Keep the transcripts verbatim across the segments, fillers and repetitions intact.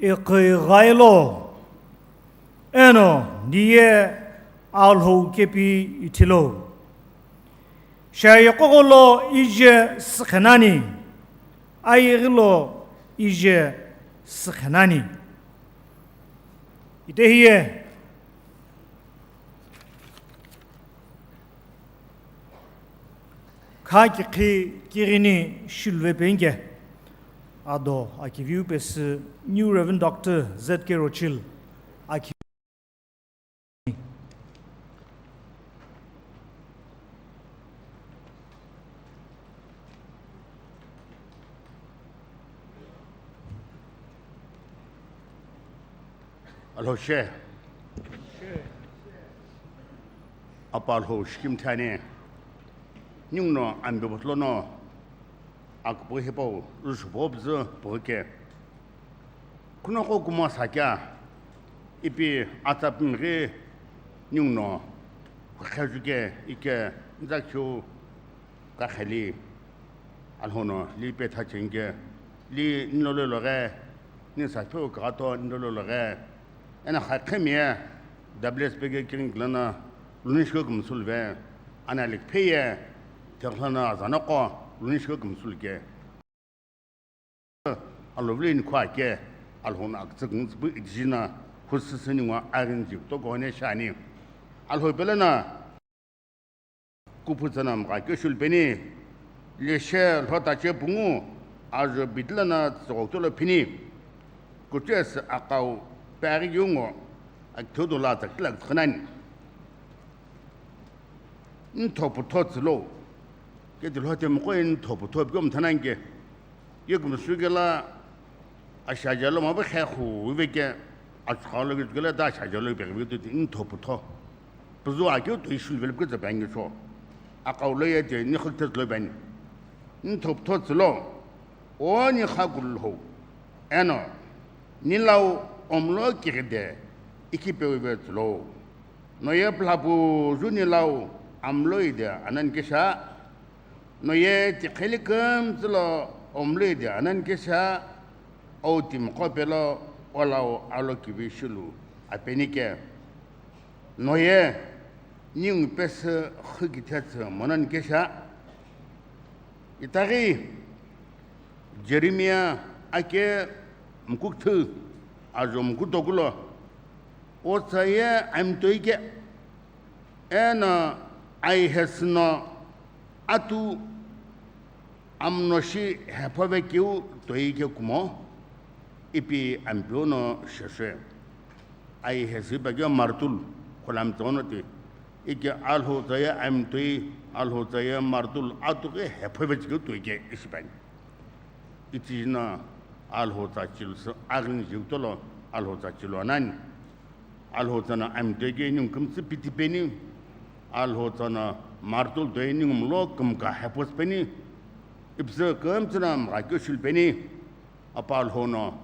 Iqi ghailo, eno niye Alhou kepi ithilo. Shayeqogholo ije sükhenani, ayighilo ije sükhenani. Itehiye. Kha kikhi kighini shilve penge. Ado akiviu pesü New Reverend Doctor Z K Rochil aki. Alhou she. Apa Alhou shikimthi ani. Ninguno ambe botlono aküpü hipau, rüsüpau püzü püghü ke. Khunoqo kumo sakya, ipi atsa pimighi ninguno khuqhejuke ike nzakhiu kakheli Alhou no li petha chenge, li nilolelo ghe, ni sapheu kaghato nilolelo ghe, ena khakhemiye, W S P ke kiring lana, lunishko kumsulve, ana likpheye, thekhlana azanoko, lunishko kumsulke. Alovile ni khua ke, Alhou no akütsü kungtsü pu idijina, khusüsü ningwa arin jik to kone shani. Alhou pelana, kuphu tsana mgha kyo shulpeni, leshe lhota che pungu, ajo bitlana tsogok tolo phini. Kuches akau pari yungo, akthodo la takilak tkhnan. Nthopu tho tsülo. Ke tilho te mokoi nthopu tho pyo mthananke. Ye kumsukela ashajalo mabakhe khu veke. Achkhalo ke tukela ta ashajalo pe ke tu nthopu tho. Puzu akyo to ishul vel ke zabangi cho. Akaulo ye te ni khokte lo bani. Nthopu tho tsülo. O ni kha kulho. Eno, nilau omlo kighide, ikipeuve tsülo. Noye phlapu ju nilau amlo ide anan kesha. Noye tikheli kümtsülo omlo ide anan kesha. Au timqo pelo olau alo kivi shulu apenike. Noye ningu pesü khükithetsü monan kesha. Itaghi Jeremiah ake mkukthü ajo mkutokulo, otsa ye amtoi ke, eno aihesü no atu amno shi hephove kiu toi ke kumo, ipi ampeu no sheshwe. Aihesü pa kio martul, khulam tsono ti, ike Alhou tsa ye amtoi, Alhou tsa ye martul, atu ke hephove kiu toi ke ishipani. Itijina Alhou tsa chilu sü aghin jiu tolo Alhou tsa chilu anani. Alhou tsana amtoi ke ningu kümtsü piti peni. Alhou tsana martul toi ningu mlo kümka hepos peni. Ipsü kümtsüna mgha kyo shul peni. Apa Alhou no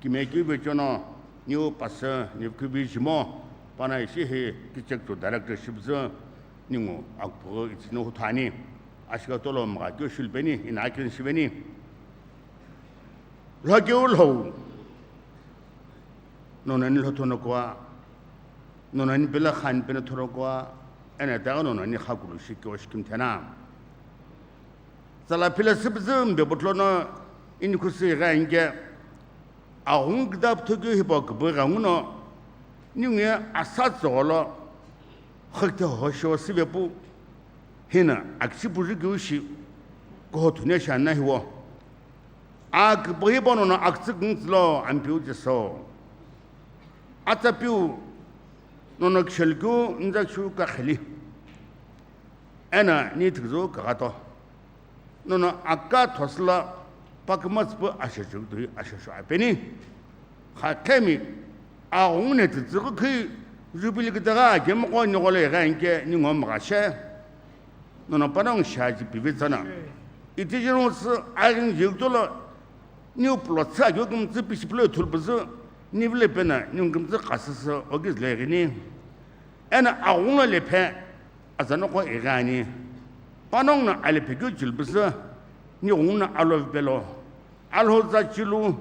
kime kyu vechono niu pasü niu kyu vijimo pana ishi hi kichek tu director shipsü ningu akpugho itsino huthani. Ashika tolo mgha kyo shul peni ina akin shiveni. Lhokeu lhou. Nonani lhothono kwa. Nonani pela khan pena thoro kwa. Ena taga nonani khakulu shikyo shikim thena. Tsala phila sipzü mbe botlono ini khusi gha inge. Aghungu kidap thokeu hipau kübui gha nguno. Ninguye asa tsogolo. Khakte ho sho sivepu. Hina akisi puju kiu shi. Koho thune shana hiwo. Aküpühi bono no akütsü kungtsülo ampiu Jiso. Atsapiu nono kisheliku nzakshu kakheli. Ena ni thikzu kaghato. Nono aka thosla pakümatsüpu ashechukutui asheshu apeni. Khakhemi aghungu ne tsütsüku khi jubili kitaga akemqo nigole ghenke ningo mghashe. Nono panongu shaji pivi tsana. Itijirungu sü aghingi jigdolo, niu pulo tsü aghi kümtsü pishipilo ithulpüzü, nivile pena niu kümtsü qasüsü ogiz leghini. Ena aghungu lephe azanoko ighani. Panongu na alephe keu chilpüzü, niu ghungu na alo vipelo. Alhou tsa chilu,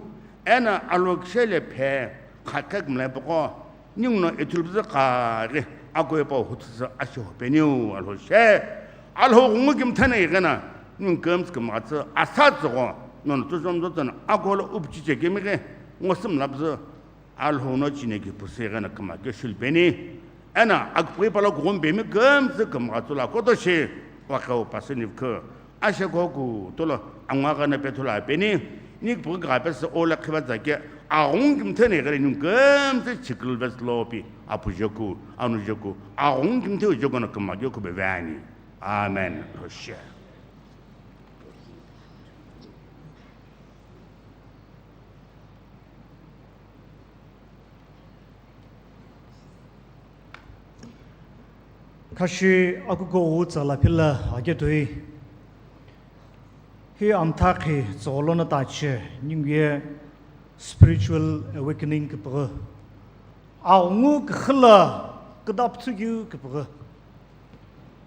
Eno Alhou kishele phe kha kekmla ipaqo, ninguno ithulu püzü kha ghi akuye pa huthu sü ashiho peniu Alhou she. Alhou ghungu kimthena ighena, ningu kümtsü kümgha tsü asa tsügho, nono tuzom zotsana akulo upuchi chekemi ghi, ngo sümla püzü Alhou no chine ki pusi ighena kümgha keu shulu peni. Eno akipughi pala kughum pemi kümtsü kümgha tsüla koto shi, wakeu pasü nivkhu. Ashe koku tolo angwa gana petula peni, nikipughi gha pesü ola khiva tsake, aghungu kimthena ighena ningu kümtsü chikulu vesü lopi, apu joku, anu joku, aghungu kimthe joku no kümgha joku bevani. Amen. Roshe. Khashi akuko wu tsala phila ake toi. Hi amtha khi tsolo na ta che ningu ye spiritual awakening kipughi. Aghungu kikhi la kidapthu kiu kipughi.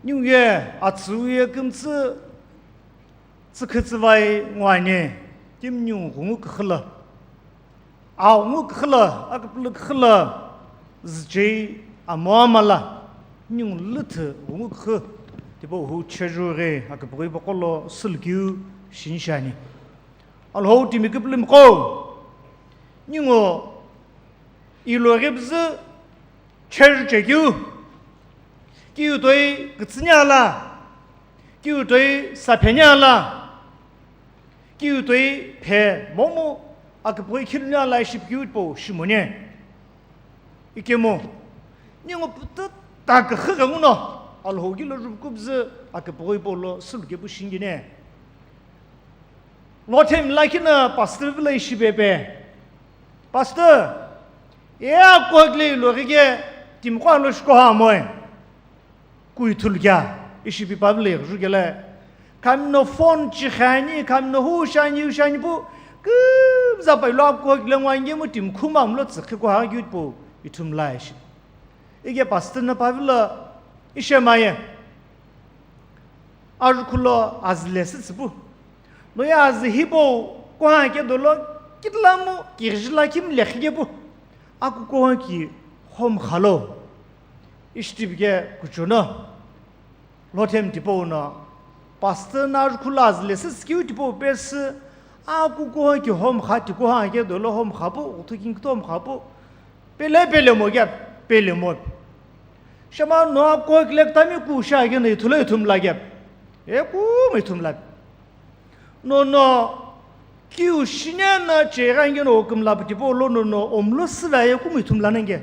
Ningu ye atsü ye kümtsü tsükhi tsüvai nguani, timi ningu ghungu kikhi la. Aghungu kikhi la, akipulu kikhi la, züchei amo ama la, ningu lüthü ghungu kikhi, tipau hu chejughi, akipughi paqolo sülkiu shinshani. Alhou timi kipulu miqo, ningu ilo ghipüzü Church chekeu, kiu toi kütsüni ala, kiu toi sapheni ala, kiu toi phe momu akipughi khiluni ala ishi pi kiu po shimoni. Ikemu, ningu putu ta küxü ghenguno, Alhou kilo rupkubzü akipughi po lo sulu kepu shingine. Lothem lakhi na pastor vile ishi pepe. Pastor, ye akuhakile ilo ghike timiqo alo shikoha moe. Kui thulu kya, ishi pi pavile ghiju kele. Kamino phone chikhani, kamino hu shani, hu shani pu, kibza pa ilo akuhakile ngwange mu timi khuma mlo tsikhi kuha gyut pu, ithum la ishi. Ige pastor na pavile, ishe maye. Ajukhulo azü lesi tsüpu. Noye azü hipau kuha ke dolo kitlamu kirjila kim lekhi kepu. Aku kuha ki home khalo. Ishi tipike kuchuno. Lothem tipau no. Pastor na ajukhulo azü lesi skiu tipau pesi. Aku kuha ki home kha ti kuha ke dolo home khapu. Uthu king tom khapu. Pele pele mo kya, pele mo. Shema no ko kile tami ku sha ke nei thule thum la kya. E ku mai thum la. No no kiu shine na che ga nge no kum la pti po lo no no om lo sila e ku mai thum la nge.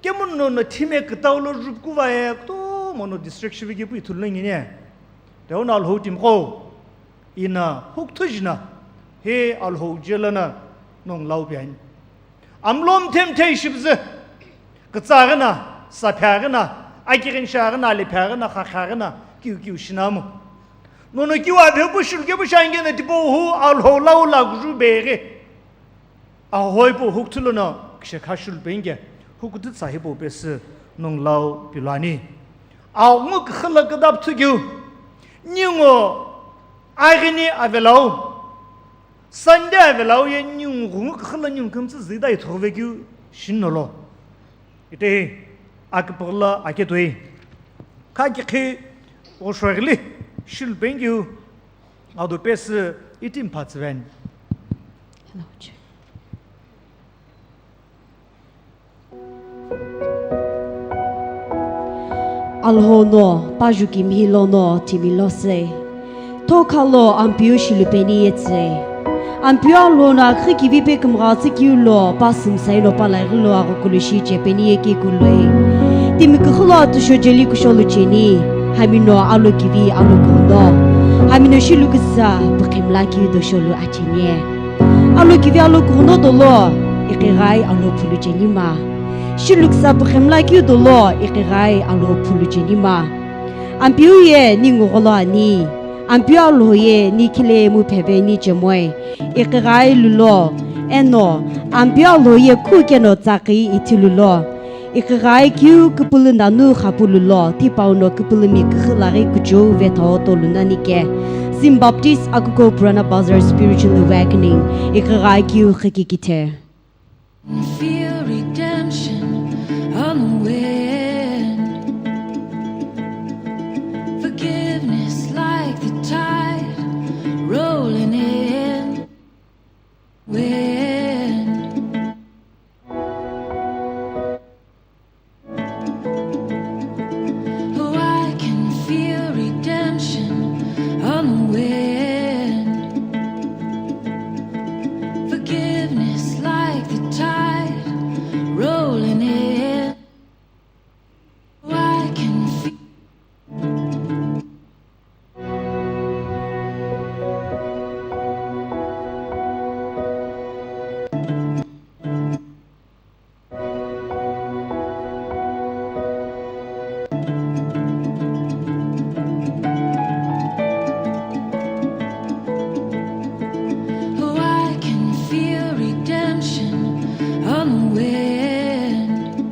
Ke mun no no thime ktau lo rup ku va e to mo no distraction bi ke pu thul nge ne. Te ona lo ho tim ko. Ina huk thujina. He Alhou jela na nong lau pian. Amlom them thei shibzü. Kitsaghi na, saphaghi na, akighin shaghi na, aliphaghi na, khakhaghi na, kiu kiu shinamu. Nono kiu aphe bu shulke bu shange na tipo hu Alhou lau la guju beghi. Ahoi pu huk thulu no kishe kha shul penge. Huk tu tsa hipo pesi nong lau pilani. Au ngu khala kadap thugiu. Ningo aghini avelau. Sunday avelau ye ningu ghungu khala ningu kümtsü zida ithove keu shin nolo. Itehi akipagla aketoi. Kha kikhi oshoghili shil pengeu ado pesi itim phatsven. Alhou no paju kimihi lono timi lose. Tho khalo Ampeu shilupeni yetse. Ampeu Alhou no akhi kivi pe kümgha tsü kiu lo pa sümsai lo pa laighi lo aghukulu shi chepeni ye kikuloi. Timi kükhulo atusho jeli kusholu cheni. Hamino alo kivi alo kono. Hamino shilu küsa pukhimla kiu dosholu acheni. Alo kivi alo kuno dolo, iqighi alo phulu chenima. Shiluksa pukhemla kiu dolo, iqighi alo phulu chenima. Ampeu ye ningu gholo ani. Ampeu Alhou ye ni khile mu pheve ni chemoi. Iqighi lulo, eno, Ampeu Alhou ye khu keno tsaqi ithi lulo. Iqighi kiu küpülü nanu khapulu lo, tipau no küpülümi küxü laghi kuchou vethao tolu nani ke. Zim Baptist Akuko Purana Bazar Spiritual Awakening, iqigha kiu qhiki kithe. Feel redemption on the wind. Forgiveness like the tide rolling in. Wind. Oh, I can feel redemption on the wind. Forgiveness like the tide rolling in. Oh, I can feel Oh, I can feel redemption on the wind.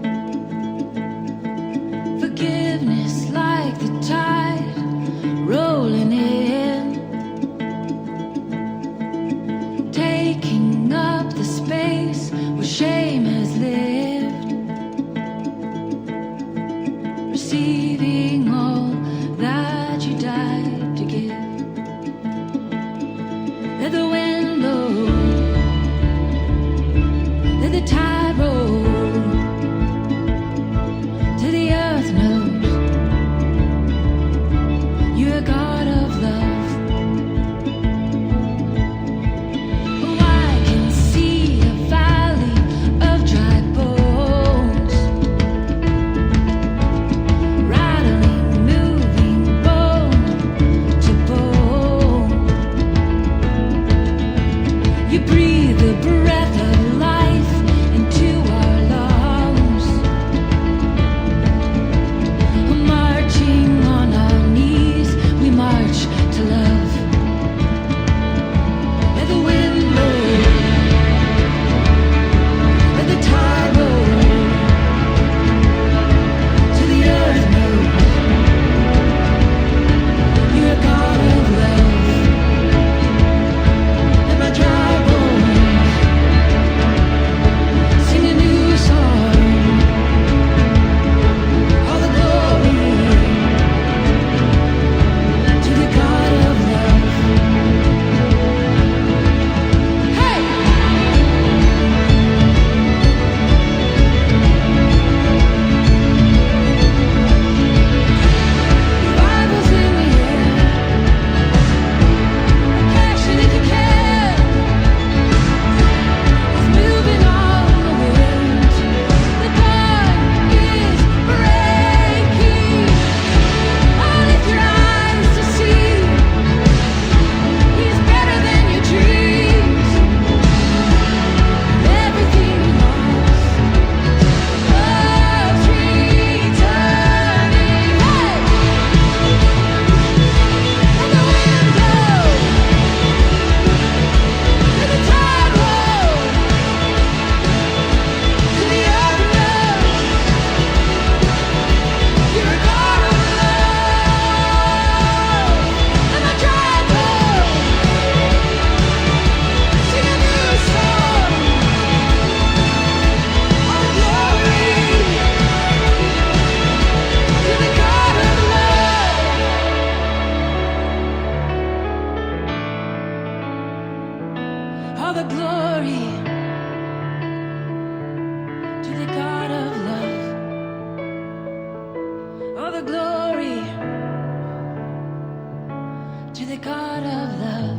Forgiveness like the tide rolling in. Taking up the space where shame has lived. Receiving all that you died to give. Let the wind blow. Let the tide roll. Till the earth knows you're a God of love. Oh, I can see a valley of dry bones, rattling, moving bone to bone. You breathe the breath of life into our lungs. Marching on our knees, we march to love. Let the wind blow. Let the tide roll. Till the earth knows you're a God of love. Let my dry bones sing a new song. All the glory to the God of love. Hey! Revival's in the air. Passion, if you care, is moving on the wind. The dawn is breaking. Oh, lift your eyes to see. He's better than your dreams. Everything you lost, love's returning. Hey! Let the wind blow. Let the tide roll. Till the earth knows you're a God of love. Let my dry bones sing a new song. All glory to the God of love. All the glory to the God of love. All the glory to the God of love.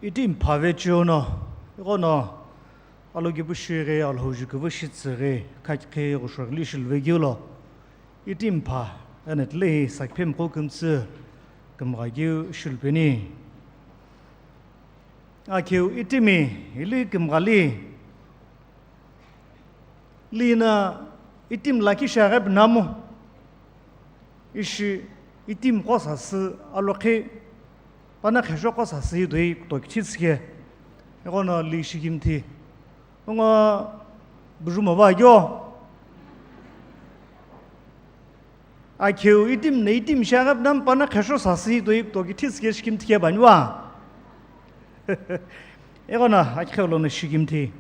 Itimi phave cheo no, ighono alokipu shighi, Alhou jukivu shitsüghi, khakikhe ghushoghili shiluvekeu lo, itimi pha, eno tilehi sakiphemu qo kümtsü kümgha keu shilupeni. Akeu itimi hili kümghali, Lina itimi lakhi shiaghi pinamu, ishi itimi qo sasü alokhi, pana khesho qo sasü hi toi kutokithi tsükhe, ighono li shikimthi. Ngo bujumo va kyo. Akeu itimi no itimi shiaghi pinamu pana khesho sasü hi toi kutokithi tsükhe shikimthi khe paniva. Ighono akikheu lono shikimthi.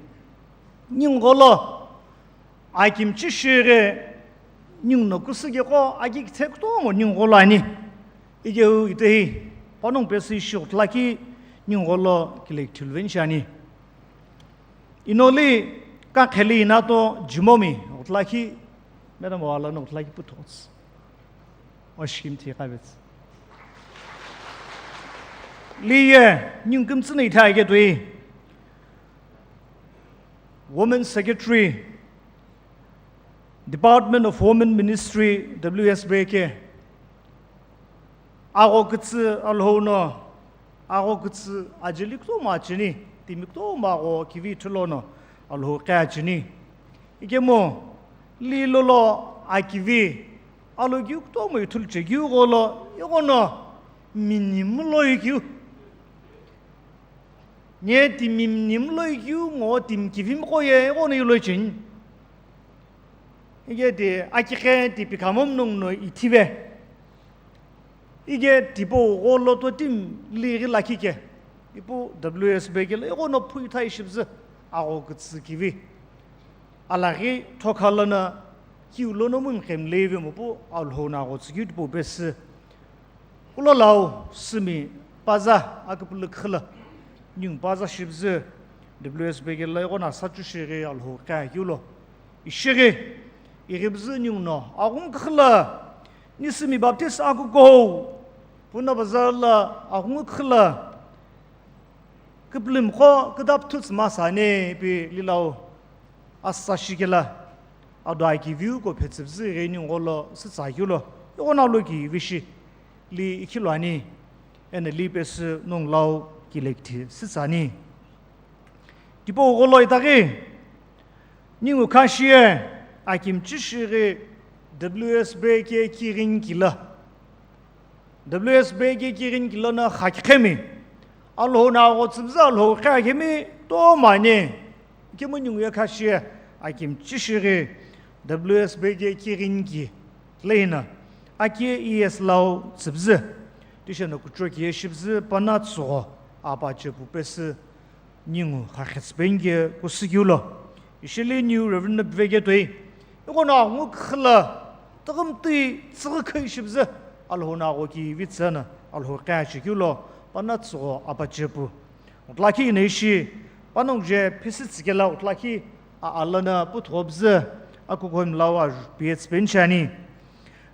Ningu gholo akimchi shighi, ningu no kusüghi qo aki kithe kutomo ningu gholo ani. Ikeu itehi, panongu pesü ishi ghutulakhi ningu gholo kilekithi luveni shiani. Inoli kakheli inato jimomi ghutulakhi, madam wala no ghutulakhi puthotsu. Oshikimthi kavets. Liye, ningu kümtsü no ithai ketui. Women Secretary, Department of Women Ministry, W S B K. Agho kütsü Alhou no, agho kütsü ajeli kutomo acheni, timi kutomo agho kivi thulono Alhou qe acheni. Ikemu, li lolo akivi, alokiu kutomo ithulu chekeu gholo, ighono minimum loikeu. Nye timi minimum loikeu ngo timi kivimi qo ye ighono iloicheni. Ike ti akikhe ti pikhamomu nongu no ithive. Ike tipau gholo to timi lighi lakhi ke. Ipu W S B K lo ighono phu ithai shipüzü agho kütsü kivi. Alaghi thokha lono kiu lono mumqemi leive mopu Alhou no agho tsükeu tipau pesü. Kulo lau simi paza aküpülü khüla, ningu paza shipüzü W S B K lo ighono sachu shighi Alhou qe akeu lo. Ishighi, ighipüzü ningu no aghungu khüla, nisimi Baptist akuko, Puna Bazar lo aghungu khüla, küpülümi qo küdapüthü tsü masani ipi lilau asa shikela, ado akiviu ko phetsüpüzü ighi ningu gholo sütsa akeu lo, ighono alokivi shi li ikhilo ani, eno li pesü nongu lau kilekithi sütsa ani. Tipau gholo itaghi, ningu khashiye akimchi shighi W S B K kighini kilo. W S B K kighini kilono khakikhemi, Alhou no agho tsüpüzü Alhou qe akemi tomani. Ikemu ningu ye khashiye akimchi shighi W S B K kighini ki leino aki E S lau tsüpüzü. Tisheno kuchou kiye shipüzü pana tsügho apache pu pesü ningu khakhe tsüpeni ke kusükeu lo. Ishili niu Reverend no piveke toi. Ighono angu khüla tüghümtui tsüghü khei shipüzü Alhou no agho kivi tsüna Alhou qhi achekeu lo pana tsügho apache pu. Utla khi ina ishi panongu je phisi tsükela utla khi a alana puthopüzü akuko mlawa piyetsü penchani.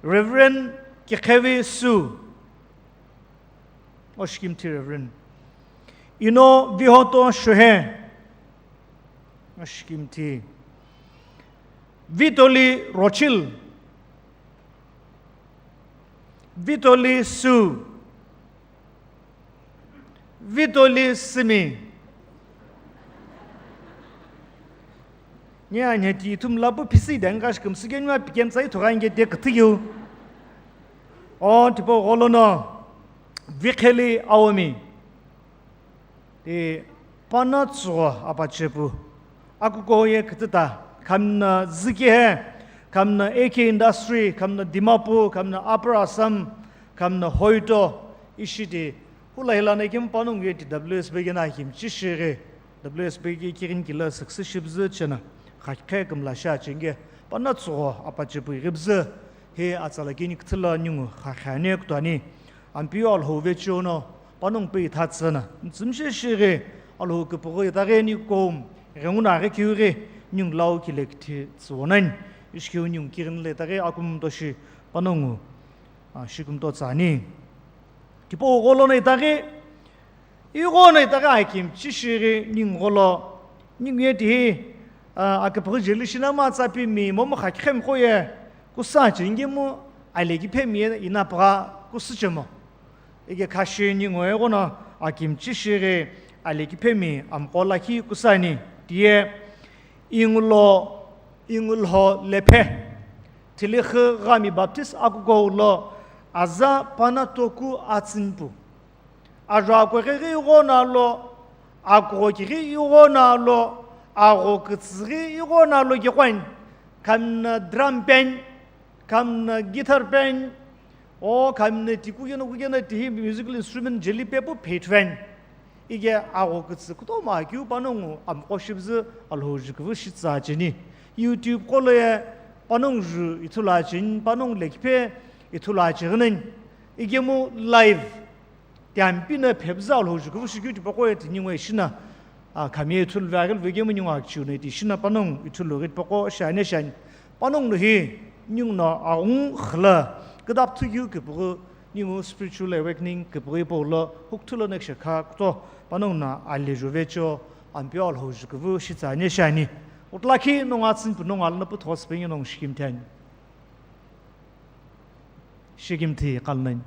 Reverend Kikhevi Su. Oshikimthi Reverend. Ino Vihoto Shohe. Oshikimthi. Vitoli Rochil. Vitoli Su. Vitoli Simi. Nya nya ti ithum lapu phisi dang kash kum sige nyua pikem sai thoga inge te kthigyu. O tipo golono. Vikheli Aomi. Ti pana tsügho apache pu. Akuko ye kthita. Khamna zike he. Khamna A K Industry. Khamna Dimapur. Khamna Upper Assam. Khamna Hoito. Ishiti. Hula hilana ikim panongu ye ti W S B ke na ikim chishiri. W S B ke kirin kila success shipüzü chena. Khakhe kümla sha chenge. Pana tsügho apache pu ighipüzü. He atsala kini kthila ningu khakhane kutani. Ampeu Alhou vecheono panongu pe itha tsüna. Ntsümshe shighi Alhou küpüghü itaghi ni kom, ghenguna ghi kiughi ningu lau kile kithi tsüwonani. Ishikeu ningu kighini le itaghi akum toshi panongu, a, shikum to tsani. Tipau gholono itaghi, ighono itaghi akim chishighi ningu gholo, ningu ye tihi, a, aküpüghü jeli shina ma tsapi mi momu khakhem ko ye, kusa chengemu aleki phemi ye inapgha kusüchemo. Ike khashi ningu eghono akim chishighi aleki phemi amqo lakhi kusani tiye ingulo, ingulho lephe. Thilikhü ghami Baptist akuko lo aza pana toku atsünpu. Ajo akweghi ighono lo, akugho kighi ighono lo, agho kütsüghi ighono lo gekwani. Khamna drum pen, khamna guitar pen, o khamna ti kukeno kukeno tihi musical instrument jeli pepu pheithuveni. Ike agho kütsü kutomo akeu panongu amqo shipüzü Alhou jukuvü shitsa cheni. YouTube qo lo ye panongu ju ithulu acheni, panongu lekiphe ithulu acheghineni. Ikemu live Tiampi na phepüzü Alhou jukuvü shikeu tipaqo ye tini ngoi shina, a, khami ye ithulu ve aghili vekemu ningu akichiu na iti shina panongu ithulu ghi tipaqo shani shani. Panongu no hi ningu no aghungu khila küdapthukeu küpüghü ningu spiritual awakening küpüghü hipau lo hukuthu lo next year kha kuto panongu no ali juve cho Ampeu Alhou jukuvü shitsani shani. Utla khi nongu atsünpu nongu alana puthosü penge nongu shikimthi ani. Shikimthi qalnani.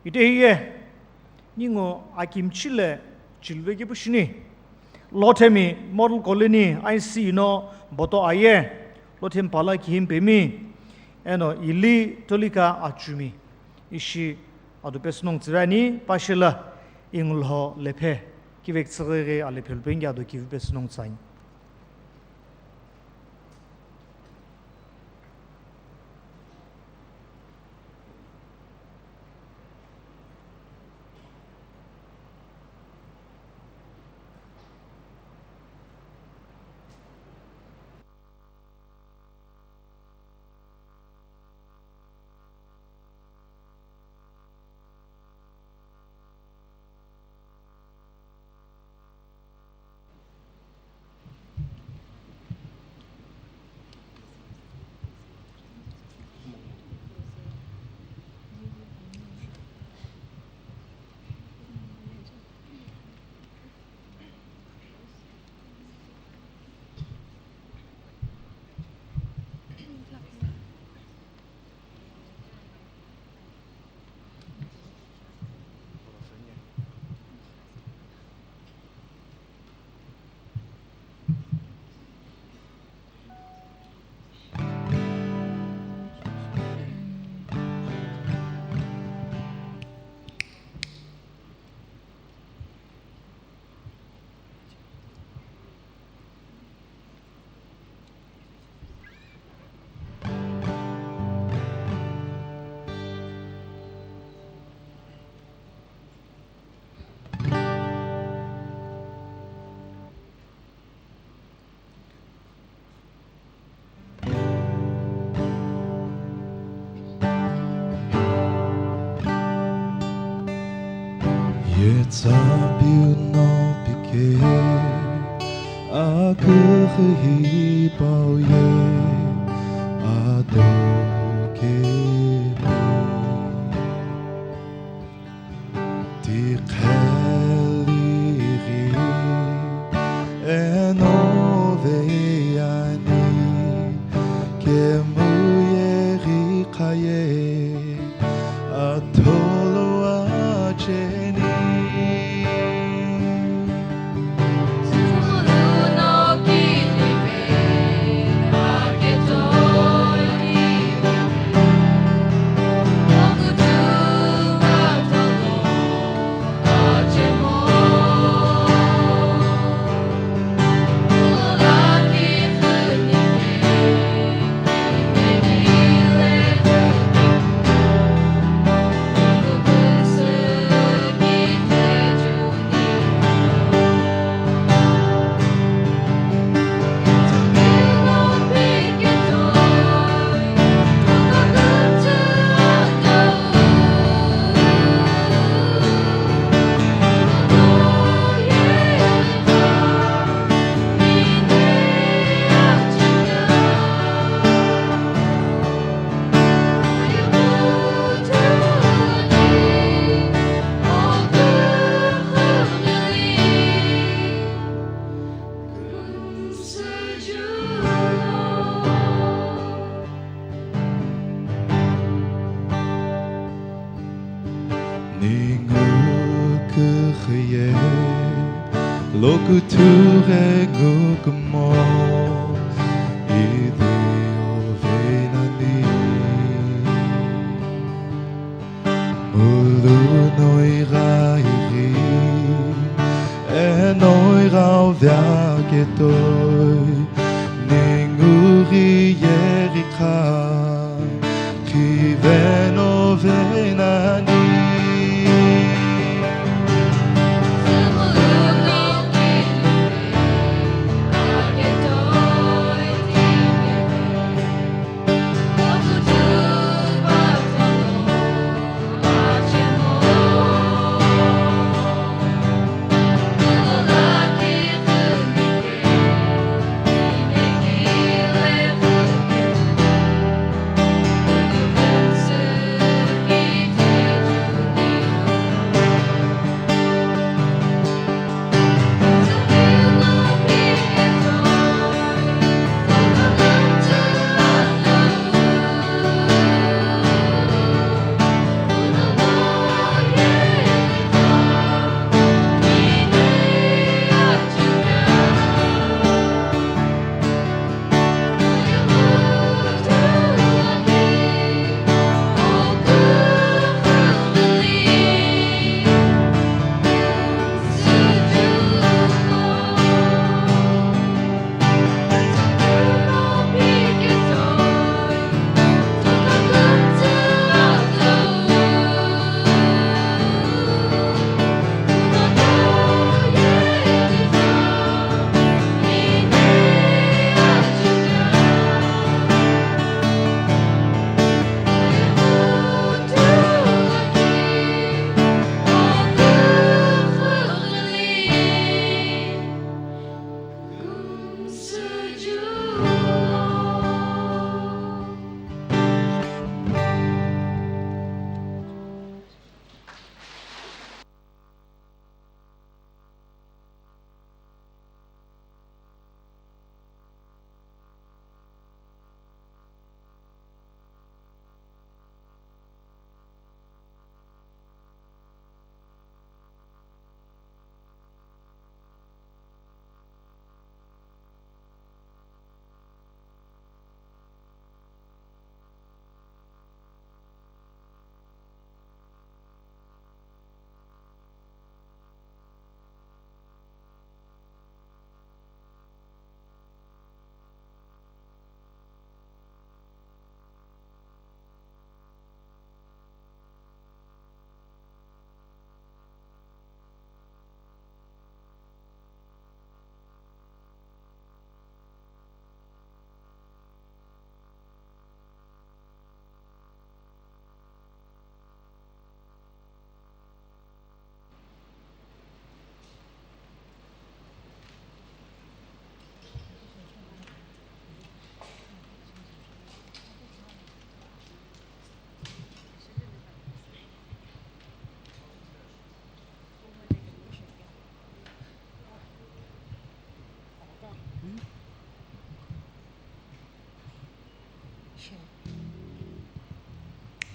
Ite hiye, ningu akimchi le chilve kipu shini. Lothemi Model Colony I C no boto aye, Lothemi pala kihim pemi, eno ili tolika achumi. Ishi ado pesü nongu tsüveni, pashela ingulho lephe, kivek tsüghüghi alephe lupenghi ado kivi pesü nongu tsüani. Etsa piu no pike, aküxü hipau ye, adokemi. Tiqheli ghi eno veyani, kemu ye ghi khaye, atholo acheni. Ningu küxü ye, lokuthu ghengu kumo, idi ovei nani. Mulu no igha ighi, eno ighau vea ketoi, ningu ghi ye ghi kha, khiveno vei nani.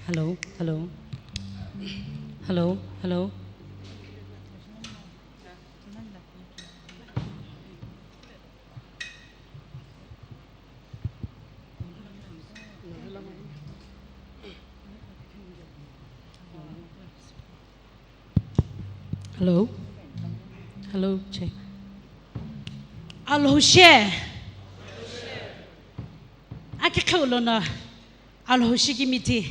Hello, hello. Hello, hello. Hello. Hello, check. Alhou she. Aki kheu lono. Alhou shi kimithi.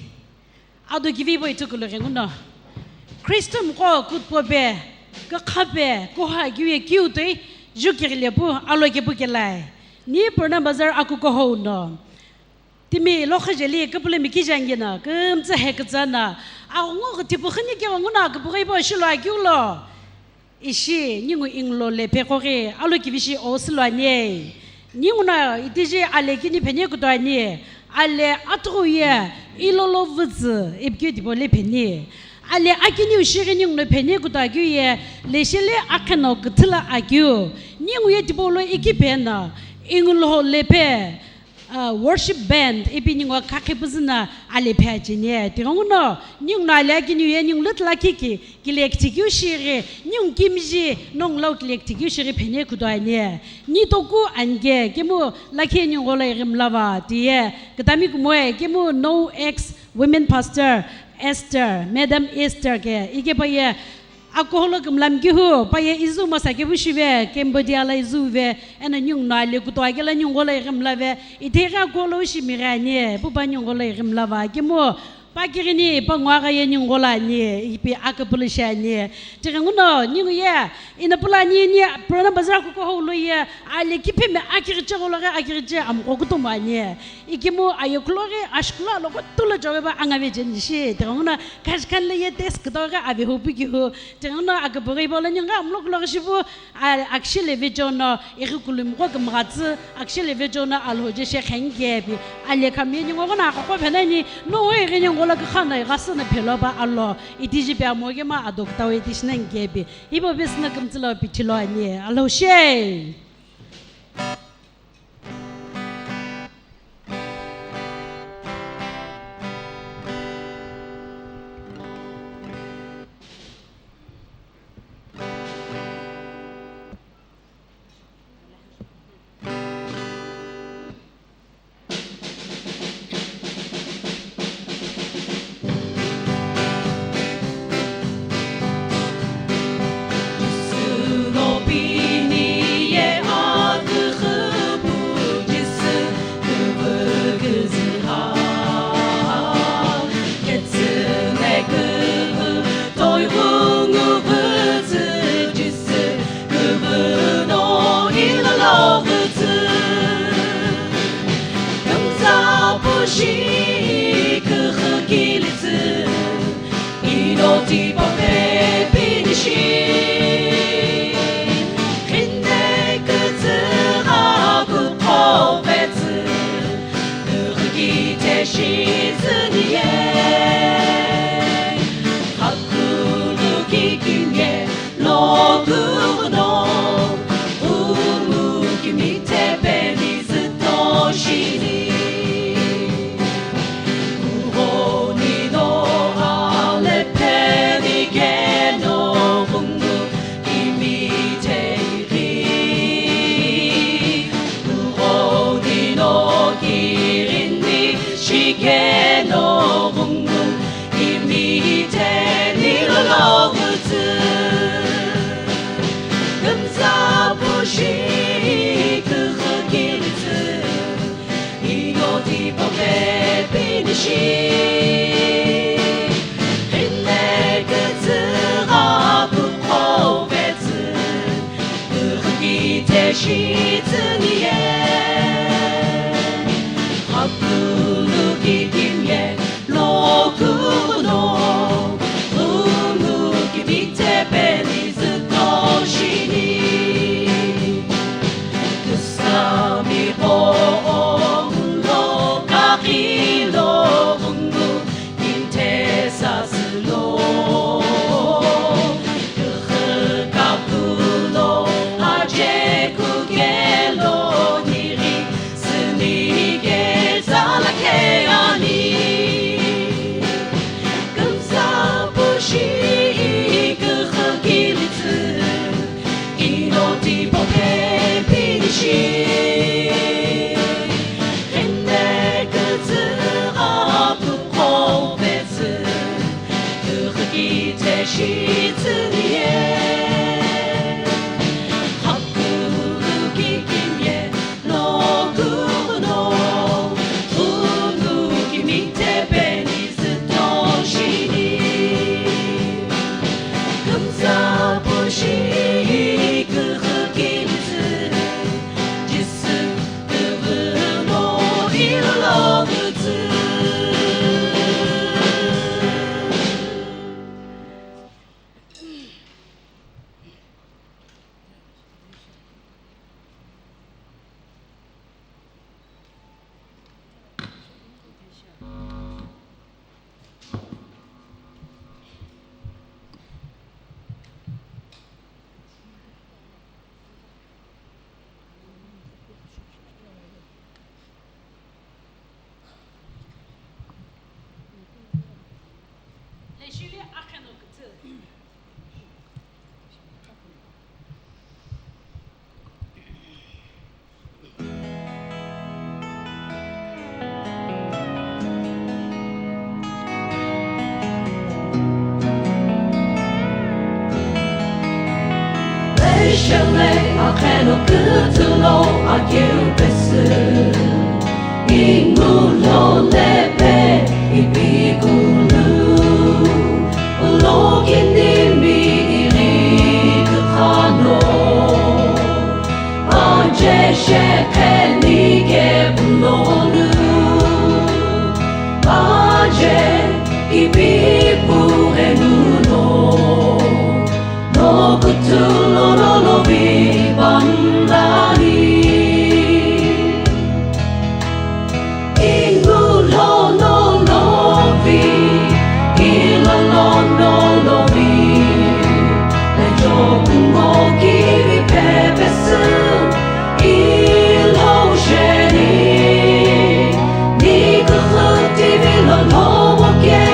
Ado kivi bo ituku lo ghenguno. Christian ko kutpo be, kakha be, koha kiu ye kiu toi, ju kiri lepu, alo kepu kelai. Ni Purana Bazar aku kohou no. Timi lokhajeli küpülü mikija ngina, kümtsü he kütsana, aghungu tipükhüni ke ghungu na küpüghü ipo shilo akeu lo. Ishi, ningu inglo lephe qoghi, alo kivishi o silo ani. Ningu na itiji ale kini pheni kuto ani. Ale atughu ye, ilolo vütsü, ipikeu tipau le pheni. Ale akiniu shighi ningu no pheni kuto akeu ye, leshele akheno küthüla akeu. Ningu ye tipau lo iki phena, inglo lephe. Ah, worship band, ipi ningu khakhi püzü na ale phe acheni. Tighenguno, ningu no ale akiniu ye ningu lütla kiki, kilek tikeu shighi, ningu kimiji, nongu lau kilek tikeu shighi pheni kuto ani. Ni toku ange, kemu lakhi ningu lo ighimlava, tiye, kütami kumoe, kemu no ex women pastor, Esther, Madam Esther ke, ike pa ye, Akoholo kümlam kihu, paye izu masa kepu shive, Cambodia la izu ve, ena ningu no ale kuto akela ningu lo ighimlave, itheghi akoholo shimighi ani, pupa ningu lo ighimlava, kemu, pa kighini, pa ngwagha ye ningu lo ani, ipi akapulu shi ani. Tighenguno, ningu ye, ina pula ani, ni, Purana Bazar kukohou lo ye, ale kipheme akighiche gholo ghi akighiche amgho kutomo ani. Ikemu aye khuloghi, ashkula lo kutulo jaweba angave jeni shi, tighenguno, kashkan lo ye test kuto ghi ave hopu kihu, Tighenguno aküpüghü ipo lo ningu amlo kulo ghi shipu, a-, akishile vecho no, ighi kulumqo kümghatsü, akishile vecho no alhou je she khengi kepi, ale khami ningu ghono akhokho phenani, no ighi ningu lo kükhano ighasü no phelo pa alo, itiji pe amo kema adoktawe itishi na ngepi, ipo pesü no kümtsü lo pithi lo ani, alhou she. Shi küxü kilitsü, inoti pope pinishi. Khine kütsü gha kukhovetsü, küxü kiteshi züniye. Hakulu kikimye, Lokuno, unu kimite peni zütoshini. Uroni no ale peni keno unu kimite iri. Uroni no kirini shikeno unu Imiteni lologutsu, kümtsa pushi küxü kilitsü, inoti pope pinishi, khine kütsü gha kukhovetsü, küxü kiteshitsü niye, hakulu kikimye, Lokuno, unu kimite peni zütoshini. Küsami po omulo kakilo unu kinte sasülo. Küxü kakulo aje kukelo. Kheno küthülo akeu pesü, ingulo lepe ipikulu, ulo kinimi iri kükhano, paje shekheni kepulonu, paje ipipu enuno. Lokutu lono lovi bandani. Ingu lono lovi, ilo lono lovi. Lejo kungo kivi pepesu, ilo sheni. Ni kuhuti vilo lomo ke.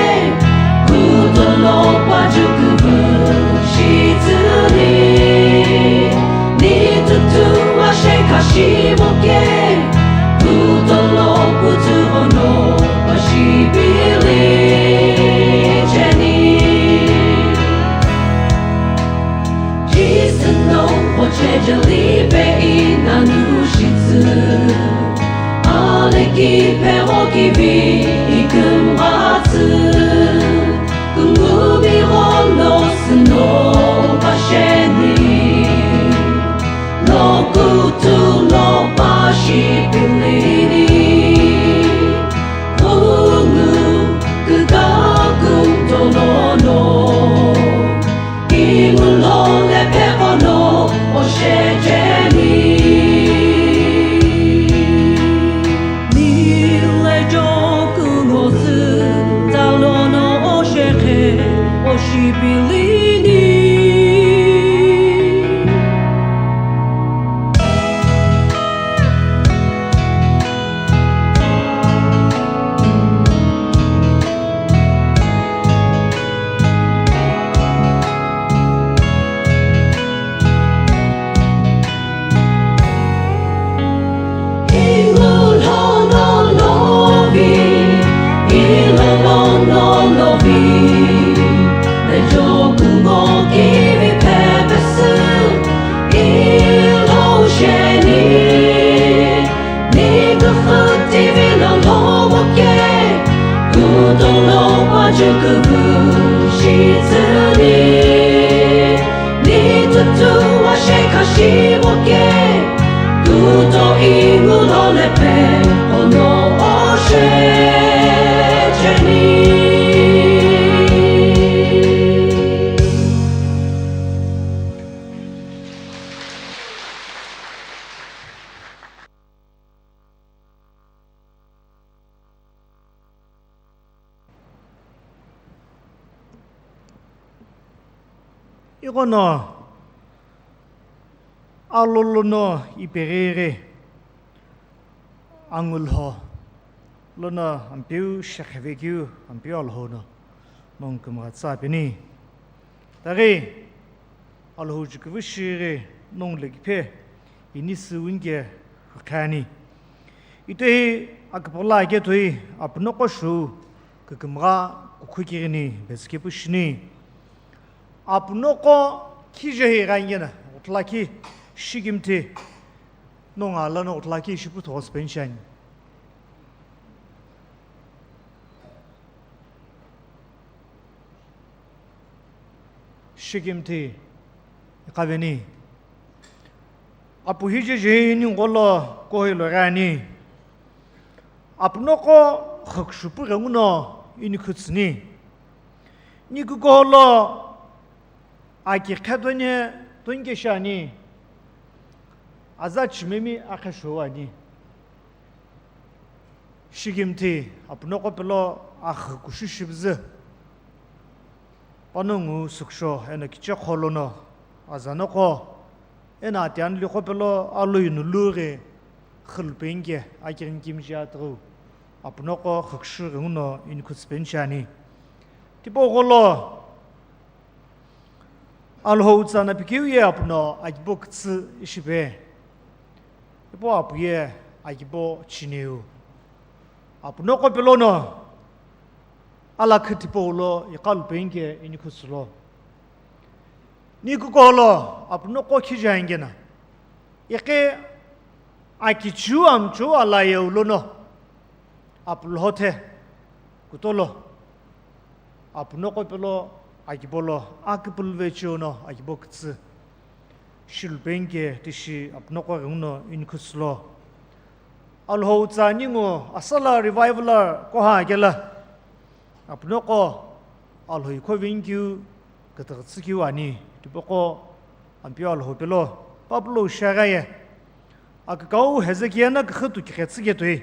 Kutolo pajukubu shitsuni, ni tutu asheka shimoke, kutolo kutu ono pashibili jeni. Jiseno oche jelipe inanu shitsu, aleki peho kivi ikumbatsu. Kungumi ono sino pasheni, lokutu lo pashi pilini. Kungu kukakum tolono, ingulo lepe ono oshecheni. Nile joku ngosu talono oshekhe oshipilini. Ighono alolono ipeghere angulho lono Ampeu shekhevekeu Ampeu Alhou no nongu kümgha tsapeni. Taghi Alhou jukuvu shighi nongu lekiphe ini sü winke rükhani. Itehi akipala ake toi apunoqo shou kükümgha kukhu kighini betsükepu shini. Apunoqo khije hi ghaingena, ghutlaki shikimthi nongu alano ghutlaki shipu thogho sipeni shiani. Shikimthi iqaveni. Apu hije jeni ngolo kohilo gani. Apunoqo khakushupu ghenguno inikhutsuni. Nikukuholo aki khe tonye tonke shiani. Aza chimemi akhe showani. Shikimthi apunoqo pelo akha kushu shibzü. Panongu suksho eno kichekho lono azanoqo eno atianliqo pelo aloinu lughi khulupengike akirin kimji atughu apunoqo khakushu ghenguno inikhutsupeni shiani. Tipau gholo Alhou tsana pikeu ye apuno akibo kütsü ishipe. Ipo apu ye akibo chineu. Apunoqo pelono alakhi tipau lo iqalupengike inikhutsülo. Nikukuholo apunoqo khije aingena. Iqi akichiu amchou alaye ulono, apulhothe kutolo, apunoqo pelo akibo lo akipulve chiuno akibo kütsü. Shilupeni ke tishi apunoqo ghenguno inikhutsülo. Alhou tsa ningu asala revival koha kela. Apunoqo Alhou ikhovinikeu kütüghütsükeu ani, tipaqo Ampeu Alhou pelo papulo shaghaye. Akükau Hezekia no küxü tukiqhetsü ketoi,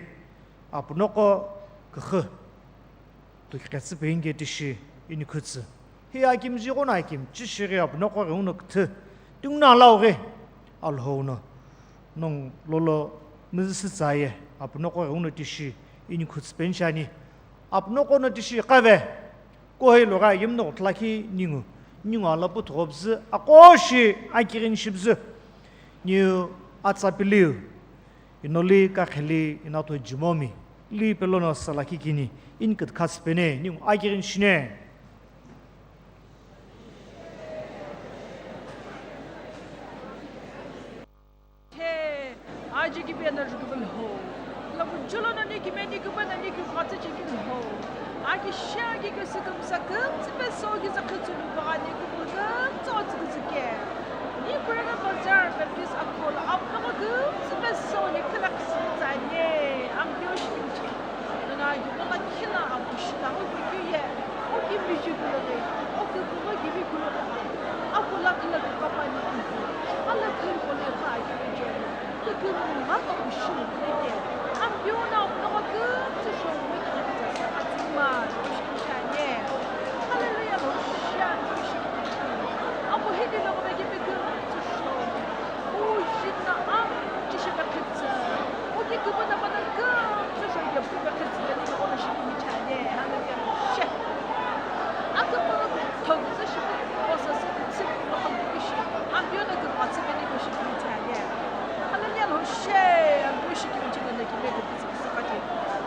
apunoqo küxü tukiqhetsü peni ke tishi inikhutsü. Hi akimji qo no akimchi shighi apunoqo ghenguno küthü tinguna lau ghi Alhou no nongu lolo müzüsü tsaye, apunoqo ghenguno tishi inikhutsü peni shiani. Apunoqo no tishi iqave, kohi logha yimno kuthlakhi ningu, ningu ala puthugho püzü, aqo shi akighini shi püzü. Niu atsa piliu, inoli kakheli inatho jimomi, li pelono salakhi kini, inikütkhasü pene, ningu akighini shine. He, aji kibe na jukubul ho. Labu julo na ni kime ni kuba na ni kuba tsa chikil ho. Aki sha ki ke sikum sa kum tsi pe so ki sa khutsu lu ba ni kubu kum tso tsi ku tsi ke. Ni pura na bazar Baptist akol ap na kum tsi pe so ni kala kisi tsa ni. Am yo shi ki. Nana yumala khila apu shila o kikü ye, o ki miji kulo de, o ki kulo gibi kulo de. Apu la khila ki papa ni ki. Ala khil ko le kha ki miji. Ki ki ma ko shil ki ke. Am yo na o ko ki tsu sho mo ki tsa sa atma o shi ki cha ye. Hallelujah, lo sha mo shi ki. Apu hidi lo ko ki ki tsu sho. O shi na am chi shi ka khitsa. O ki ki na ma na ka. Shusho ye phu pe khitsi pe ni ko na shi kimi chane, hallelujah. She. Aka pala thong ze shi pe, o sa se ke tsi ko ha ki shi. Am yo na ke ma tsi pe ni ko shi kimi chane. Hallelujah, lo she. Am yo shi kimi chane na ki me ke tsi tsi ka ki.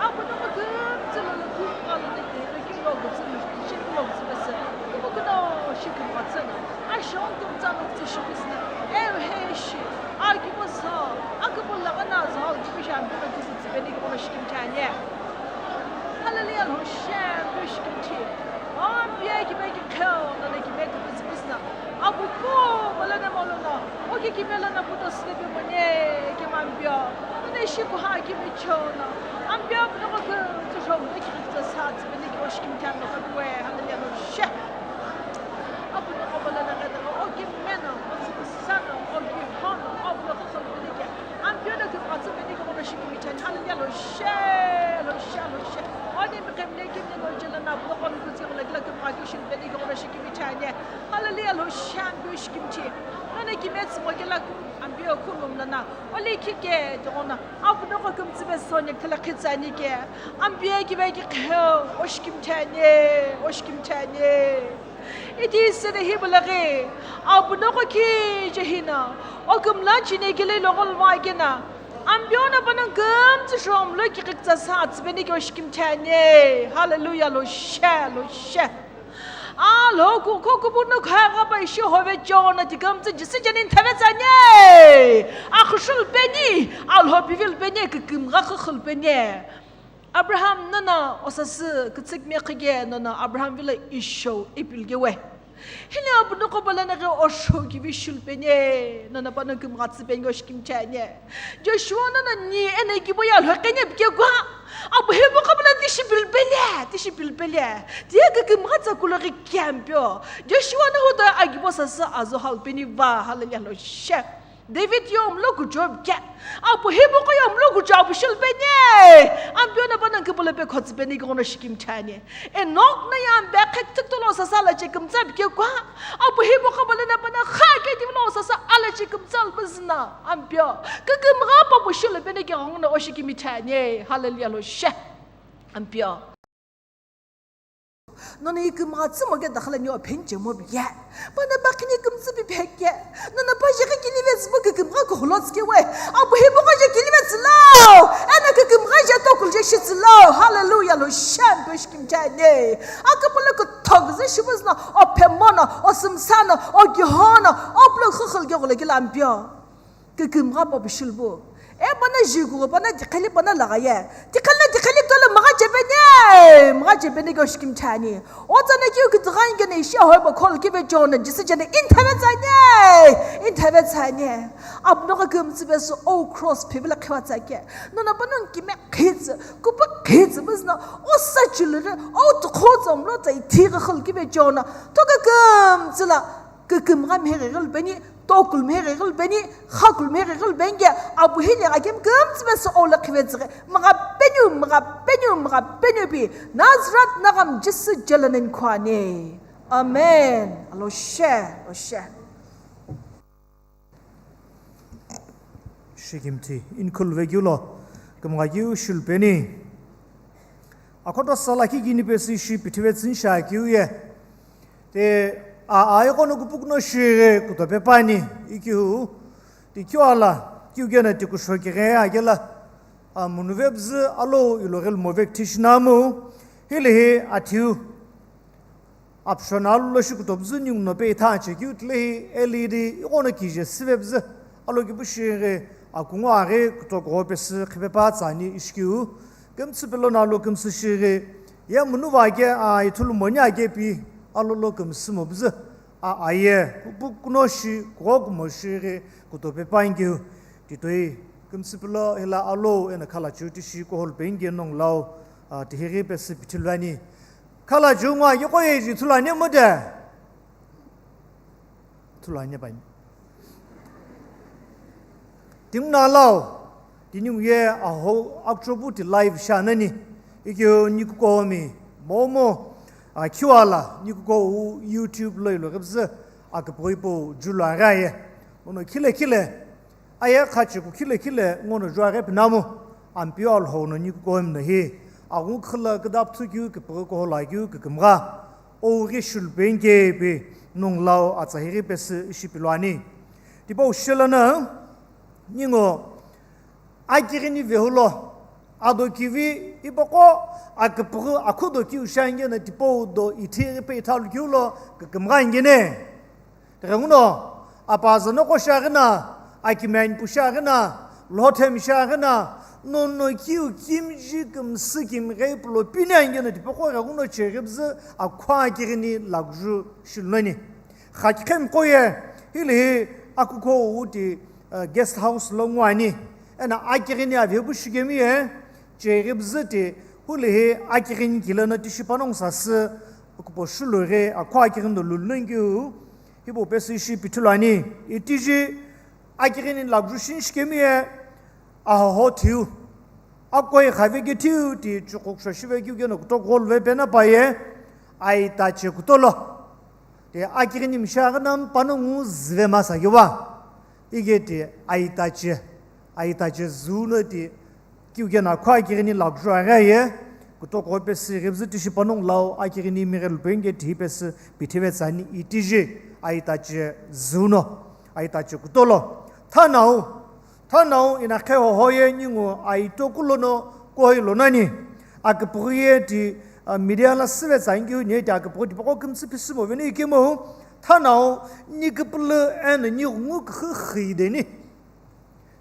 Am ko na ko ke tsi lo lo ku ka lo ne ke ki lo ko tsi shi ko lo tsi pe se. Ko ko na shi kimi tsi na. Ai shong tum tsa lo tsi shi kimi na. E he shi. Ai ki mo sa. Aka pala na za ki shi am yo na ke Peni ki kono shi kimi chane. Hallelujah, lo shen, lo shi kimi chi. Ampeu ki be ki kheo, na le ki be ki busi busi na. Apu ko, mo le na mo lo na. O ki ki be lo na puto sile be mo ne, ki ma ampeu. Mo ne shi ko ha ki be cho na. Ampeu ko ko ko, to sho mo ki ki sa sa, peni ki kono shi kimi chane, lo ka kwe, hallelujah, lo she. Apu no ko mo le na ka, o ki me na, o si sa na, o ki ho na, apu no ko ko peni ki. Ampeu no kümgha tsü peni ki kono shi kimi chane. Hallelujah, lo she, lo she, lo she. Oni mi kemle kimle lo jela na, lo kono kutsi kono kila kümgha ki shi peni ki kono shi kimi chane. Hallelujah, lo she, ampeu shi kimi chi. None kimi tsü mo kila ku, ampeu ku lum na na. Oli ki ke, to kono. Apu no ko kümtsü be so ni kila khitsa ni ke. Ampeu ki be ki kheo, o shi kimi chane, o shi kimi chane. Iti sene hi bulaghi, apu no ko ki jehina, o kümla chine kile lo ngol wa kena. Ampeu no pano kümtsü shom lo ki kiksa sa tsü peni ki o shi kimi chane. Hallelujah, lo she, lo she. A lo ku ko ku bu no kha ga ba shi ho ve cho na ti kümtsü jisi janin thave tsane. A khushul peni, a lo bivil peni, ki kümgha khushul peni. Abraham nana osasü kütsükmi khige nana Abraham vilo isho ipilge we. Hile apu no ko bala na ge osho ki vi shul peni nana pano kümgha tsü peni o shi kimi chane. Joshua nana ni ene ki bo ya lo kene bike kwa. Apu he bo ko bala tishi pil pele, tishi pil pele. Tie ki kümgha tsü kulo ki kiampio. Joshua na huta agi bo sasü azo hal peni va, hallelujah, lo she. David yo mlo kujo ke. Apu hi bo ko yo mlo kujo apu shil peni. Ampeu no pano ki bole pe khotsi peni ki kono shi kimi chane. Enok na ya ambe khek tik tolo sasa la che kümtsa bike kwa. Apu hi bo ko bole na pano kha ke ti lo sasa ala che kümtsa al bizna. Ampeu. Ki kümgha pa bu shil peni ki kono o shi kimi chane. Hallelujah, lo she. Ampeu. Nono ikümgha tsü mo ke dakhala ni o phen che mo bike. Pana bakini kümtsü bi phek ke. Nono pa je ke kilive tsü mo ke kümgha ko holo tsü ke we. Apu hi bo ko je kilive tsü lo. Ena ke kümgha je tokul je shi tsü lo. Hallelujah, lo shen pe shi kimi chane. Aka pala ko thok ze shi bizna, o phen mo na, o sümsa na, o giho na, o plo khukhul ke gole ke lampio. Kükümgha papu shilbu. E pana jiguru pana dikheli pana lagha ye. Dikheli na dikheli tolo mgha chepeni. Mgha chepeni kyo shikim chani. Otsa na kyu kütügha inge na ishi ahoibo khol kibe chona jisi jene inthave tsanye. Inthave tsanye. Abno ka kümtsü besu o cross pibila khiwa tsake. Nona panun kime khitsi. Kupa khitsi bizna. O sa chilere. O tukho tsamlo tsa ithi ka khol kibe chona. Toka kümtsü la. Kükümgha mheghi ghilbeni, tokul mheghi ghilbeni, khakul mheghi ghilbeni ke abu hile ghakem kümtsü besu ola khivetsüghi. Mgha penyu, mgha penyu, mgha penyu pi. Nazareth nagam Jisu jalanen khwane. Amen. Alo she, alo she. Shikimthi, inkhul vekyu lo, kümgha kyu shilpeni. Akhoto sala ki gini pesi shi pithive tsünsha kyu ye. Te a a iko no kupukuno shire kutope pani ikiu. Te kyu ala, kyu gena te kusho kire agela. A munuve bzü alo ilo gel movek tishinamu. Hili hi athiu. Option alu lo shi kuto bzü ningu no pe itha che kyu tle hi L E D iko no kije sive bzü. Alo ki bushi ghi akungu aghi kuto ko pe sü khipe pa tsani ishkiu. Kümtsü pelo na lo kümsü shi ghi. Ye munu va ke a ithulu moni ake pi alo lo kümsü mo bzü. A aye kupu kuno shi kugo kumo shi ghi kuto pe pa ingiu. Titoi kümtsü pelo hila alo ena khala chu ti shi ko hol pe inge nong lao a tihiri pe sü pithilvani. Khala ju ngwa yoko ye ji thulani mo de. Thulani pa. Tingna lao, tining ye a ho akchobu ti live sha nani. Ikyo nikuko mi, momo, a kiwala, nikuko u YouTube lo ilo gabze, a kapoipo jula ga ye. Ono kile kile, Aye khachi ku khile khile ngono juaghi pinamu, ampio alhou no nikuko himno hi, agu khila kidap thukyu kipighi kohola kyu kikimgha, oughi shulupengke pi nunglau atsahighi pesü ishi piluani. Tipau shilana, ningo, akighini vehulo, ado kivi ipoko, akipighi akhudo kyu shangena tipau do ithi pe ithalu kyulo, kikimgha ingene. Tighenguno, apaza noko shiaghina, akimanipu shiaghina, lhothem shiaghina, nono kiu kimji kimsü kimghei pulo pini angeno tipaqo ghenguno cheghi bzü akhua kighini lakju shilunani. Khakikhem qoye, hili hi akukho uti, eh, guest house lo nguani. Ena akighini avebu shikemi ye, cheghi bzü ti, huli hi akighini kilana tishi panong sasü, kupo shulu ghe akhua kighini do lulunangiu, Hipau pesü ishi pithilu ani, itiji akighini lakju shinshi kemi ye ahoho thiu, akoi khave ke thiu ti chuqu kusho shive keu keno kutoku gholuve pena pa ye, aitache kutolo. Ti akighini misha aghi na mpano ngu zive masa kewa. Ike ti aitache, aitache zuno ti Kiu kena khua akighini lakju aghi ye, kutoku pesü ghibzü tishi panongu lau akighini mighe lupengike tihi pesü pithive tsani itiji, aitache zuno, aitache kutolo. Thanau, thanau ina khe hoho ye ningu aitoku lono kohoi lonani, akipughi ye ti, ah, media la süve tsangiu ni ye ti akipughi tipaqo kümtsü phisümo veni ikemu, thanau ni kipulu eno ni ghungu kükhi khideni.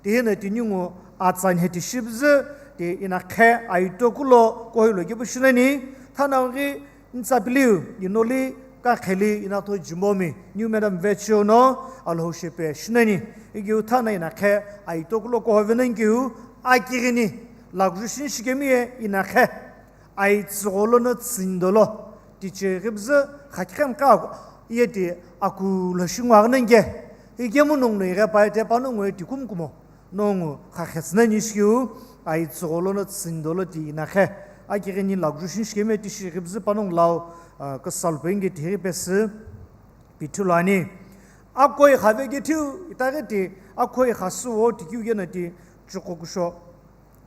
Tihino tiningu atsa nheti shibzü, ti ina khe aitoku lo kohoi lo kipu shinani, thanau ghi ntsapiliu, inoli kakheli inatho jimomi, New Madam Vecho no Alhou shepe shinani, ikiu thana ina khe aitoku lo kohoi venangiu, akighini, lakju shinshi kemi ye ina khe. Aitsügho lono tsündolo, tiche ghibzü, khakikhem ka, iye ti aku lo shingwa aghi nenge, ikemu nongu no ighe pa ite panongu ye ti kumkumo, nongu khakhe tsüna nishkiu, aitsügho lono tsündolo ti ina khe, akighini lakju shinshi kemi tishi ghibzü panongu lau, ah, küsa lupengike tihi pesü, pithilu ani. Akoi khave ke thiu, itaghi ti, akoi khasü wo ti kiu kena ti, chuqu kusho.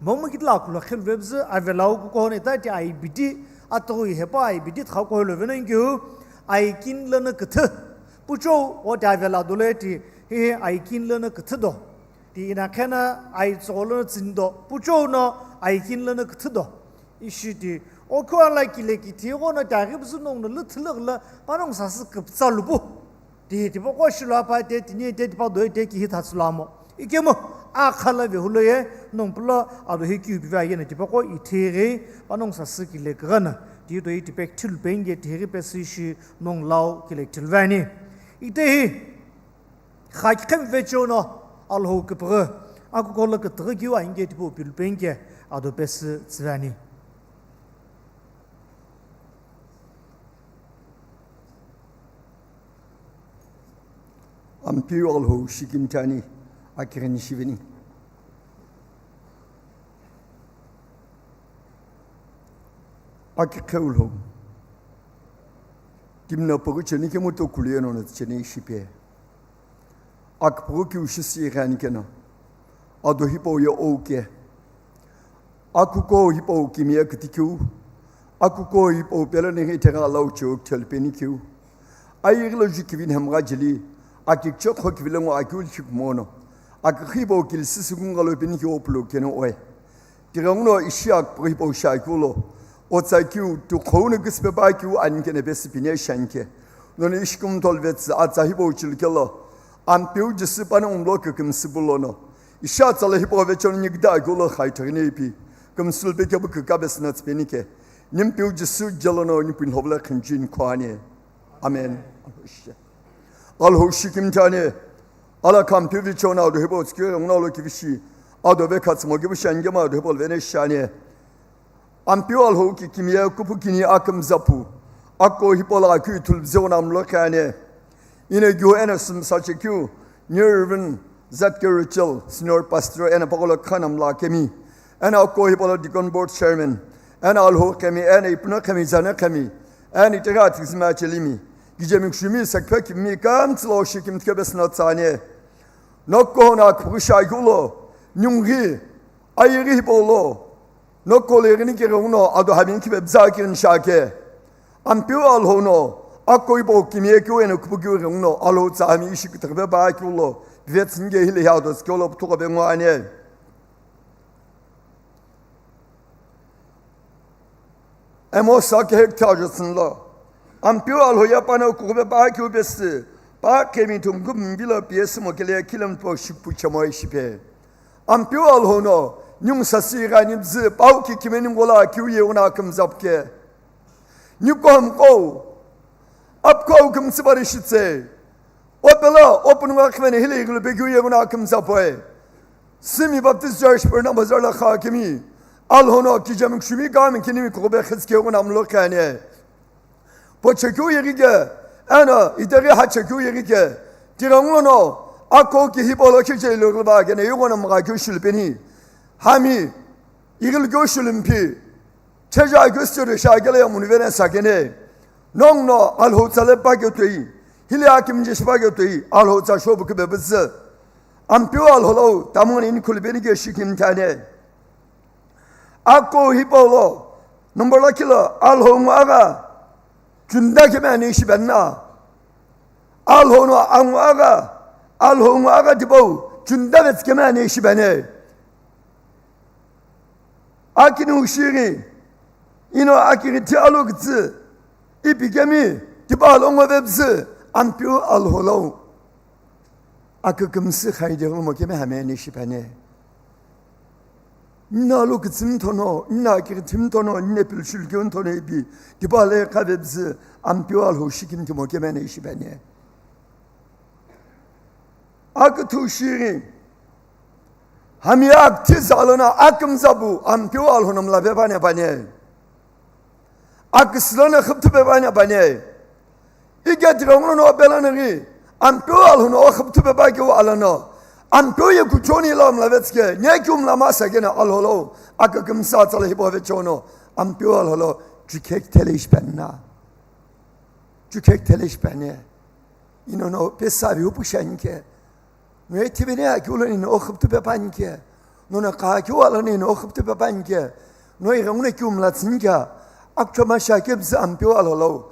Momu kitila kulo khiluvebzü avelau kukohoni ta ti aibiti, atughui hepa aibiti tha kohoi lo venangiu, aikin lono küthü. Puchou, o ti avela dolo ti, hi aikin lono küthü do. Ti ina khena aitsügho lono tsündo. Puchou no aikin lono küthü do. Ishi ti, o khua la kile kithi ghono ti aghibzü nongu no lüthülüghü la panongu sasü küptsa lupu. Ti, tipaqo shilo apa te, tini te, tipa doi te, kihi thatsülo amo. Ikemu akha la vehu lo ye nongu pülo ado hi kiu pive aye na tipaqo ithighi panongu sasü kile kugha na, ti do itipek thilu penge ithighi pesü ishi nongu lau kile thilu vani. Itehi kha kiqhem vecheo no Alhou küpüghü, akuko lo kütüghü kiu anike tipau pilu penge ado pesü tsüvani. Ampeu Alhou shikimthi ani, akighini shiveni. Akiqheu Alhou, timi no püghü cheni kemu tokulu ye nono cheni shipe. Aküpüghü kiu shisü ighi ani keno, ado hipau ye ouke. Akuko hipau kimiye kütikeu, akuko hipau pelo nighi ithegha lau cheu kithelu penikeu. Ayeghi lo ju kivi nhemgha jeli, akikicho qho kivi lo ngo akeu likhi kumono, aküxü hipau kilisü sükungu lo penikeu pulo keno oe. Tighenguno ishi aküpüghü hipau shakeu lo, otsa keu, tuqhou no küsüpe pa keu ani keno pesü pine shanke. Nono ishi kumtol vetsü atsa hipau chilukelo, Ampeu Jisü panongu lo kükümsü pulono. Ishi atsa lo hipau vecheo no nikida keu lo khaithoghi ne ipi, kümsülu pe kepu küka pesü no tsüpenike. Nimpeu Jisü jelo no nipu nhopula khinjin khuani. Amen. Alhou shikimthi ani, ala kha Ampeu vecheo no ado hipau tsükeu ghenguno lo kivishi, ado vekha tsümo kivishi angema ado hipau lo vene shani. Ampeu Alhou ki kimiye kupu kini akümza pu, ako hipau lo akeu ithulu vizeu no amlo khani. Ino keu eno sümsa chekeu, New Reverend Z K Rachel, Senior Pastor, eno paqo lo khana mla kemi, eno ako hipau lo Deacon Board Chairman, eno Alhou kemi, eno ipuno kemi, zane kemi, eno itaghi athikizümi achelimi, kijemi kushumi, sakiphe kimi, kamtsü lo shikimthi kebe sino tsani. Nokho no aküpüghü shakeu lo, nunghi, ayeghi hipau lo, nokho lo ighini keghenguno ado hami kibe bza kighini shake. Ampeu Alhou no, ako hipau kimiye keu eno kupu keu ghenguno, Alhou tsa hami ishi kütüghüpe pa keu lo, vetsü nge hile hi ado tsükeu lo püthuqo pe ngo ani. Amos akehek thajo tsünlo, Ampeu Alhou ye pano kughüpe pa keu pesü, pa kemi thumku mvilo piyesü mokele ye khilemtpo shikpu chemo ishipe. Ampeu Alhou no, ningu sasü ighani bzü, pau ki kimeni ngola kiu ye una kümzapke. Niku hamko, apko kümtsü bari shitse. Opela, opununga khimene hile igulu pekiu yeguna akümtsa poe. Simi Baptist Church Purna Bazar la kha kimi. Alhono kijami kshumi kami kinimi kobe khitske guna amlo khane. Po chekiu yegike, ana iteri ha chekiu yegike. Tirangulo no, ako ki hipolo kiche ilo gulba gene yugona mga kyu shilpeni. Hami, igil kyu shilmpi. Cheja kyu stiru sha gele ya munivene sakene. Nong no, Alho tsale pa kyo tui. Hili akim je shipa kyo tui. Alho tsa shobu kube buzz. Ampiu Alho lo, tamon in kulbeni ke shikim tane. Ako hipolo, number la kilo, Alho ngu aga, junda ke mani shibanna. Alho no angu aga, Alho ngu aga dibau, junda vetske mani shibane. Akinu shiri, ino akiri ti alu gtsi, ipi kemi, tiba alongo vebzi, Ampiu Alho lo. Akükümsü khaide ghulo mo keme hamene shipane. Nna lo kütsümthono, nna kükümthono, nne pilshul kyunthono ipi, tipa le kavebzi, Ampiu Alho shikim timo kemene shipane. Aküthu shiri, hami akthi zalona akümzabu, Ampiu Alho namla vepane pane. Aküsülana khüptüpe bani bani. Ike tirongo no belana ri. Ampiu Alho no khüptüpe ba kiu alano. Ampiu ye kuchoni la mla vetske. Nye kiu mla masa gena Alho lo. Akükümsa tsala hibo vechono. Ampiu Alho lo. Jukek tele ishpenna. Jukek tele ishpene. Ino no pesa vi upu shanke. No e thibene akyu lo nino okhüptüpe panke. No na ka kyu alo nino okhüptüpe panke. No iga ngune kyu mlatsinke. Akchoma shake bzi Ampiu Alho lo.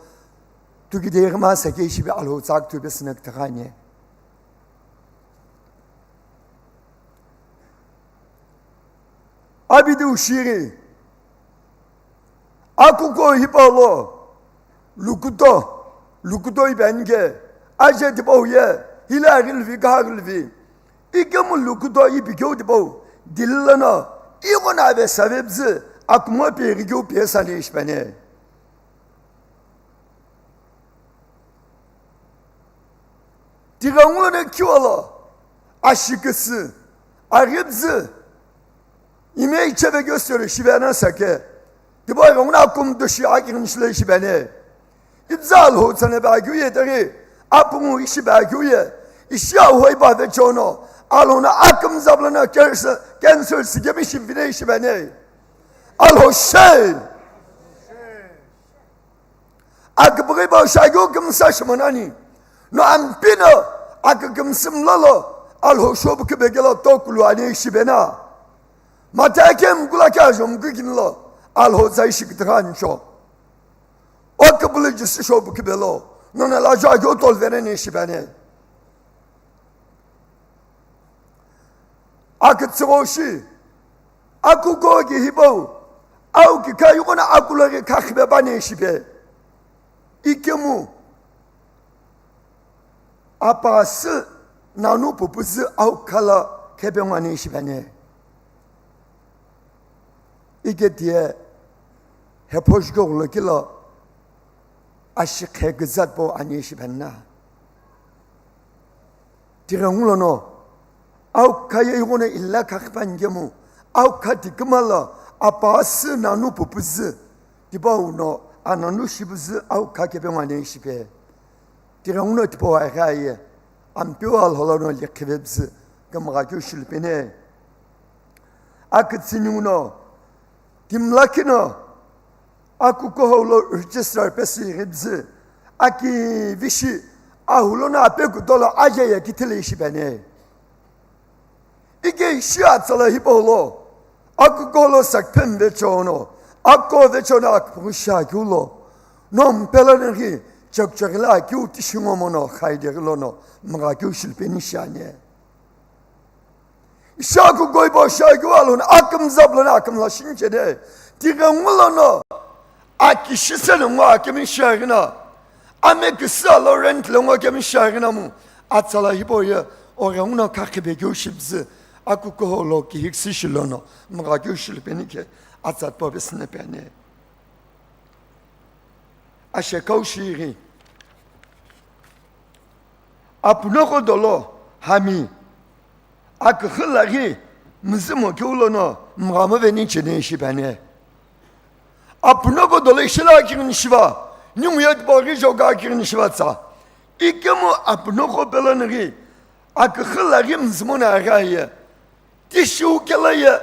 Tuki de ma sake shibe Alho tsak tube sinek tagane. Abidi ushiri. Akuko hipalo, lukuto, lukuto ibenike, aje tipau ye, hile agilvi, ka agilvi. Ikemu lukuto ipi keu tipau, dili lono, ighono ave save püzü, akumo pighi keu pesa ni ishi pene. Tighenguno kiwalo, ashiküsü, aghipüzü, ime icheve keu sori shivena sake. Tipau ighenguno akum dushi akighini shilo ishi pene. Ipüzü Alhou tsana pe akeu ye taghi, apungu ishi pe akeu ye, ishi ahoi pa vechono, Alhou no akümza pülono cancer, cancer sikemi shivine ishi pene. Alhou she. Aküpüghü pa shageu kümsa shimonani. No ampino akükümsü mlolo, Alhou shopu küpekelo tokulu ani ishi pena. Matha kemu kula kya jomku kinlo, Alhou tsa ishi kitaghancho. O küpülü Jisü shopu küpelo, nona la jo agyo tolvene ni ishi pene. Akütsügho shi, akuko ki hipau, au ki kayuko na akulo ki kakhipe pani ishi pe. Ikemu, apasü nanu pupüzü au khala khepe ngani ishi pene. Ike tiye, hepho jukoghulo kilo, ashi khe küzat po ani ishi pene na. Tighengulono, au kha ye ighono illa kha khipani kemu, au kha tikümalo, apasü nanu pupüzü, tipau no, ananu shipüzü au kha khepe ngani ishi pe. Tighenguno tipau aghi aye, Ampeu Alhou lono likhive püzü, kümgha keu shilupene. Akütsüni uno, timlakino, akuko holo register pesü ighipüzü, aki vishi, ahulono apekutolo aje ye kithile ishi pene. Ike ishi atsala hipaulo, akuko lo sakphem vechono, ako vechono akpughu shi akeulo, no mpelo nenghi, chakchakila akeu tishingo mono, khaide lono, mga keu shilupeni shane. Ishi akuko ipo shi akeu alono, akümza pülono, akümla shinchene, tighengulono, akishiseno ngo akemi shi aghina, ame küsü alo rent lo ngo kemi shi aghina mu, atsala hipau ye, oghenguno khakhipe keu shipüzü, akuko holo kihiküsü shilono, mga keu shilupeni ke, atsatpo pesüne pene. Ashekau shighi. Apunoko dolo hami. Aküxü laghi müzümo keu lono mghamo veni cheni ishi pene. Apunoko dolo ishila akighini shiva. Ningu ye tipau ghi joka akighini shiva tsa. Ikemu apunoko pelonighi. Aküxü laghi müzümo na aghi aye. Tishiu kela ye,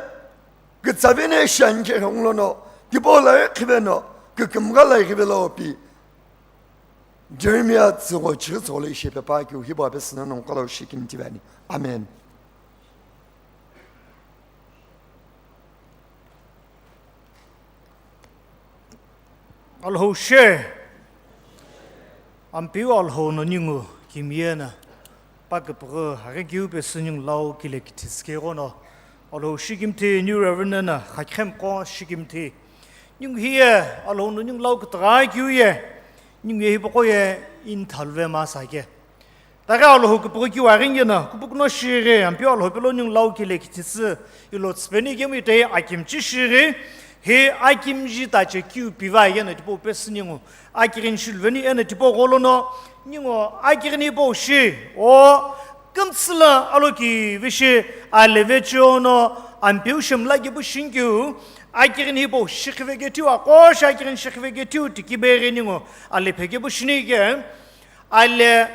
kütsaveni shiani keghengulono, tipau la iqhiveno, kükümgha la ighivelo pi. Jeremiah tsügho chighi tsügho lo ishi pepa keu hipau pesüna nongu kala shikimthi vani. Amen. Alhou she, Ampeu Alhou no ningu kimiye na, pa küpüghü aghi keu pesü ningu lau kile kithi sükeghono, Alhou shikimthi, New Reverend na khakhemqo shikimthi. Ningu hiye, Alhou no ningu lau kütagha keu ye, ningu ye hipaqo ye, ini thaluve masa ke. Taghi Alhou küpüghü kiu aghi ngena, küpüghü no shighi, Ampeu Alhou pelo ningu lau kile kithitsü, ilo tsüpeni kemu itaghi akimchi shighi, hi akimji tache kiu piva yena tipau pesü ningu, akighini shiluveni ena tipau gholono, ningu akighini hipau shi, o, kümtsü la aloki vishi, aleve chiono, Ampeu shemla kepu shinikeu, akighini hipau shikhive kethiu, aqo shi akighini shikhive kethiu, tikibeghi ningu, alephe kepu shinike, ale,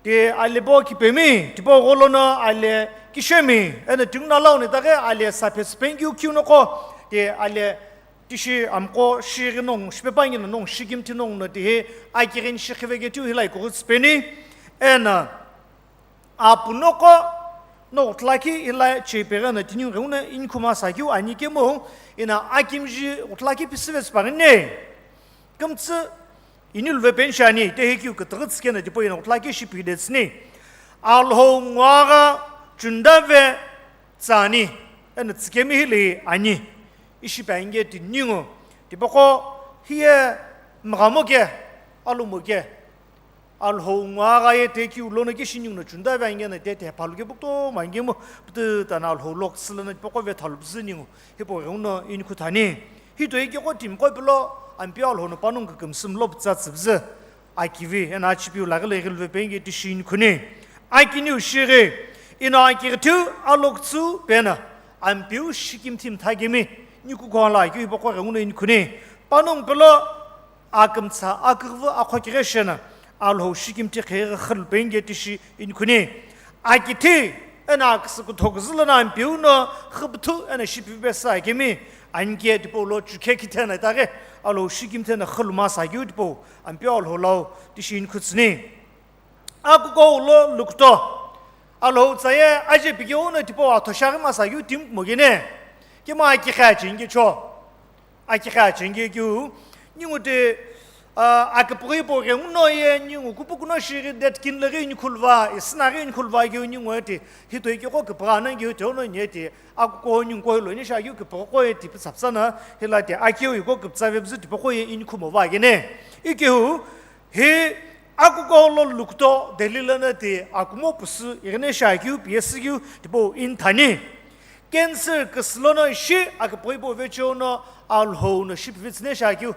Ti ale bo kipemi, tipau gholono ale kishemi, eno tinguna launi taghi ale saphe sipeni kiu kiu noqo, ti ale tishi amqo shighi nongu, shipepa ngino nongu shikimthi nongu no tihi akighini shikhive kethiu hilai kughu sipeni, eno apu noqo no uthlaki hilai chepeghi no tini gheguna inikhu masa kiu ani kemu, ina akimji uthlaki pisive sipaghi ne. Kümtsü ini luve peni shiani, itehi kiu kütüghü tsükeno tipau yena uthlaki ishi pide tsüni. Alhou nguagha chunda ve tsüani, eno tsükemi hili ani. Ishi penge tiningu, tipaqo hiye mghamo ke, alumo ke. Alhou nguaghi ye tekeu lono kishi ningu no chunda ve ange na tete phalu ke bukto mange mo pütü tana Alhou lok silo na tipaqo ve thalu bzü ningu hipau ghenguno inikhu thani. Hitoi keqo timiqo pilo Ampeu Alhou no panongu kükümsü mlo pütsa tsübzü akivi ena achipiu laghi lo ighilu ve penge tishi inikhuni. Akiniu shighi ino akighitiu alokütsü pena Ampeu shikimthi mtha kemi nikukho la akeu hipaqo ghenguno inikhuni. Panongu pilo akümtsa aküghüvü akhokighe shena Alhou shikimthi kheghi khülu penge tishi inikhuni. Akithi ena aküsü kuthoküzü lono Ampeu no khüpüthu ena shipivi pesa akemi anike tipau lo chukhe kithena itaghi Alhou shikimthi ena khülu masa akeu tipau Ampeu Alhou lau tishi inikhutsüni. Akuko lo lukuto Alhou tsaye aje pighe uno tipau athoshaghi masa akeu timi kumo kene kemu akighi achingi cho. Akighi achingi keu ningu ti, ah, akipughi hipau ghenguno ye ningu kupukuno shighi date kinlo ghi inikhulu va, isüna ghi inikhulu va keu ningu ye ti, hitoi keqo kipughi ana keu ti ono nye ti, akuko ningu ko hilo ni sha keu kipughi ko ye ti pütsapütsa na, hila ti akeu iko kipütsa ve bzü tipaqo ye inikhumo va kene. Ikeu hi akuko lo lukuto Delhi lono ti akumo pusu ighine sha keu piyesü keu tipau inithani. Cancer küsü lono ishi akipughi hipau vecheo no Alhou no shipivitsüne sha keu.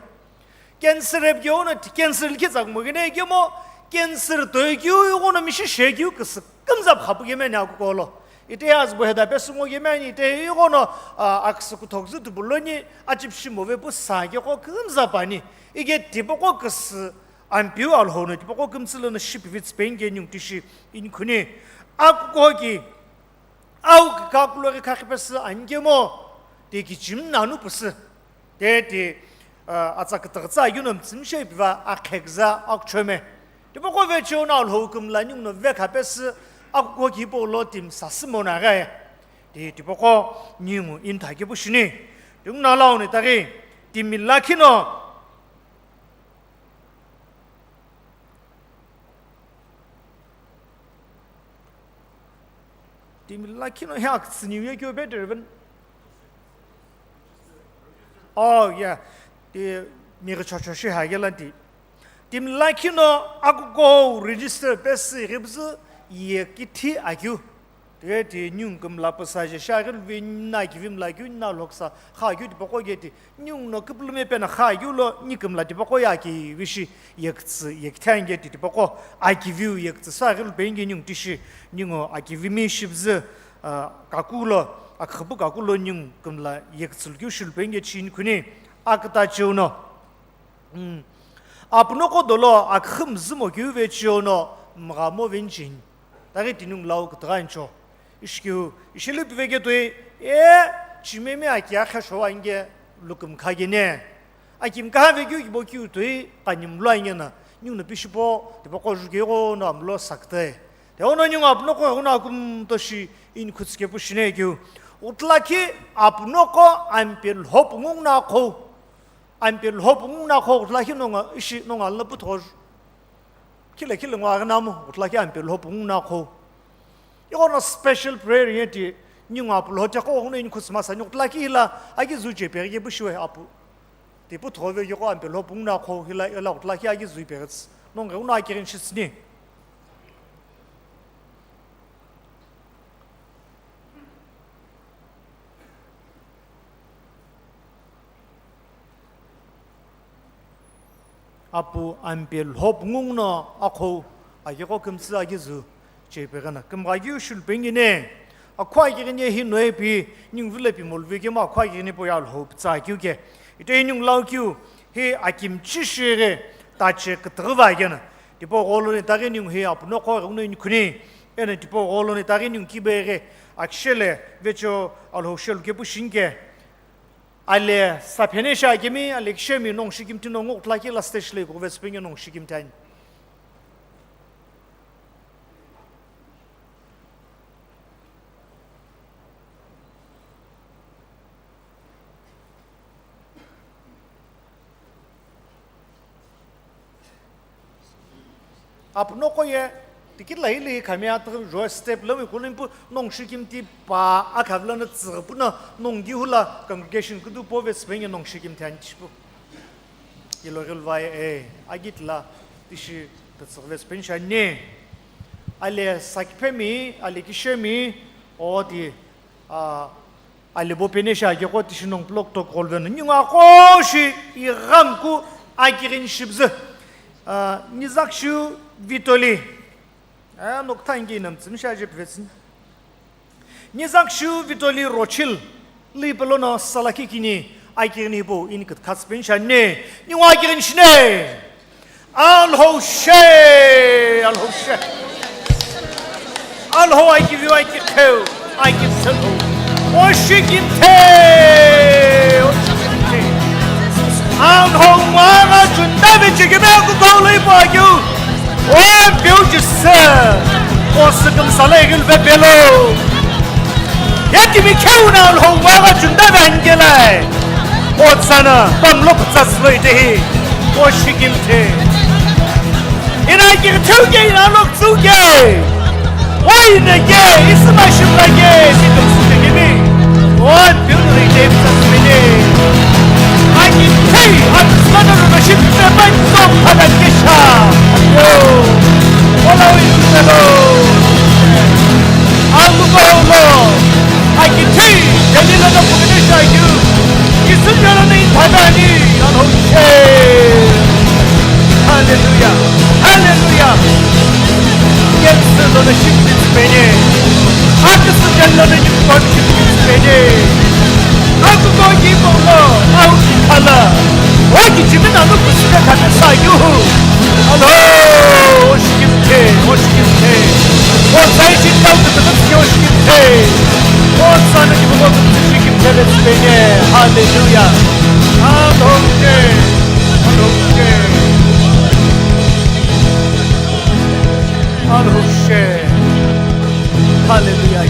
Cancer epikeo no ti cancer likhi tsa kumo kene kemo cancer toi keu ighono mishi she keu küsü kümza phapu kemeni akuko lo. Ite azübo heda pesü ngo kemeni ite ighono, ah, aküsü kuthoküzü tupu loni achipishi move pu sa keqo kümza pani. Ike tipaqo küsü Ampeu Alhou no tipaqo kümtsü lono shipivitsü penge ningu tishi inikhuni. Akuko ki au kikakulo ghi khakhi pesü anikemo, te kichimi nanu pesü, te te, ah, atsa kütüghütsü akeu no mtsümshe piva akheküza akuchome. Tipaqo vecheo no Alhou kümla ningu no vekha pesü akuko ki hipau lo timi sasü mono aghi. Te tipaqo ningu initha kepu shini. Ningu no lau ni taghi timi lakhi no Timi lakhi no hi akütsü niu ye keu better even. Oh, yeah. Ti mighi chocho shi ha ye lanti. Timi lakhi no akuko register pesü ghibzü ye kithi akeu. Te ti ningu kümla püsa je sha ghilvi na kivi mla keu na loksa kha keu tipaqo ye ti. Ningu no küpülüme pena kha keu lo ni kümla tipaqo ye akivi shi yekütsü yekithe ange ti tipaqo akiviu yekütsü sa ghilvi penge ningu tishi ningu akivimi shibzü, ah, kaku lo, aküxüpu kaku lo ningu kümla yekütsü lukeu shilu penge chi inikhuni aküta chiu no. Hmm. Apunoqo dolo aküxü mzümo keu ve chiu no mgha mo ve nchin. Taghi tiningu lau kütügha ncho. Ishikeu, ishile piveke toi, e, chimemi aki akhe showa inge lukümkha gene. Akimkha vekeu kibo kiu toi, kanimlo inge na, ningu no pishipo, tipaqo jukegho no amlo sakte. Te ono ningu apunoqo ghuno akumto shi inikhutsukepu shine keu. Uthlakhi apunoqo ampe lhopu ngungu na khou. Ampe lhopu ngungu na khou uthlakhi nonga ishi nonga lna putho. Khila khila ngwa aghi namu, uthlakhi ampe lhopu ngungu na khou. Ighono special prayer ye ti, ningu apu lhote qo ghuno inikhutsu masa, ningu uthlakhi hila, agi zu chepe ghi pushiwe apu. Ti putho ve ghi qo ampe lhopu ngungu na khou hila, ila uthlakhi agi zu ipe ghi tsi. Nonga ghuno akirin shitsni. Apu ampe lhopu ngungu no akhou, aghiko kümtsü aghi zu, chepe ghana, kümgha keu shilu pengine, akhu aghighi ne hi noe pi, ningu vile pi molvi kemo akhu aghighi ne po ya lhou pütsa keu ke. Ite hi ningu lau keu, hi akimchi shighi, tache kütüghü va aghena. Tipau gholo ni taghi ningu hi apunoqo ghi uno inikhuni, ena tipau gholo ni taghi ningu kibe ghi, akishele, vecho alhou shelu kepu shinke. Ale saphene shi akemi, ale kishemi nongu shikimthi nongu uthlakhi la stage le kuve sipenge nongu shikimthi ani. Apunoqo ye, tikit la hili khamia tüghü jo step lami kulimpu nongu shikimthi pa akhavla na tsügü puna nongu gihula congregation kudu pove sipenge nongu shikimthi ani tishipu. Ilo gilvai e, agit la tishi Tütsüghüvetsü peni shiani. Ale sakiphemi, ale kishemi, oti, a, ale bo peni shi akeqo tishi nongu pulo kutoku gholono. Ningu aqo shi ighamku akighini shipüzü. A, Nizakshiu Vitoli. A, nokuthangi namtsü mi shi aje püvetsüni. Nizakshiu Vitoli Rochil, lü ipe lono salakikini akighini hipau ini kütkhatsü peni shiani, ningu akighini shini. Alhou she, Alhou she. Alhou akiviu akitheu, akitheu. Oshikimthe, oshikimthe. Alhou mara chundave chikime kutoului pagyu. O Ampeu Jisü, o sükümsala ighilve pelo. Yetimi keu na Alhou mara chundave anikela. O tsana, pamlo kutsatsülo itehi. Oshikimthe. Ina kitheu ke ina lokutsu ke. Oine ke, isüma shimla ke, sikümsü ke kimi. O Ampeu nuri ke pütsa sümini. Akithei, akismana nuri shimpe pai tong pada kesha. Yo. Ola wi selo. Alukolo. Akithei, Delila no kumine shayu. Kisünya no ni thadani. Alhou she. Hallelujah. Hallelujah. Yensü lono shipitipeni. Aküsüchen lono yipikon shipitipeni. Akuko yipo lo, au kikhala. O kichimi nanu kusüka kame sayu. Alo, oshikimthe, oshikimthe. O zai shi tau kutukutuki oshikimthe. O sana kibuko kutukutuki kimthe letipeni. Hallelujah. Alo, ke. Alo, ke. Alhou she. Hallelujah.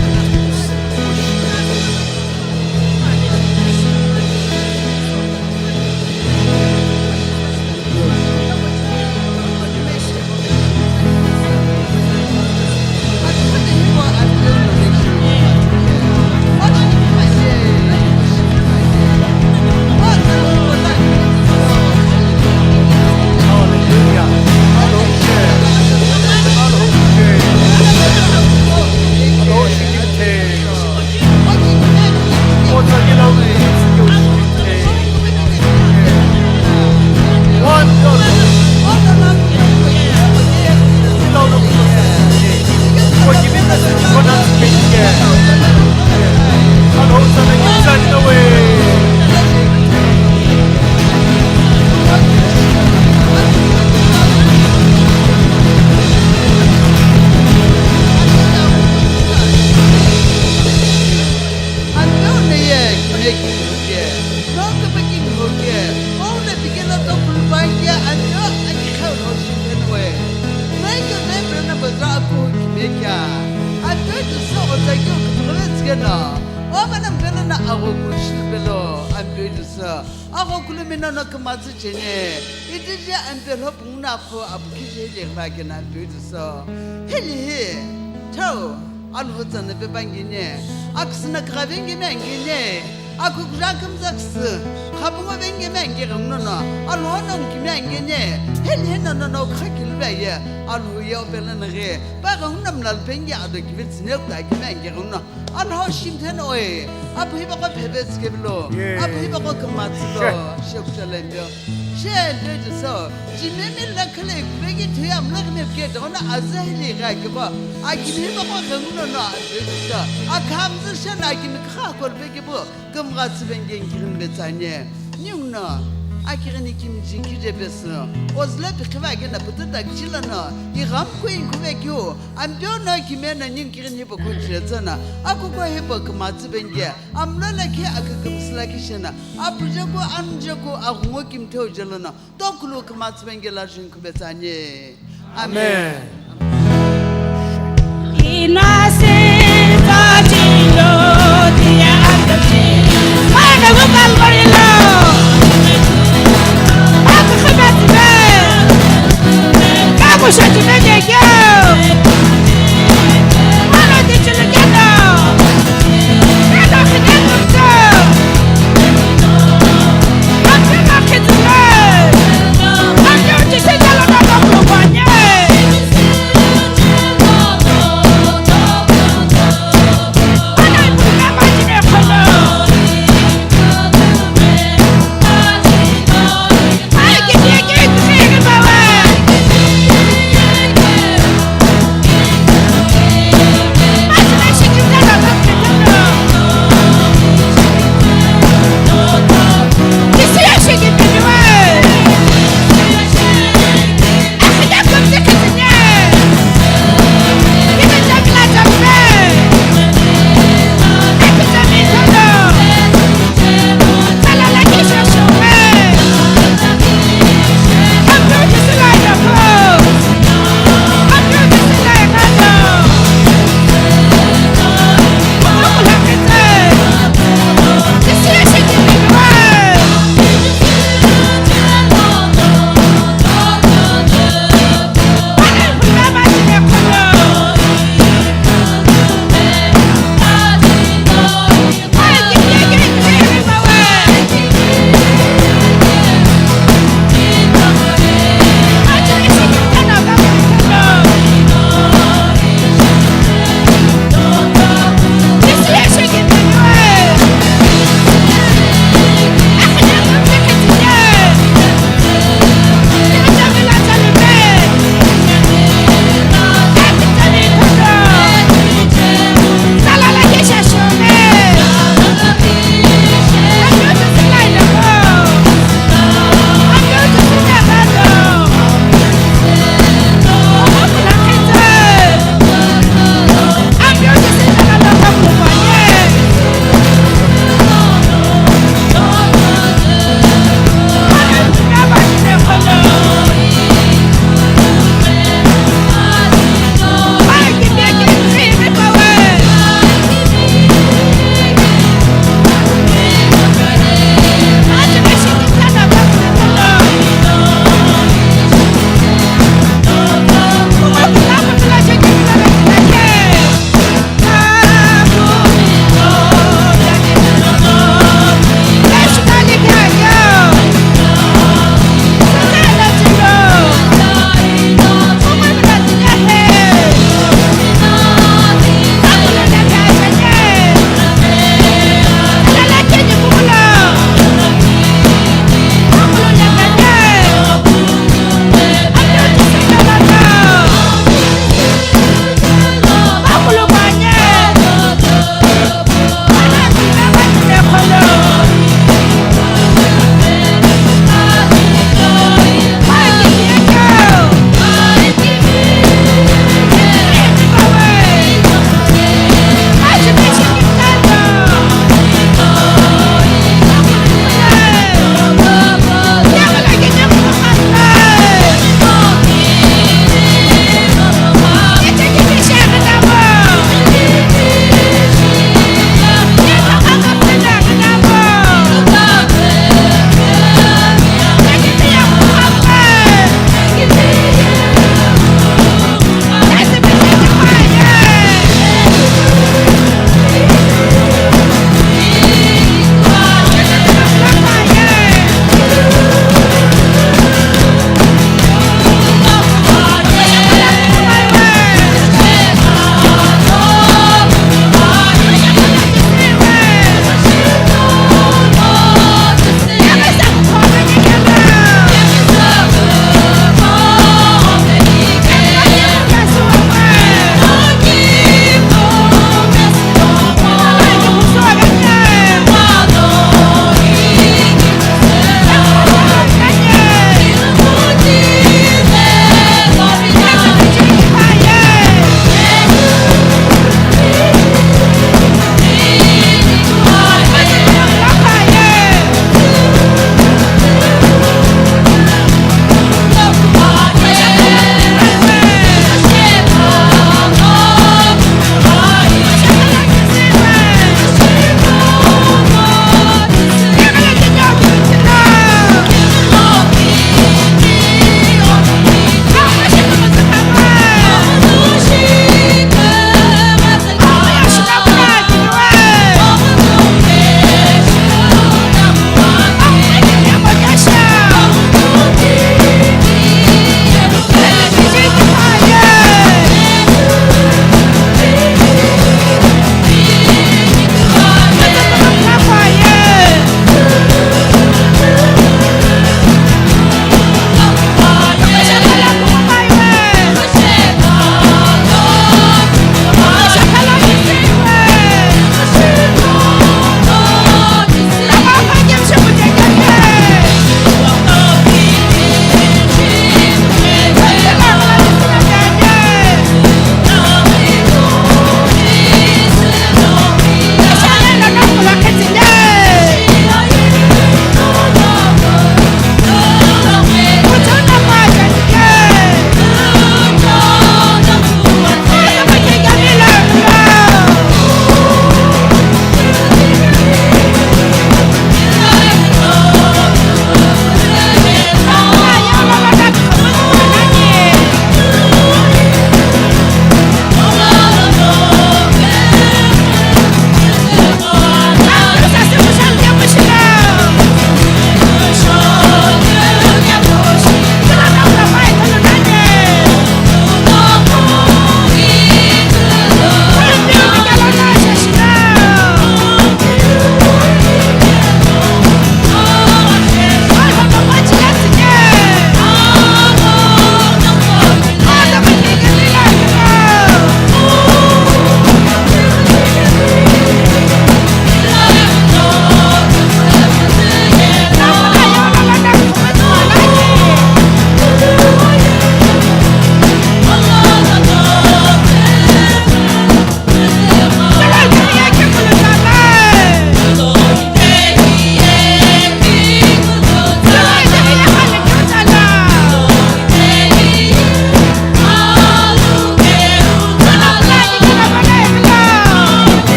Aghokulu mino no kümatsü cheni, itiji Ampeu lo pungu no akhu apu kije hile ghivakena Ampeu Jisü. Hili hi, thau, Alhou tsana pe pangini, aküsü no kugha vengemi angini, akukugha kümzaküsü, khapungu vengemi angi ghenguno no, Alhou no ngukimi angini, hili hi nono no kukha kilivaye, Alhou ye opela naghi, pa ghenguno mlalu pengi ado kivitsüne kuta kimi angi ghenguno. Alhou shimtheni oi, apu hipaqo phepetsü kevilo, yes, apu hipaqo kümatsülo, she. Shekuchale mbio. She, Ampeu Jisü, jimemi lakhi lo ikuveki thuye amlaghi mepike doghono azü hili ighi akiqo, akimi hipaqo ghenguno no, Ampeu Jisü, akhamzü shena akimi kha akolupe kepu, kümgha tsüvengeni kighini vetsüani. Ninguno, akighini kimiji kije pesü, ozülo pikhiva akena pututa kichila no, ighamkui inkhuve kiu, Ampeu no kimiye no ningu kighini hipau khuchire tsüna, akuko hipau kümatsü venge, amlo lakhi akükümsü lakhi shena, apujeku, anujeku, aghungu kimtheu jelo no, tokulu kümatsü venge la juni khuvetsüani. Amen. Amen.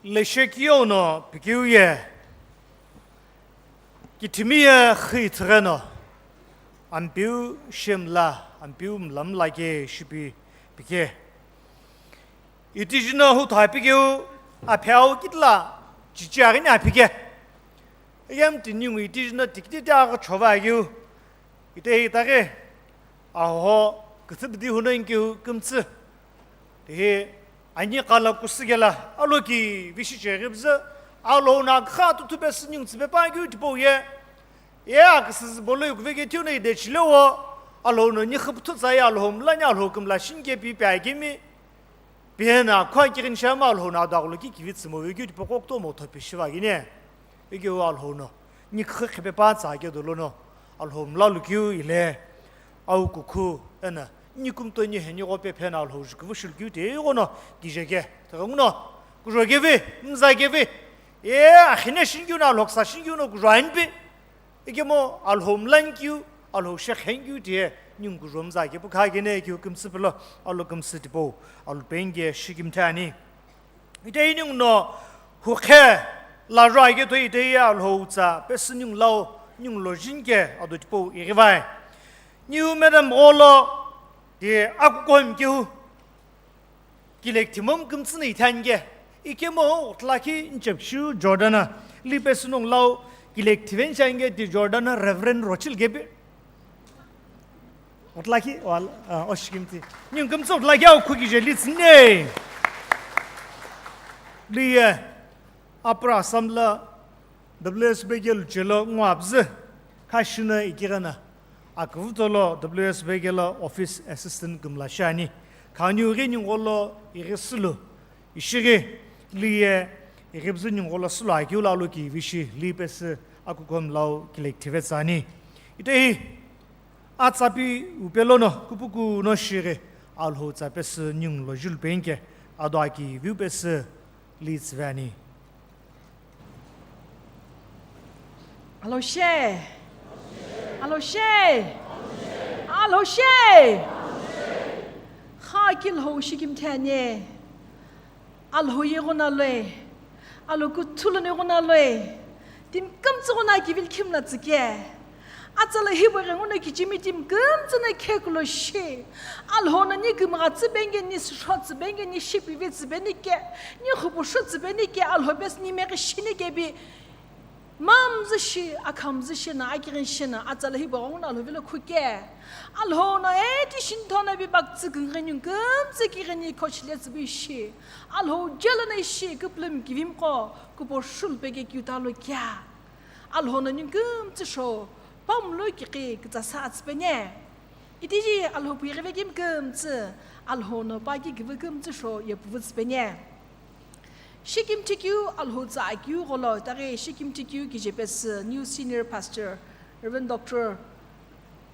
Leshekiyou no pikeu ye, kithimi ye xü ithighi no, Ampeu shemla, Ampeu mlamla ke shipi pike. Itiji no hutha pikeu, apheau kitla chichi aghini apike. Eyam tiningu itiji no tikititi aghi chova keu. Ite itaghi, aho, küthü bidi huno inkeu kümtsü. Tihi, ani kala kusükela, alo ki vishi cheghi bzü, alo na kha tu tu pe sinyung tsipe pa keu tipou ye. Ye aküsü bolo yukuveke thiu no ide chile wo, alo no ni khüpüthu tsa ye alo mla ni alo kümla shinke pi pe akemi. Pena khua kirin shama Alhou no adaghulo ki kivitsi mo vekeu tipaqo kutomo thope shiva kini. Vekeu Alhou no ni khü khipe pa tsa ke dolo no Alhou mla lukeu ile. Au kukhu ena ni kumto ni heni ghope phena Alhou jukuvu shilukeu te ighono kije ke. Thaga nguno kujo kevi, mza kevi. E akhine shingiu no Alhou ksa shingiu no kujo anpi. Ikemu Alhou mlan kiu, Alhou shekhen kiu tiye, ningu kujo mza ke pukha kene kiu kümtsü pelo, Alhou kümtsü tipou, Alhou penge shikimthe ani. Ite ningu no hukhe la rua ke toi ite ye Alhou tsa, pesü ningu lau, ningu lo jin ke, ado tipou irivai. Niu madam golo, tiye akukom kiu, Kilek thimam kümtsü no ithani ke. Ikemu utlaki nchepshu Jordan-a. Lipe sunong lau kilek thiven shange di Jordan-a Reverend Rochil kepi. Utlaki, wal, ah, oshikimti. Nyung kümtsü utlaki au khuki je litsne. Liye, Upper Assam la W S B ke luchelo ngwabzü khashina ikigana. Akuvutolo W S B ke lo office assistant kümla shani. Khaniu ghi ningolo ighi sulu. Ishighi liye ighibzü ningolo sulu akiu lalu ki vishi li pesü akukom lau kilek thive tsani. Itehi atsapi upelono kupuku no shighi Alhou tsa pesü ningulo julu penke ado aki viu pesü li tsivani. Alhou she. Alhou she. Alhou she. Kha ki Alhou shikimthe ani. Alhou ye gona loi. Alhou kuthulo ne gona loi. Tim kümtsü gona ki vil khimla tsike. Atsala hibo ghenguno kichimi tim kümtsü na khekulo shi. Alhou na ni kümgha tsü benge, ni sro tsü benge, ni shipi ve tsü beni ke, ni khupu shu tsü beni ke, Alhou pes ni meghi shini ke bi. Mamzü shi, akhamzü shi na, akirin shi na, atsala hibo ghenguno Alhou vilo khuke. Alhou na eti shinthona bi baktsü küngheni kümtsü kigheni kochile tsü bi shi. Alhou jelo na ishi küplüm kivim ko, kupo shul peke kiuta lo kya. Alhou no ningkümtsü sho, pamlo kiqi kütsasa atsüpene. Itiji Alhou pui ghive kimkümtsü, Alhou no paki ghive kümtsü sho yepuvutsüpene. Shikimthi kiu Alhou tsa akiu gholo, taghi shikimthi kiu kije pesü, new senior pastor, Reverend Doctor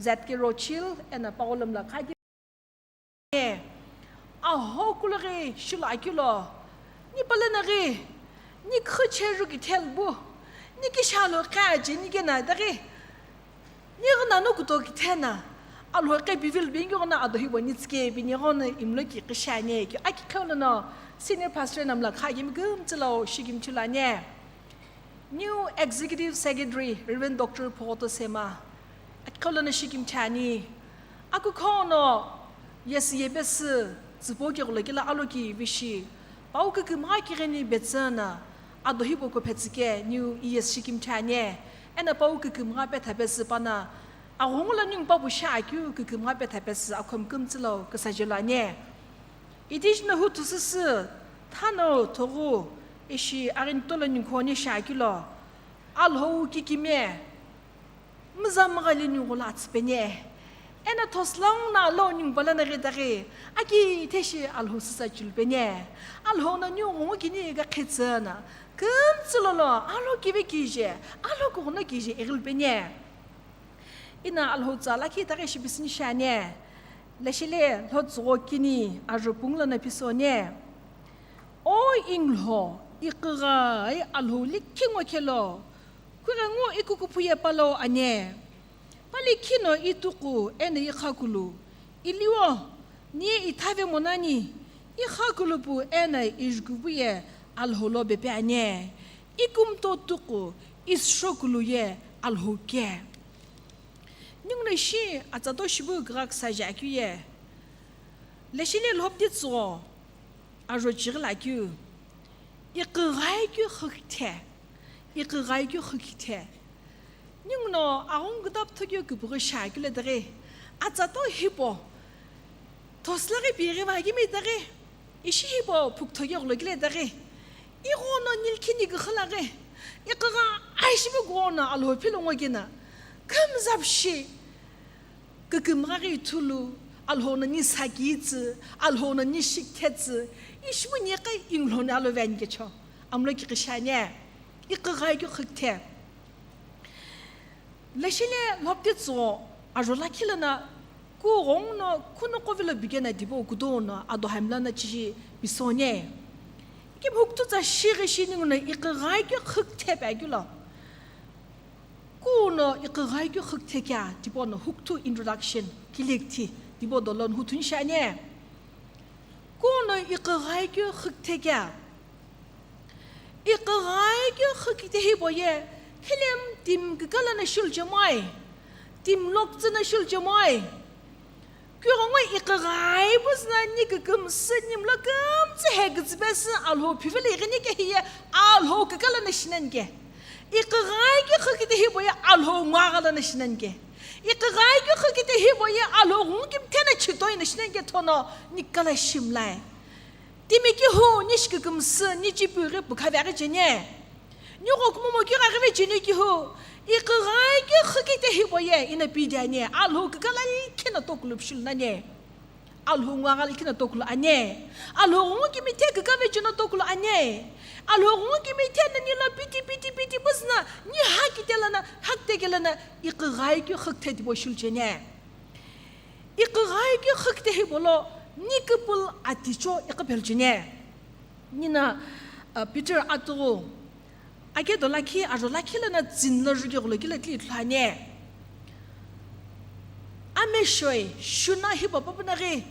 Z K Rochil, ena pagholomla khaki. Aho kulughi shilo akilo, ni palena ghi, ni khüche ju kithel bu, ni kishalo khaje ni kena daghi, ni ghina no kuto kithena, Alhou qe bivil bingi ghina ado hibo ni tsike bi ni ghina imlo ki qishane ki aki khelo no senior pastor namla kha yim gum tsilo shikim chulane. New Executive Secretary, Reverend Doctor Photo Sema, akikholona shikimthi ani. Akukhono yesi yepesü tsüpo keghulo kela aloki vishi, pau kükümgha kigheni betsüna, ado hipau kuphetsüke New E S shikimthi ani. Ena pau kükümgha petha pesü pana, aghungu lo ningu papu shi akeu kükümgha petha pesü akhom kümtsülo küsajelo ani. Itijino huthu süsü, thano thoghu ishi aghintolo ningu khoni shi akilo, Alhou kikime, müza müghali ningu lo atsüpeni. Ena thoslang na lo ningu palana ghidaghi, aki itheshi Alhou süsa chulupeni. Alhou no ningu ghungu kini kakhetsüna, kümtsülolo, Alhou kive kije, Alhou kughuno kije ighilupeni. Ina Alhou tsa lakhi itaghi shipisini shiani. Leshile lhotsügho kini ajo pungula na pisoni. O inglho, iqigha, Alhou likhi ngo khelo, kughengu ikukuphu ye palo ani. Pali khino ituqu ena ikhakulu, iliwo, ni ithave monani, ikhakulupu ena ijkupu ye, Alhou lo bepe ani, ikumto tuqu, isrokulu ye Alhou ke. Ninguno ishi atsato shipu kugha küsaje akeu ye. Leshile lhopdi tsügho, ajo chighi lakeu. Iqighaikeu xüküthe, iqighaikeu xüküthe. Ninguno aghungu kütapütho keu küpüghü shiakeu le daghi, atsato hipau, thosüla ghi pighi va akimi daghi, ishi hipau phukutho keu gholo kile daghi, ighono nilkhini küxü laghi, iqigha aishi pu ghono Alhou philo ngo kena, kümzapshi, kükümgha ghi ithulu, Alhou no ni sakitsü, Alhou no ni shikithetsü, ishi pu ni qai inglhoni alo veni kecho, amlo kiqi shiani, iqighaikeu xüküthe. Leshile lhopdi tsügho, ajo lakhi lono, ku ghonguno, kuno qovilo bikena dipo kutono, ado hamla no chishi pisoni. Ki mhukuthu tsa shighi shi ninguno iqighaikeu xüküthe pe akeu lo. Kuno iqighaikeu xüküthe kea, dipo no hukuthu introduction, kilikthi, dipo dolo no huthun shiani. Kuno iqighaikeu xüküthe kea. Iqighaikeu xüküthe hipau ye, khilemu timi kükala no shilu chemoi, timi lokütsü no shilu chemoi. Kughengu iqighai pu züna ni kükümsü ni mlo kümtsü hekütsü pesü Alhou phivilo ighini ke hiye Alhou kükala no shinani ke. Iqighaikeu xüküthe hipau ye Alhou nguaghi lono shinani ke. Iqighaikeu xüküthe hipau ye Alhou ghungu kimithe no chitoi no shinani ke thono ni kükala shimlai. Timi kihu, ni shi kükümsü, ni chipu ghi pukha veghi cheni. Ni ghokumomo kigha ghi vecheni kihu, iqighaikeu xüküthe hipau ye, ino pidi ani, Alhou kükala likhi no tokulu pishulu nani. Alhou nguaghi likhi no tokulu ani. Alhou ghungu kimithe kükavecheni no tokulu ani. Alhou ghungu kimithe no ni lo piti, piti, piti pu züna, ni hakite lono, hakite ke lono, iqighaikeu xüküthe dipo shilu cheni. Iqighaikeu xüküthe hipau lo, ni küpülü aticho iqi phelu cheni. Nino, uh, Peter atughu, ake do lakhi, ajo lakhi lono tsini lo juke gholo kile tli ithulu ani. Ameshoe, shuna hipau papu no ghi,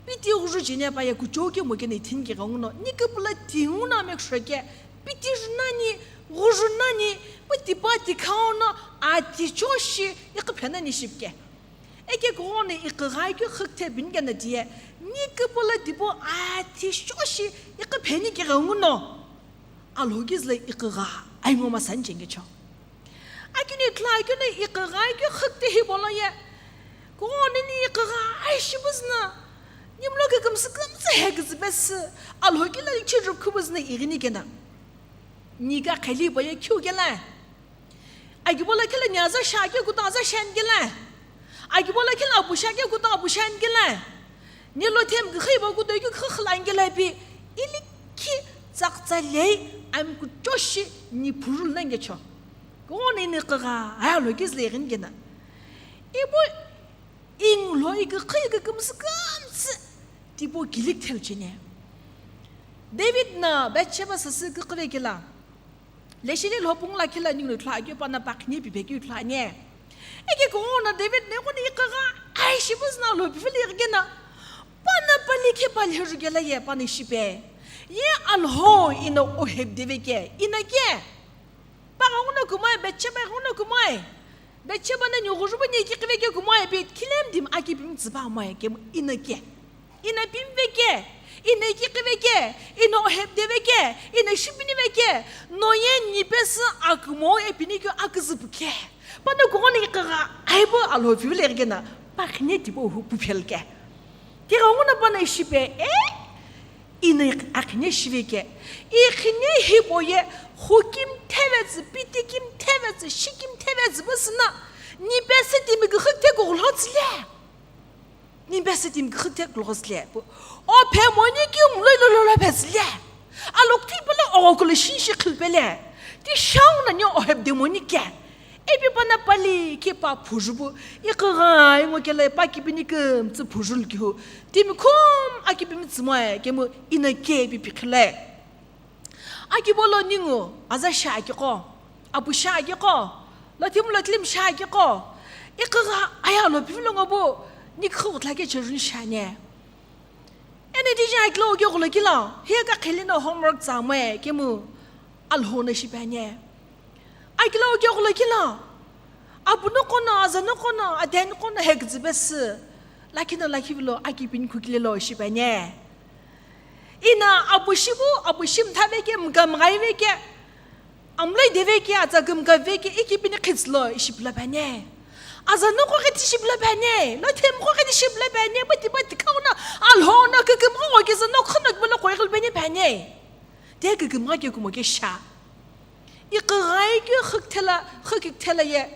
piti ghuju cheni pa ye kuchou kemu keno ithini kughenguno, ni küpülü tinguno amekshoi ke, piti ju nani, ghuju nani, pu tipa tikhau no, aticho shi, iqi phe nani shipu ke. Eke kughono iqighaikeu xüküthe bini keno tiye, ni küpülü dipo aticho shi iqi pheni kughenguno, Alhou kizülo iqigha ai ngo masani chenkecho. Akini ithulu akeu no iqighaikeu xüküthe hipau lo ye, kughono ni iqigha aishi pu züna, ni mlo kükümsü kümtsü hekütsü pesü, Alhou kilo ichirupkhu pu züna ighini keno. Ni ka kheli hipau ye khiu kela. Akibo lakhi lo ni aza shi akeu kuto aza shi ani kela. Akibo lakhi lo apu shi akeu kuto apu shi ani kela. Ni lo themu küxü hipau kuto ikeu küxü xü lo ani kela ipi. Ilikhi tsakitsa lei ami kuchou shi ni phurulu nani kecho. Kughono ino iqigha ai Alhou kizülo ighini keno. Ipu inglho iküxü ikükümsü kümtsü dipo kilikhi thelu cheni. David no Bathsheba sasü küxü ve kela. Leshile lhopungu lakhi lo ninguno ithulu akeu pano pakhine pipe keu ithulu ani. Eke kughono David no ighono iqigha aishi pu züna Alhou phivilo ighikeno, pano pali khe pali heju kela ye pano shipe. Ye Alhou ino ohebde ve ke, ino ke. Pa ghenguno kumoi, Bathsheba ghenguno kumoi. Bathsheba no ni ghuju pu ni kiqi ve ke kumoi, pi khilemu timi aki pimi tsü pa moi kemu ino ke. Ino pimi ve ke, ino ikiqi ve ke, ino ohebde ve ke, ino shipini ve ke, no ye ni pesü akümou epini keu aküzü pu ke. Pano kughono iqigha aibo Alhou phivilo ighikeno, pakhine dipo hu pu phelu ke. Tighenguno pano ishipe, e? Ino iq-, akhine shive ke. Ikhine hipau ye, hu kimithe vetsü, piti kimithe vetsü, shi kimithe vetsü pu züna, ni pesü timi küxü küthe kughulo tsüle. Ni pesü timi küxü küthe kughulo tsüle pu. O phe moni keu mlo ilo lolo phe tsüle. Alokuthu ipilo oghokulu shinshi khilpele. Ti shau no ni ohebde moni ke. Ipi pano pali khe pa phuju pu. Iqigha ingo kela pa kipini kümtsü phujulu kihu. Timi khum akipimi tsümoi kemu ino ke ipi pikhile. Akibo lo ningu aza shi akiqo, apu shi akiqo, lothimu lothimu shi akiqo, iqigha ai Alhou phivilo ngo pu, ni küxü kuthla ke cheruni shi ani. Eno tiji akilo uke ghulokilo, hiye kakheli no homework tsa moe kemu Alhou no shipe ani. Akilo uke ghulokilo, apu noqo no, aza noqo no, ade noqo no hekütsü pesü, lakhi no lakhi vilo aki pini khukile lo shipe ani. Ina apu shipu, apu shi mtha veke, mka mghai veke, amloi de veke, atsa kümka veke, iki pini khitsü lo ishi pilo pe ani. Aza noqo ghi tishi pilo pe ani, lo themqo ghi tishi pilo pe ani, bati bati kau no, Alhou no kükümgha gho kizü noqo no kibolo koi ghil pe ani pe ani. De kükümgha ke kumo ke sha. Iqi ghai keu khükthela, khükthela ye,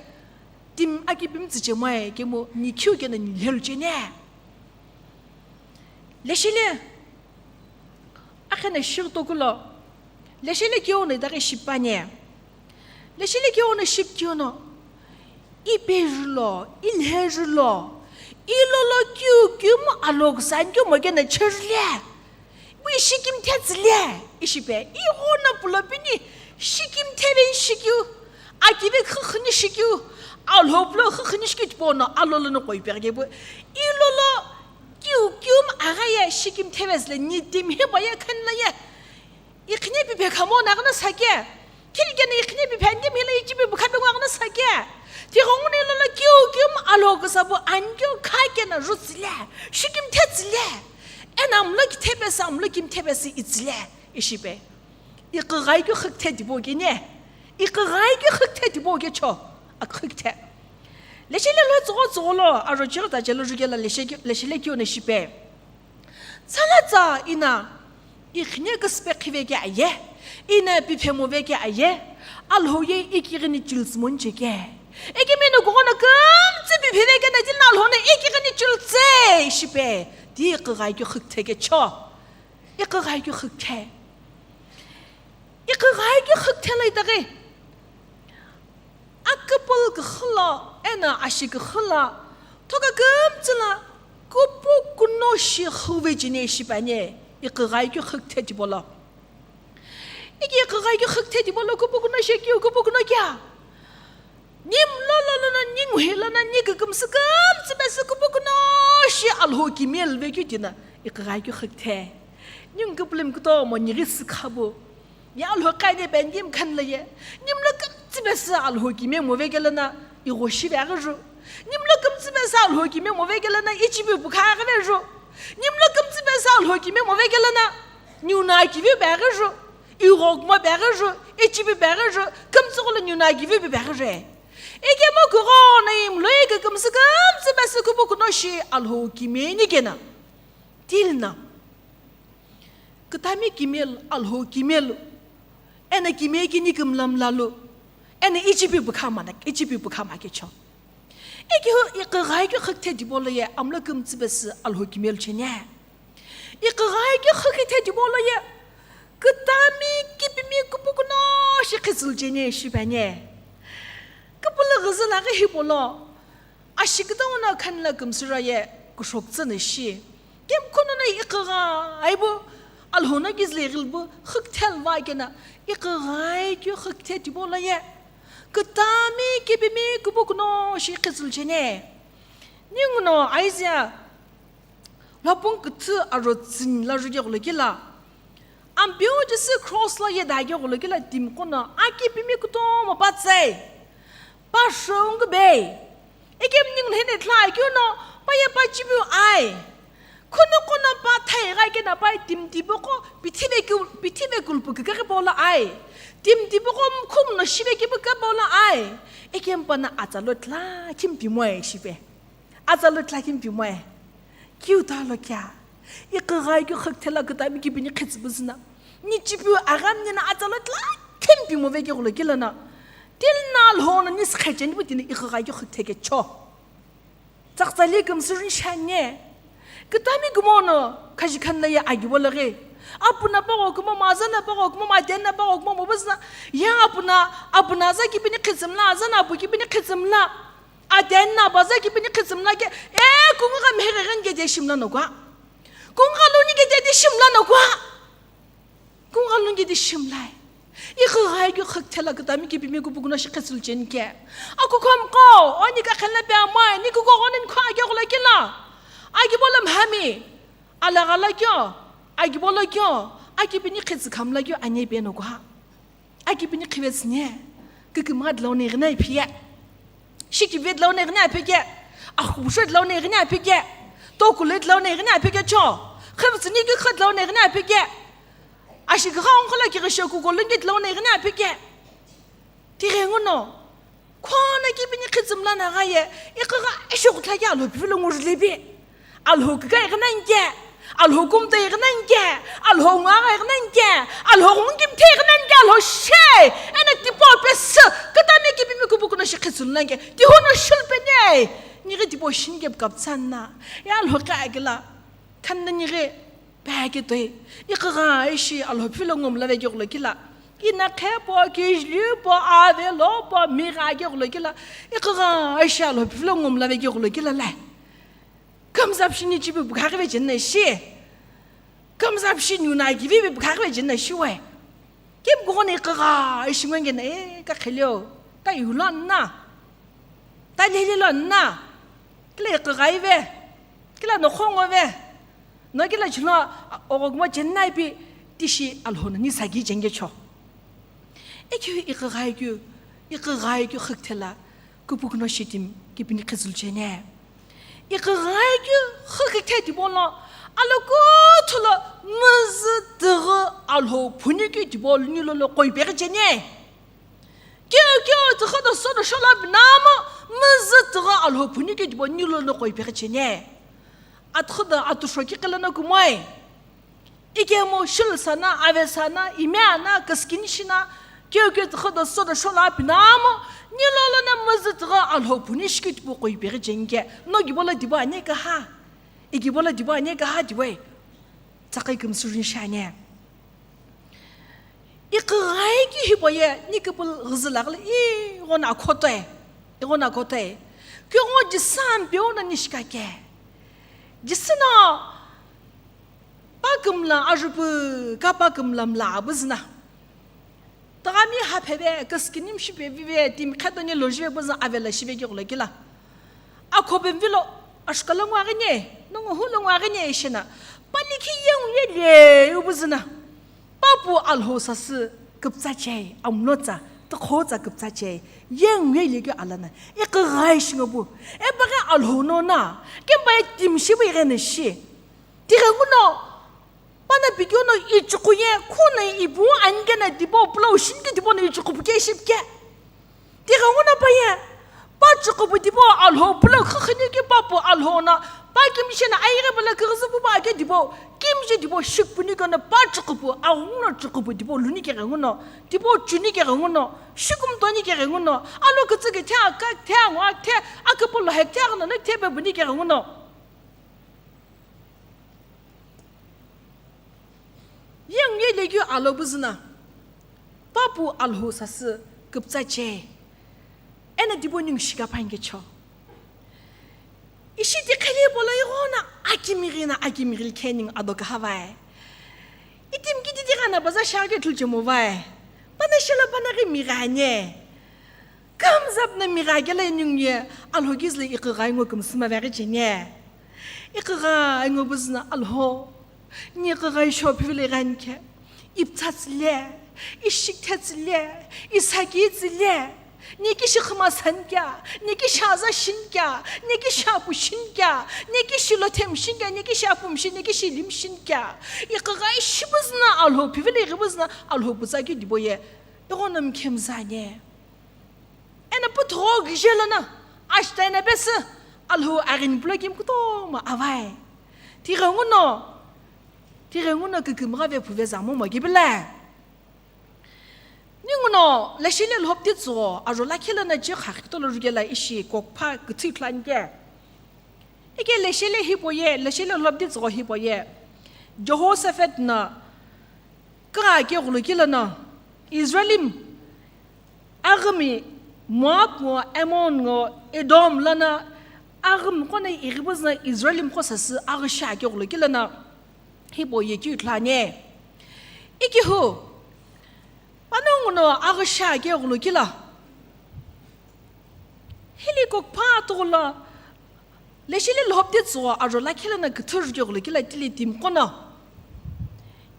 timi aki pimtsü che moe kemu ni khiu keno ni lhelu che ani. Leshile, akheno shighi tokulo, leshile keu no itaghi shipe ani. Leshile keu no shipe keu no, ipe julo, ilhe julo, ilolo kiu kiumu alo kusa ani keu mo keno che jule. Ipu shikimthe tsüle, ishipe, ighono pulo pini, shikimthe veni shikeu, akive khükhüni shikeu, Alhou pulo khükhüni shikeu tipau no, alolo no koi peghi kepu, ilolo kiu kiumu agha ye shikimthe vetsüle, ni timi hipa ye khanla ye, iqhine pipe khamo na ghino sake, khili keno iqhine pipe ani kemu hila ichipi bukha pe ngwa ghino sake, tighengu no ilolo kiu kiumu Alhou kusa pu ani keu kha keno jutsüle, shikimthe tsüle. Eno amlo kithe pesü, amlo kimthe pesü itsüle, ishipe. Iqi ghai keu khükhthe tipau ke ani. Iqi ghai keu khükhthe tipau ke cho. Akhükhthe. Leshile lo tsügho tsügho lo, aro chighi ta chelo jukela leshe ke-, leshile keu no shipe. Tsala tsa ina, iqhine küsüpe khive ke aye. Ina piphe move ke aye. Alhou ye ikighini chilsü moni che ke. Ekemu no kughono kümtsü piphe ve keno tili no Alhou no ikighini chilsü, ishipe. Ti iqi ghai keu khükhthe ke cho. Iqi ghai keu khükhthe. Iqi ghai keu khükhthe lo itaghi, aküpülü küxü lo, eno ashi küxü lo, thoka kümtsü lo, kupukuno shi xüve cheni shipe ani, iqi ghai keu khükhthe tipau lo. Iki iqi ghai keu khükhthe tipau lo kupukuno shi keu kupukuno kea. Ni mlolo lono, ni nguhi lono, ni kükümsü kümtsü pesü kupukuno shi Alhou kimiye lüve keu tino, iqi ghai keu khükhthe. Ni ngu küpülümi kutomo ni ghi sükha pu. Ni Alhou kha ani pe ani kemu khanla ye. Ni mlo kümtsü pesü Alhou kimiye move ke lono, igho shive aghi ju. Ni mlo kümtsü pesü Alhou kimiye move ke lono, ichipi bukha aghi ve ju. Ni mlo kümtsü pesü Alhou kimiye move ke lono, niu no akive pe aghi ju. Igho kumo pe aghi ju, ichipi pe aghi ju, kümtsü gholo niu no akive pe aghi ju. Ikemu kughono imloi kükümsü kümtsü pesü kupukuno shi Alhou kimiye ni keno. Tili no. Kütami kimiye lo, Alhou kimiye lo. Eno kimiye kini kümla mla lo. Eno ichipi bukha ma na, ichipi bukha ma ke cho. Ikemu iqi ghai keu khükhthe tipau lo ye amlo kümtsü pesü Alhou kimiye lo cheni. Iqi ghai keu khükhthe tipau lo ye, kütami kipimi kupukuno shi khitsülu cheni shipe ani. Küpülü ghüzü lo ghi hipau lo, ashi kütau no khanla kümsüra ye kushoktsü no shi. Kemu kuno no iqi ghai pu, Alhou no kizüle ghil pu, khükthel va keno, iqi ghai keu khükhthe tipau lo ye, kütami kipimi kupukuno shi khitsülu cheni. Ninguno Isaiah Lhapung küthü aro tsüni lo jukeghulo kelo, Ampeu Jisü cross lo yedakeghulo kelo timi qo no akipimi kutomo pa tsei, pa shongu bei. Ikemu ninguno hino ithulu akeu no, pa ye pa chipiu ai. Khunoqo no pa thai gha keno pa timi tipaqo pithive ku-, pithive kulpu kükaghi pau lo ai. Timi tipaqo mkhumu no shive kipu ka pau lo ai. Ikemu pa no atsa lo tla khimi pimoe shipe. Atsa lo tla khimi pimoe. Kiu ta lo kea. Iqi ghai keu khükhthe lo kütami kipini khitsü püzü no, ni chipiu aghamni no atsa lo tla khimi pimo vekeghulo kelo no, tili no Alhou no ni sükhe cheni pu tino iqi ghai keu khükhthe ke cho. Tsakütsali kümsüri ni shi ani. Kütami kumo no khaji khanla ye agibo lo ghi. Apu no pagho kumo, aza no pagho kumo, ade no pagho kumo, mobuzü no, ya apu no, apu no aza kipini khitsü mla, aza no apu kipini khitsü mla. Ade no apu aza kipini khitsü mla ke, e, kungugha mheghe ghenike de shimla no kua. Kungugha luni ke de shimla no kua. Kungugha luni ke de shimlai. Iqi ghai keu khükhthe lo kütami kipimi kupukuno shi khitsülu cheni ke. Akukhomqo, oni kakhenla pe amai, ni kuko oni ni kho ageghulo kelo. Agibo lo mhami. Alagha lakio, agibo lakio, akipini khitsü khamu lakio anie peno kuha. Akipini khivetsünie, kikimgha dlone ighina iphike. Shikive dlone ighina iphike. Akhubushe dlone ighina iphike. Tokule dlone ighina iphike cho. Khivetsüni kikha dlone ighina iphike. Ashikha ongkhala kighashe kukolungi dlone ighina iphike. Tighenguno, Khona kipini khitsü mlana ghaye, iqigha ishi ghutla ke Alhou pivilo ngurulebe. Alhou kika ighina nke, Alhou kumta ighina nke, Alhou ngagha ighina nke, Alhou ngukimthe ighina nke, Alhou she, ena tipau pesü, kitami kipimi kupukuno shi khitsü lunanke, tihuno shulpene, nighi tipau shinike kaptsanna, ya Alhou kagila, khanna nighi, Peki toi, iqigha ishi Alhou pivilo ngumla vekighulo kila. Ina khepo, kijlipo, avelopo, migha kighulo kila. Iqigha ishi Alhou pivilo ngumla vekighulo kila lai. Kamzap shi ni chibi bukhaghi vejinna shi. Kamzap shi ni una kivi bi bukhaghi vejinna shi we. Kim kughona iqigha ishi ngwengena, e, ka kheleo. Ta yulo na. Ta lelelo na. Kila iqigha ive. Kila nokhongo ve. No kila chino ogokumo chennai pi tishi Alhou no ni sagi jenge cho. Ekyu iqigha kyu, iqigha kyu khikthela kupukuno shitim kipini khizul chene. Iqigha kyu khikithe tipolo alokuthulo muzü tighi Alhou phuni kyu tipolo nilolo koipeghi chene. Keu keu tüxü do sono sholo abinamo, muzü tüxü Alhou phuni keu tipau nilo no koipeghi chene. Atüxü do atüxo kiqi lono kumoi. Ikemu shulu sana, ave sana, ime ana, küskini shina, keu keu tüxü do sono sholo abinamo, nilo lono muzü tüxü Alhou phuni shikeu tipau koipeghi cheni ke, no gibo lo dibo ane kaha. Igibo lo dibo ane kaha diwe. Tsaqi kümsü rin shane. Iqigha kyu hipau ye, ni küpülü ghüzü laghüle, ighono akhotoe, ighono akhotoe. Kughengu jisü ampeu no ni shikake. Jisü no, pa kümla ajupu, ka pa kümla mla abüzüna. Tüghami hapheve, küskini mshipe vive, timi khetoni lojive buzü avela shive kighulo kila. Akhope mvilo, ashukala ngwaghi nye, nongu hu lo ngwaghi nye ishina. Palikhi yengu yele, ubuzüna. Papu Alhou sasü küptsa chei, amno tsa, tükhou tsa küptsa chei, yengu yele keu alana. Iqigha ishi ngo bu. Epaghi Alhou no na, kempa ye timi shibu ighena shi. Tighenguno, Pana pikeu no ichukwu ye, khuno ipu anikena tipau pulou shinike tipau no ichukwu puke shipike. Tighenguno pa ye, pa chukwu pu tipau Alhou pulou khukhuni ke papu Alhou no, pa kimshi no ayeghi pala kughuzu pu pa ake tipau, kimshi tipau shikpuni kono pa chukwu pu, aghungu no chukwu pu tipau luni ke ghenguno, tipau chuni ke ghenguno, shikumtoni ke ghenguno, alo kütsü ke thea ka, thea ngwa, thea akapolo he, thea ghono no, thea pe buni ke ghenguno. Yengu yele keu alo buzüna, papu Alhou sasü küptsa che, eno tipau ningu shika phanike cho. Ishi tiqheli polo ighono akimighi na akimighi likhe ningu ado kahavae. Itimi kiti tighi na baza shaghi ithulu chemo vae. Pana shelo pana ghi mighane. Kamzap na migha kela ningu ye, Alhou kizüle iqigha ingo kümsü maveghi cheni. Iqigha ingo buzüna Alhou, ni iqigha isho phivilo ighanikhe, iptsa tsüle, ishikithe tsüle, isaki tsüle, ni kishi khuma sanikya, ni kishi aza shinikya, ni kishi apu shinikya, ni kishi lothem shinikya, ni kishi apum shi, ni kishi lim shinikya. Iqigha ishi buzüna Alhou phivilo ighi buzüna Alhou putsa keu tipau ye, ighono mkhemzane. Eno puthugho kije lono, ashita eno pesü, Alhou aghini pulo kimu kutomo avae. Tighenguno, tighenguno kikimgha vephu veza momo kibile. Ninguno, leshele lhopti tsugho, ajo lakhi lono je khakhi kutolo rukela ishi kokpha küthü ithulu anike. Ike leshele hipau ye, leshele lhopti tsugho hipau ye. Jehoshaphat no, Kugha keu ghulokilo no, Israelim, aghümi, Moab ngo, Ammon ngo, Edom lono, aghümi qo no ighibuzu no Israelim qo sasü aghü shi akeu ghulokilo no, hipau ye keu ithulu ani. Ikihu, panongu no aghü shi akeu ghulokilo. Hili kokpha tughulo, Leshili lhopdi tsügho aro lakhi lono küthü juke gholo kila tili timi qo no.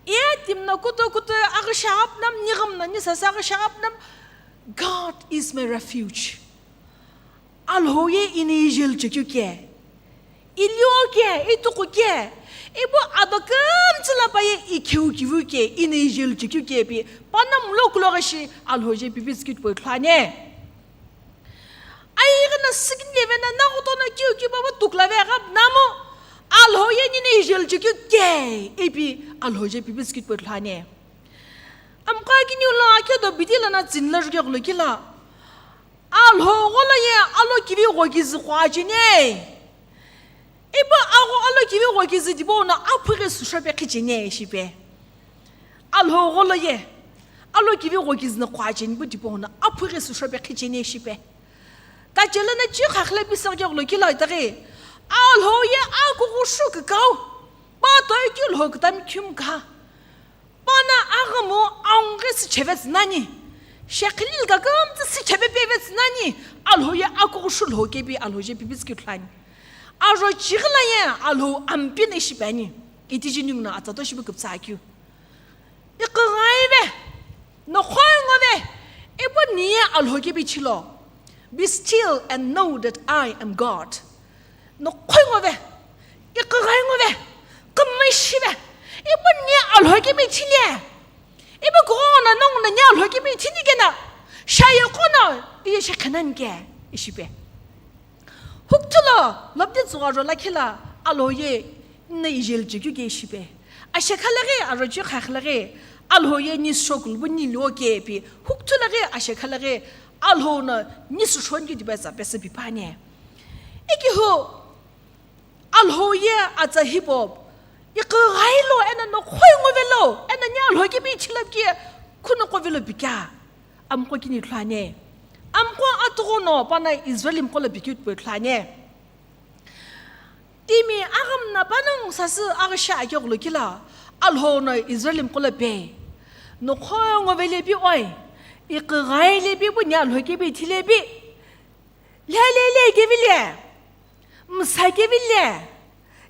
Ye timi no kutu kutu aghüshi apnam, nighim no nisasa aghüshi apnam, God is my refuge. Alhou ye ini ijeli chekeu ke, ilio ke, ituqu ke, ipu ado kümtsü la paye ikheu kivu ke, ini ijeli chekeu ke pi, panam lo kulo ghashi Alhou je pipitsi keu tipau ithulu ani. Aighi no sikini leve no, naghuto no kiu kiu baba tukla ve ghapu namu, Alhou ye nini ijeli chekeu ke, ipi Alhou je pipitsi keu tipau ithulu ani. Amqo kiniu lo akhe do bidi lono tsini lo juke gholo kila. Alhou gholo ye alo kivi ghokizi qo acheni. Ipu agho alo kivi ghokizi tipau no aphu ghi süshope khicheni shipe. Alhou gholo ye alo kivi ghokizi no qo acheni pu tipau no aphu ghi süshope khicheni shipe. Tachelo no chi khakhile pisa juke gholo kila itaghi. Alhou ye akughu shu kükau. Pa toi keu lhou kütami khimkha. Pana aghamu aunghe sücheve tsü nani, shekhilil kakümtsü sücheve peve tsü nani, Alhou ye akughu shu lhou kepi Alhou je pipitsi keu ithulu ani. Aro chighi la ye Alhou ampino ishi pe ani, itiji ningu no atsa to shipu küpütsa keu. Iqighaighi ve, noqhoi ngo ve, ipu ni ye Alhou kepi ichilo. Be still and know that I am God. Noqhoi ngo ve, iqighaighi ngo ve, kümshive, ipu ni Alhou kepi ichile. Ipu kughono nongu no ni Alhou kepi ichini keno, shaye qo no iye shekhenani ke, ishipe. Hukuthulo, lhopdi tsügho aro lakhi lo, Alhou ye nini ijeli chekeu ke ishipe. Ashekha laghi, aro chi khakhi laghi, Alhou ye ni shokulu bu ni lo kepi, hukuthu laghi, ashekha laghi, Alhou no ni süshoni ke tipau tsa pesü piphani. Ikihu, Alhou ye atsa hipau, iqighailo, eno noqhoi ngo velo, eno ni Alhou kepi ichilo ke, khunoqo velo pikea, amqo kini ithulu ani. Amqo atughu no pana Israel miqo lo pikeu tipau ithulu ani. Timi aghamna panongu sasü aghüshi ake gholo kila, Alhou no Israel miqo lo pe. Noqhoi ngo vele pi oi, iqighaile pi pu ni Alhou kepi ithile pi. Lhelele kevile, msa kevile,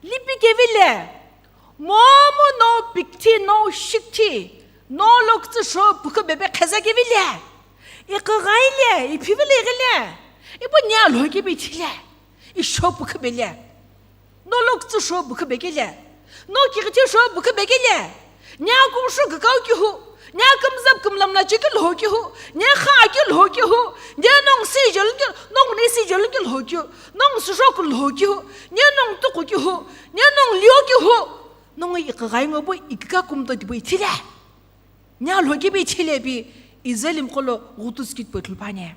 lipi kevile, momu no pikthi no shikthi, no loktsü sho pukhu bebe kheza kevile. Iqighaile, iphivile ighile, ipu ni Alhou kepi ithile. Isho pukhu bele. No loktsü sho pukhu bekele. No kighithi sho pukhu bekele. Ni akughu shu kükau kihu. Ni akümzap kümlamla chekeu lhou kihu. Ni kha akeu lhou kihu. Ni nongu si jelu ke, nongu ni si jelu ke lhou kihu. Nongu süshoku lhou kihu. Ni nongu tuqu kihu. Ni nongu lio kihu. Nongu iqighaighi ngo pu iküka kumto tipau ithile. Ni Alhou kepi ichile pi Israel miqo lo ghututsu keu tipau ithulu püani.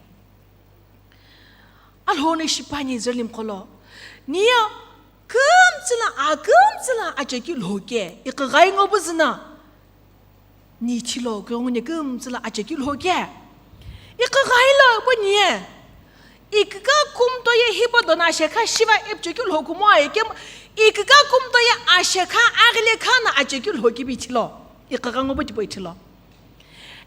Alhou no ishi püani Israel miqo lo. Ni ye kümtsü lo, akümtsü lo achekeu lhou ke, iqighaighi ngo pu züna. Ni ichilo, kughengu ni kümtsü lo achekeu lhou ke. Iqighailo pu ni ye. Iküka kumto ye hipau dono ashekha shiva ipu chekeu lhou kumo aye kemu, iküka kumto ye ashekha aghile kha no achekeu lhou kepi ichilo. Iqigha ngo pu tipau ichilo.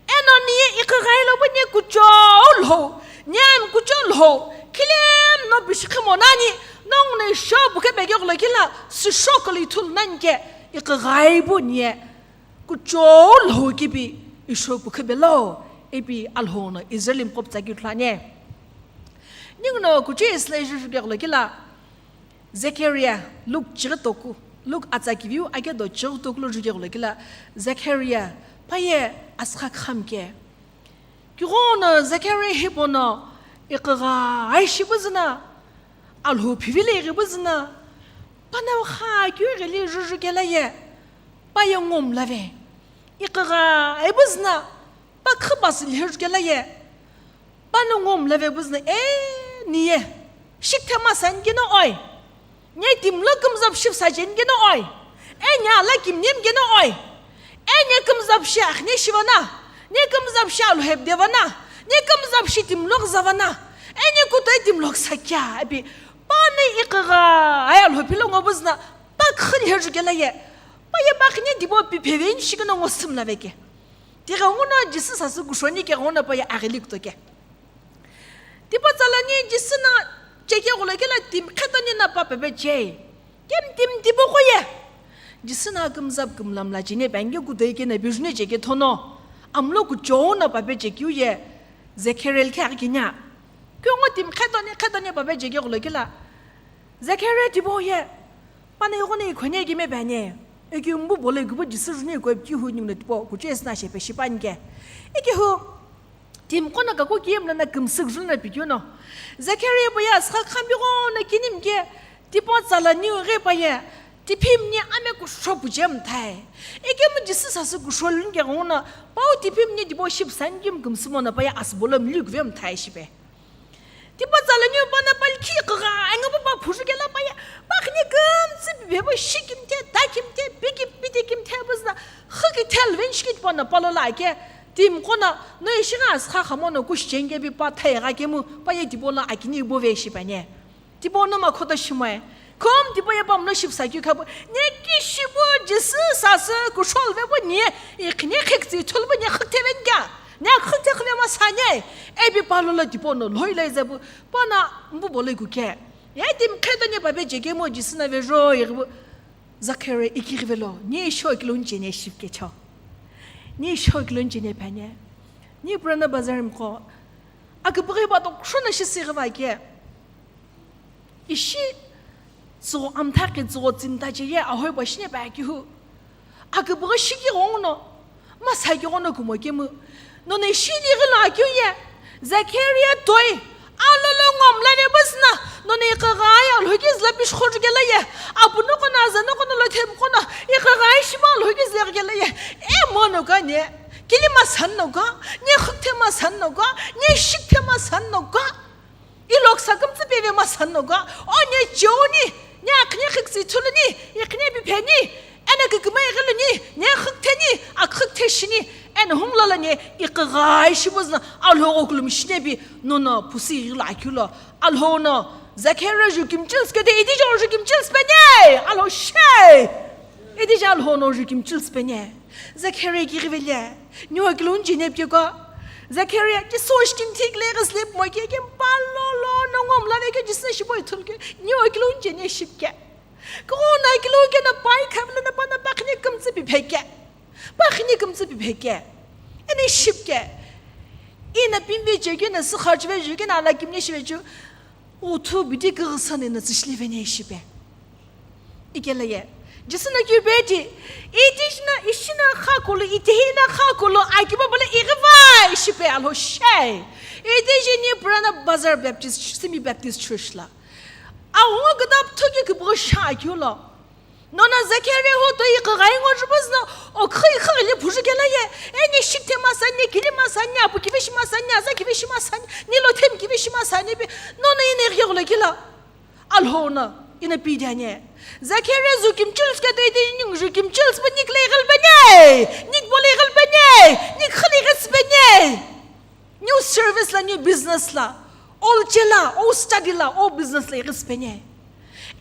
Eno ni ye iqighailo pu ni kuchou lhou, ni ami kuchou lhou, khilemu no bishikhi mo nani, nongu no isho pukhu beke gholo kila, süshoku lo ithulu nani ke, iqighai pu ni ye. Kuchou lhou kepi isho pukhu belo, ipi Alhou no Israel miqo pütsa keu ithulu ani. Ningu no kuchou isle jujuke gholo kila, Zechariah, Luke chighi toku, Luke atsa kiviu ake do chighi toku lo juke gholo kila, Zechariah, paye asükha khami ke. Kughono Zechariah hipau no iqighai shi pu züna, Alhou phivile ighi pu züna, panongu kha keu ighili juju kela ye, paye ngomla ve. Iqighai pu züna, pa khü pasü lheu kela ye, panongu ngomla ve pu züna, e, ni ye, shikthema sani keno oi. Ni timi lo kümzap shi püsa cheni keno oi. E ni ala kimni mi keno oi. E ni kümzap shi akhne shiva na. Ni kümzap shi Alhou hepde va na. Ni kümzap shi timi lo küza va na. E ni kuto timi lo küsa kea, ipi. Panongu iqighai Alhou philo ngo pu züna, pa khü lheu kela ye. Paye pa khini tipau pi pheve ni shikeno ngo sümla ve ke. Tighenguno Jisü sasü kushoni ke ghenguno paye aghili kuto ke. Tipau tsa lo ni Jisü no Cheke gholo kela timi khetoni na pa pepe che. Kemi timi tipaqo ye. Jisü na kümzap kümlamla chine bange kudoi kena bijune cheke thono. Amlo kuchou na pape chekeu ye. Zekeriya khe aghi kinya. Kiongo timi khetoni, khetoni pape cheke gholo kela. Zekeriya tipaqo ye. Pana ighono ikhone kime bane. Eki mbu bolo ikubu Jisü juni iko epki hu nyimno tipaqo. Kuche esna shepe shipani ke. Eki hu. Timi qo no kaku kiyemu lono kümsüghü juni pikeu no. Zekeriya paye asükha khambi ghono kinimi ke tipaqo tsala niu ghi paye tiphimni ame kushou puje mthai. Ikemu Jisü sasü kushou luni ke ghono pau tiphimni tipaqo shipu sani kimu kümsü mono paye asü bolo mli kuve mthai shipe. Tipaqo tsala niu pana pali khi kigha engu pa phujukela paye pa khini kümtsü pipe bo shi kimthe, ta kimthe, pi ki piti kimthe buzna khiki thel ven shikit pana palola ke. Timi qo no, no ishi gha asükha khamono kushi chenge bi pa thai gha kemu, paye tipaqo lo akini bove shipane. Tipaqo no makhoto shimoe. Kumi tipaqo ye pamlo shipu sakeu khapu, ne ki shipu Jisü sasü kushou ve bo ne, ikhine khiktsü ithulu bo ne khikte ven kya. Ne khikte khile ma sane. Ebi palola tipaqo no lhoi lai zepu, pana mbu bolo iku ke. Ye timi khetoni pape cheke mo Jisü na vejo, ye bu Zekeriya ikighi velo, ni isho kilon chene shipkecho. Ni isho kilon chene pane. Ni Purana Bazar mqo. Akipughi ba to kshona shi sighi va ke. Ishi tsugo amtha ke tsugo tsinta che ye ahoi ba shine ba ki hu. Akipughi shiki ghono. Masaki ghono kumo kemu. Nono ishi ni ghi lo akeu ye. Zekeriya toi. Alolo ngomla ne buzna. Nono iqaghai alhoki zla pish khojugela ye. Apu no kono aza no kono lo them kono. Iqaghai shima alhoki zla gela ye. E mono ka ne. Kili masan no ka. Ne khukte masan no ka. Ne shikte masan no ka. Ilok sakümtsü peve masan no ka. O ne cheuni. Ne akhne khiksi thuluni. Ikhne bipeni. Eno kikimai ghiluni, ne khuktheni, akhuktheshini, eno humlalani, iqaghai shibuzna, Alhou okulum shinebi, nono pusi ighila akilo, Alhou no, Zekeriya jukimchils kede, idi jo jukimchils pene, Alhou shei, idi jo Alhou no jukimchils pene, Zekeriya kighivele, niwa kilon jinep keko, Zekeriya, ki sosh kim thik le ghis lep mo ke, kim palo lo, no ngom la le ke, jisna shibo ithul ke, niwa kilon jine ship ke. Kona kilo kena pai khavla na pana pakhini kümtsü pipheke. Pakhini kümtsü pipheke. Ene shipke. Ina pimve jekena sükha chuve jekena ala kimne shive chu. Uthu bidi kighisani na tsishli vene shipe. Ikela ye. Jisü na kibeti. Iti shina ishina khakulu, iti hina khakulu, akiba bale igivai shipe Alhou shei. Iti jini Purana Bazar Baptist, Semi Baptist Church la. Awo gada pthuki kibosha akyo lo. Nona Zekeriya ho to iqaghai ngo jubuzno, o khi khi le phuju kela ye. Eni shikte masani, kili masani, apu kivishi masani, aza kivishi masani, nilo them kivishi masani bi. Nona ine ghi gula kila. Alhou na, ina pidane. Zekeriya zu kimchils ke de de ning zu kimchils ba nik le gal bane. Nik bole gal bane. Nik khali gas bane. New service la, new business la, all che la, all study la, all business la ighis penye.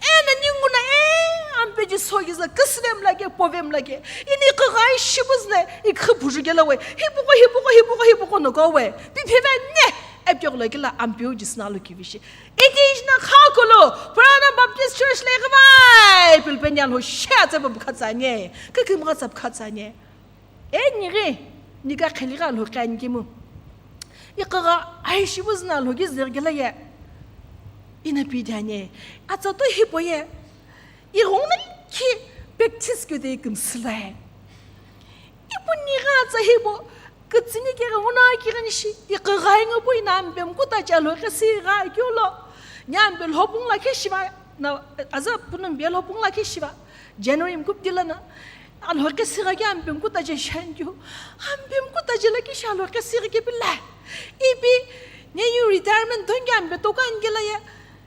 Ena ninguna e ampe ji sogiz la, kisvem la ke, povem la ke. Ini kghai shibuz ne, ikhi phuju gela we. Hipuko, hipuko, hipuko, hipuko no go we. Pi pheve ne, epke gula gela ampe u jisna lo kivishi. Iti ijna kha kulu, Purana Baptist Church le gvai, pil penyan ho sha tse bab khatsanye. Kikim khatsab khatsanye. E nighi, nika kheli gha Alhou khe ani kimu. Iqagha aishi buzna Alhou ghi zirgila ye. Ina pidane. Atsa to hipo ye. Ighongna ki practice kyo de ikimsila ye. Ipu nigha atsa hipo. Kitsini ke ghona ki ghani shi. Iqagha inga pu ina ambe mkuta cha Alhou khe si gha kyolo. Nya ambe lhopung la khe shiva. Na aza punum be lhopung la khe shiva. January mkupti lana, Alhou khe sigha ke ampe mkuta je shan kyo. Ampe mkuta je la ki sha Alhou khe sigha ke bila. Ipi, ne yu retirement don ke ampe toka in ke la ye.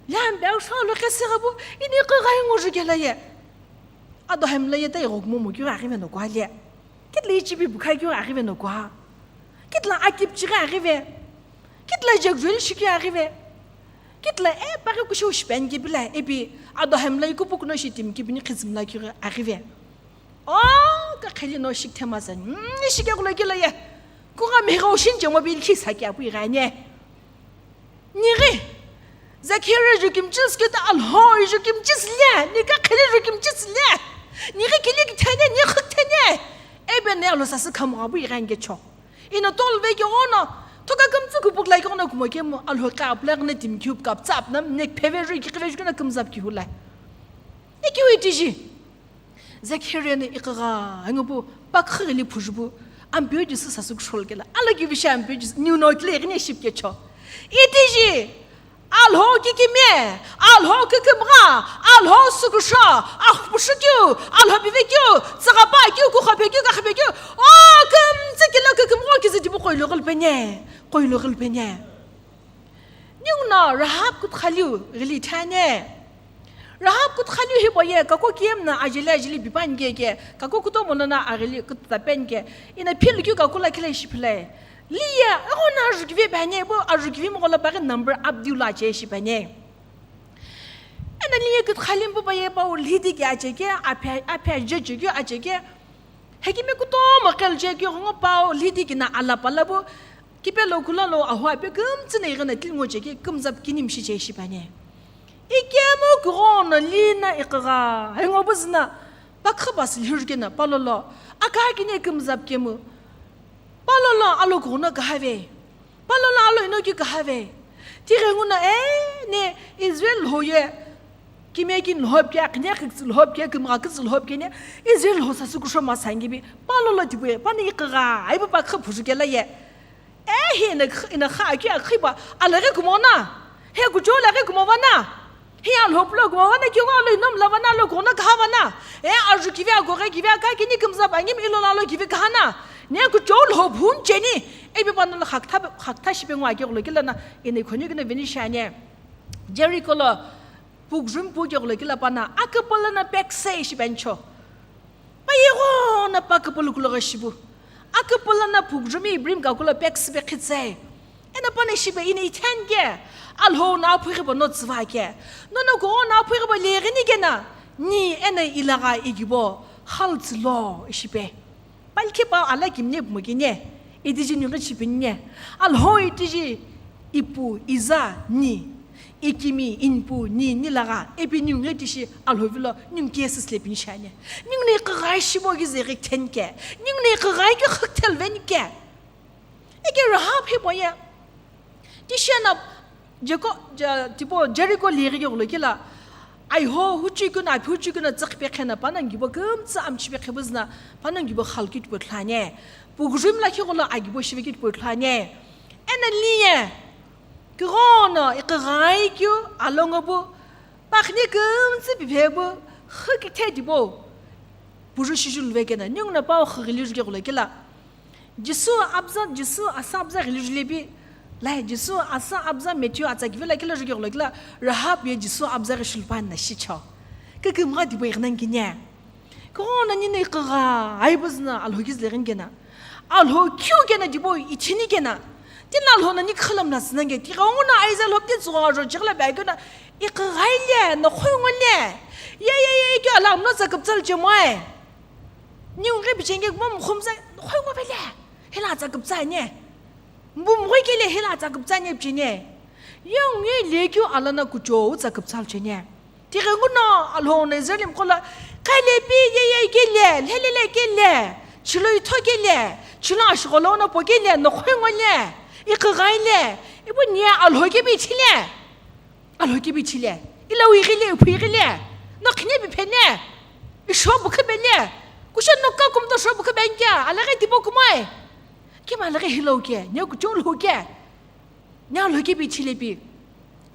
Le ampe au sha Alhou khe sigha bu, ini kghai ngo ju ke la ye. Ado hem la ye ta i gok mo mo kyo aghi ve no kwa le. Kit la ichi bi bukhai kyo aghi ve no kwa. Kit la akip chi aghi ve. Kit la jek jul shi kyo aghi ve. Kit la e pari kusho shi pen ke bila. Ipi, ado hem la iku puk no shi tim ki bini khizim la kyo aghi ve. O, ka kheli no shik thema zan. Mm, shike kula kila ye. Ku ga me ga ushin je mo bil khi sa kya pu ga ne. Ni ge. Zakheria jukimchi sikeu ta Alhou jukimchi sile, ni kakhili jukimchi sile, ni ghi kili kithene, ni khukthene. Ebe ne Alhou sasü khamgha bu ighenike cho. Ino tolve ke ono, thoka kümtsü kupuk lai ke ono kumo kemu Alhou ka apla gna tim kiup kap tsap nam nek pheve jui ki kheve jukna kümzap ki hulai. Iki wi tiji. Zakheria no iqigha, angu pu, pakhi ghili phuju pu, Ampeu Jisü sasü kushol kela. Alo kivi shi Ampeu Jisü, niu no kile ighine ship ke cho. Itiji, Alhou kikimi, Alhou kikimgha, Alhou sukusho, ahpushu kiu, Alhou pive kiu, tsagapa kiu, kukhope kiu, kakhape kiu, o kümtsü kilo kikimgho kizi tipu koilo ghilpene, koilo ghilpene. Ninguno Rahab kuthaliu ghili thane. Rahab kuthaliu hipau ye kako kiyemna ajeli ajeli pipani ke ke, kako kutomo lono aghili kutsa pen ke, ina philukeu kako lakhi la ishi philai. Liye, eghono ajukivi bane, bo ajukivi moqo la paghi number abdiu la che ishi bane. Ena liye kuthaliu mpu paye pau lhidi ke ache ke, aphe, aphe aje che ke ache ke, hekimi kutomo qel che ke, ghongo pau lhidi kina alapala bo, Kipelo kula lo ahu ape kümtsü na ighina kili ngo cheke kümzap kini mishi che ishi pane. Ikemu kughono lina iqigha, hengo buzna, pakha bas lhirkena, palolo, aka kine kümzap kemu. Palolo alo kughono kahave. Palolo alo ino ki kahave. Tighe nguna, eh, ne Israel hoye. Kimye kin lhopke, kine kik lhopke, kimgha kik lhopke ne, Israel ho sasu kusho masangi bi. Palolo tibu, pani iqigha, aibu pakha phujuke la ye. Eh, hi ina kh-, ina kha ki akhiba, alaghi kumona. He kujo laghi kumona. Hi alhoplo kumona ki ngo lo inom lavana lo kona khavana. Eh, arju kivi ago ghe kivi aka kini kimza bangim ilo lalo kivi kahana. Ne kujo lo phun cheni. Ebi pana lo khakta, khakta shipe ngo ake lo kilana. Ina khonyu kina veni shane. Jericho lo pugrum puke lo kila pana. Akapalana pekse shibancho. Paye ghona pa küpülü kulo ghi shibu. Aküpülü na pugujumi Ibrahim kakulo pek sibe khitse. Ena pane shibe ina ithen ke. Alhou na aphu ghibo no tsüva ke. Nono kugho na aphu ghibo leghini kena. Ni ena ilagha igibo. Hal tsülo ishipe. Palkhi pa ala kimne pumukine. Itiji nunghi chipinne. Alhou itiji ipu iza ni. Ikimi, inpu, ni, nilagha, ipi ningu nge tishi Alhou vilo, ningu kiye sisile pini shane. Ningu ne iqigha shibo ki zeri tenke. Ningu ne iqigha ki khaktel venke. Eke Rahab hibo ye. Tishena Jeko, Je-, tipo Jericho liri ke gulo kila. Aiho, huchi kuna, huchi kuna tsak pekhena panang gibo kümtsa amchi pekhe buzna, panang gibo khalkit po thlane. Pugrim la ki gulo agibo shibe kit po thlane. Ena liye. Kighono, iqigha keu, alongo bu, pakhni kümtsü piphe bu, khükithe dibo. Puru shishul vekena, ningu na pau khüghili rüke ghulekela. Jisu abza, Jisu asa abza ghili rülebi. Lai, Jisu asa abza Matthew atsa kivi la kila rüke ghulekela, Rahab ye Jisu abza ghi shulpan na shicho. Kükümgha dibo iqnan kine. Kighono nini iqigha, aibuzna, Alhou kizle ghin kena. Alhou kiu kena dibo ithini kena. Tina Alhou na ni khalam na sinange. Tigha nguna aiza lhop ti tsuwa ro chigla ba kena. Iqigha ile, no khoi ngole. Ye, ye, ye, kyo alam no zakap tsal che moe. Ni ungre bichenge mo mkhum za, no khoi ngo bele. Hela zakap tsa ne. Mbu mgoi kele hela zakap tsa ne bichene. Ye unge le kyo alana kucho zakap tsal che ne. Tighenguno Alhou na Israel mqola, "Kale pi ye ye kele, lhelele kele, chilo itho kele, chilo ashgholo no po kele, no khoi ngole, iqigha ile, ibu nia Alhou kebi ithile, Alhou kebi ithile, ila uighile, iphuighile, no khine bi phene, isho bu khabele, kusho no ka kumto sho bu khabenkia, alaghe tipo kumai, kima alaghe hilo ke, nia kucho lo ke." Nya Alhou kebi ithile pi,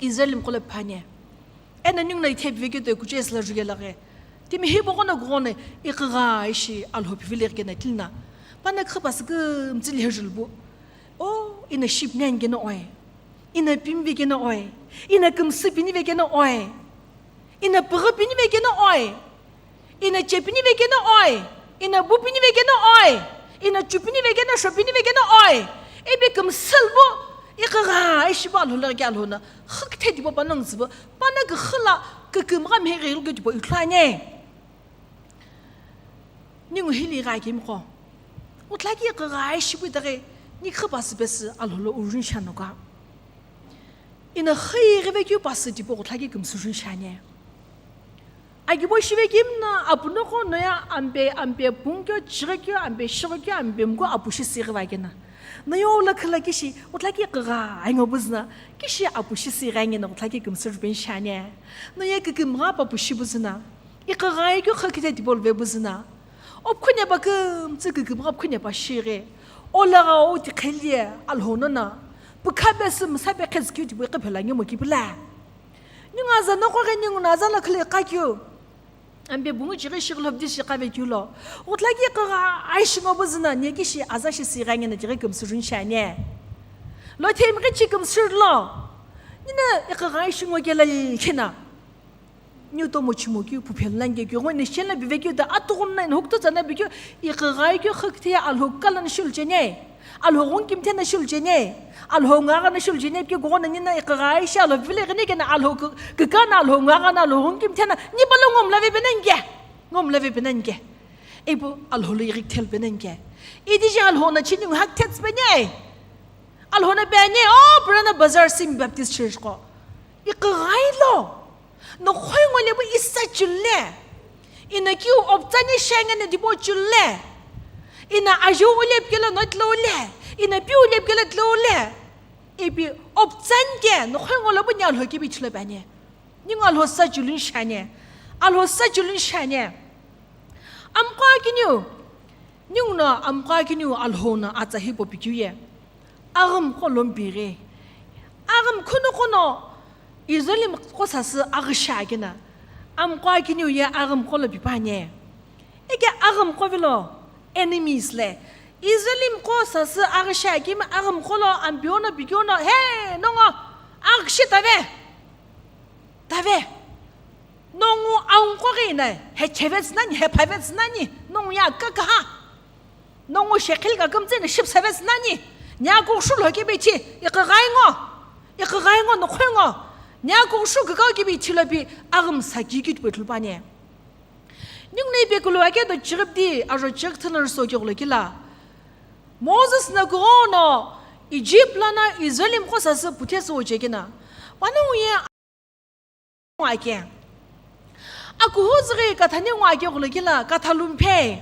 Israel mqola phane. Ena ningu na ithe pive keu to kuchesü la jugela ghe. Timi hi bogono gugone, iqigha ishi Alhou pivile kena tilna. Pana khapasü kümtsü le hejul bu. O, ina ship nyan kena oe. Ina pimvi kena oe. Ina kümsü pinive kena oe. Ina püghü pinive kena oe. Ina chepini vekeno oi. Ina bupini vekeno oi. Ina chupini vekeno, shopini vekeno oi. Ipi kümsül bu, iqigha ishibo Alhou laghi ke Alhou na. Khüküthe dibo panongu tsübo. Pana küxü la kükümgha mheghi lu ke dibo ithulu ani. Ningu hili gha kimiqo. Utla ki iqigha ishibo itaghi, ni khüpasü pesü Alhou lo urun shanoka. Eno xü ighivekeu pasü tipau ghuthlakeu kümsü juni shiani. Akibo shivekimna apunoqo noye ampe, ampe pungukeu, chighikeu, ampe shighikeu, ampe muku apu shi sü ighiva kena. Noye ola khüla kishi, ghuthlakeu iqigha aingo buzüna, kishi apu shi sü ighi angena ghuthlakeu kümsü jupeni shiani. Noye kükümgha papu shi buzüna, iqigha aikeu xü kithe tipau luve buzüna. Opukhu nepa kümtsü kükümgha opukhu nepa shighi. Olagha o tiqheliye Alhou nono. Pükha pesü müsa pe khezükeu tipau iqi phela ngemo kipila. Ningu aza noqo ghi ningu no aza lo khüle iqakeu. Ampe bungu chighi shighi lhobdi shi iqavekeu lo. Ghuthlakeu iqigha aishi ngo buzüna nekishi aza shi sü ighi angena chighi kümsü juni shiani. Lo themghi chi kümsü lo. Nino iqigha aishi ngo kela likhi na. Niu tomo chimokeu puphe lani keu, keu ngo nishela bivekeu da atughun na inhukto tsana bikeu, iqigha aikeu xü kithe ye Alhou kala na shulu cheni. Alhou ghungu kimthe na shulu cheni. Alhou ngagha na shulu cheni, bikeu kugho na nino iqigha aishi Alhou vile ghini kena Alhou kü-, kükana Alhou ngagha na Alhou ghungu kimthe na, ni palo ngomla ve penani ke. Ngomla ve penani ke. Ipu Alhou lo ighi kithelu penani ke. Idi je Alhou no chini ngha kithetsü peni. Alhou no peni, o Purana Bazar Simi Baptist Church qo. Iqigha ailo. Noqhoi ngo lepu isa chule. Eno kiu optsani shengene dipo chule. Eno ajiu ule pikelo no tlou le. Eno piu ule pikelo tlou le. Ipi optsani ke noqhoi ngo lepu ni Alhou kibi chule bani. Ningu Alhou sa chulun shani. Alhou sa chulun shani. Amqo akiniu. Ningu no amqo akiniu Alhou no atsa hipau pikeu ye. Aghümqo lo mpighi. Aghümqo noqo no Israelimiqo sasü aghüshi akena. Amqo akiniu ye aghümqo lo pipani. Eke aghümqo vilo enemies le. Israelimiqo sasü aghüshi akemi aghümqo lo ampeu no pikeu no, he, nongu aghüshi tave. Tave. Nongu aunqo ghi na, he chevetsü nani, he phavetsü nani, nongu ya kakaha. Nongu shekhil kakümtsü na shipsavetsü nani, nia kughushu lo kebi ithi, iqigha aingo, iqigha aingo noqhoi ngo, nia kughushu kükau kebi ithi lo pi aghümsa kikit pwe ithulu pani. Ningu no ipi kulu ake do chiripdi, ajo chirip thana rüso keghulo kila. Moses no kughono Egypt lono Israelimiqo sasü puthe sü ochekena. Panongu ye Ake. Akuhu züghi kathani ngo ake ghulokila katha lumphe.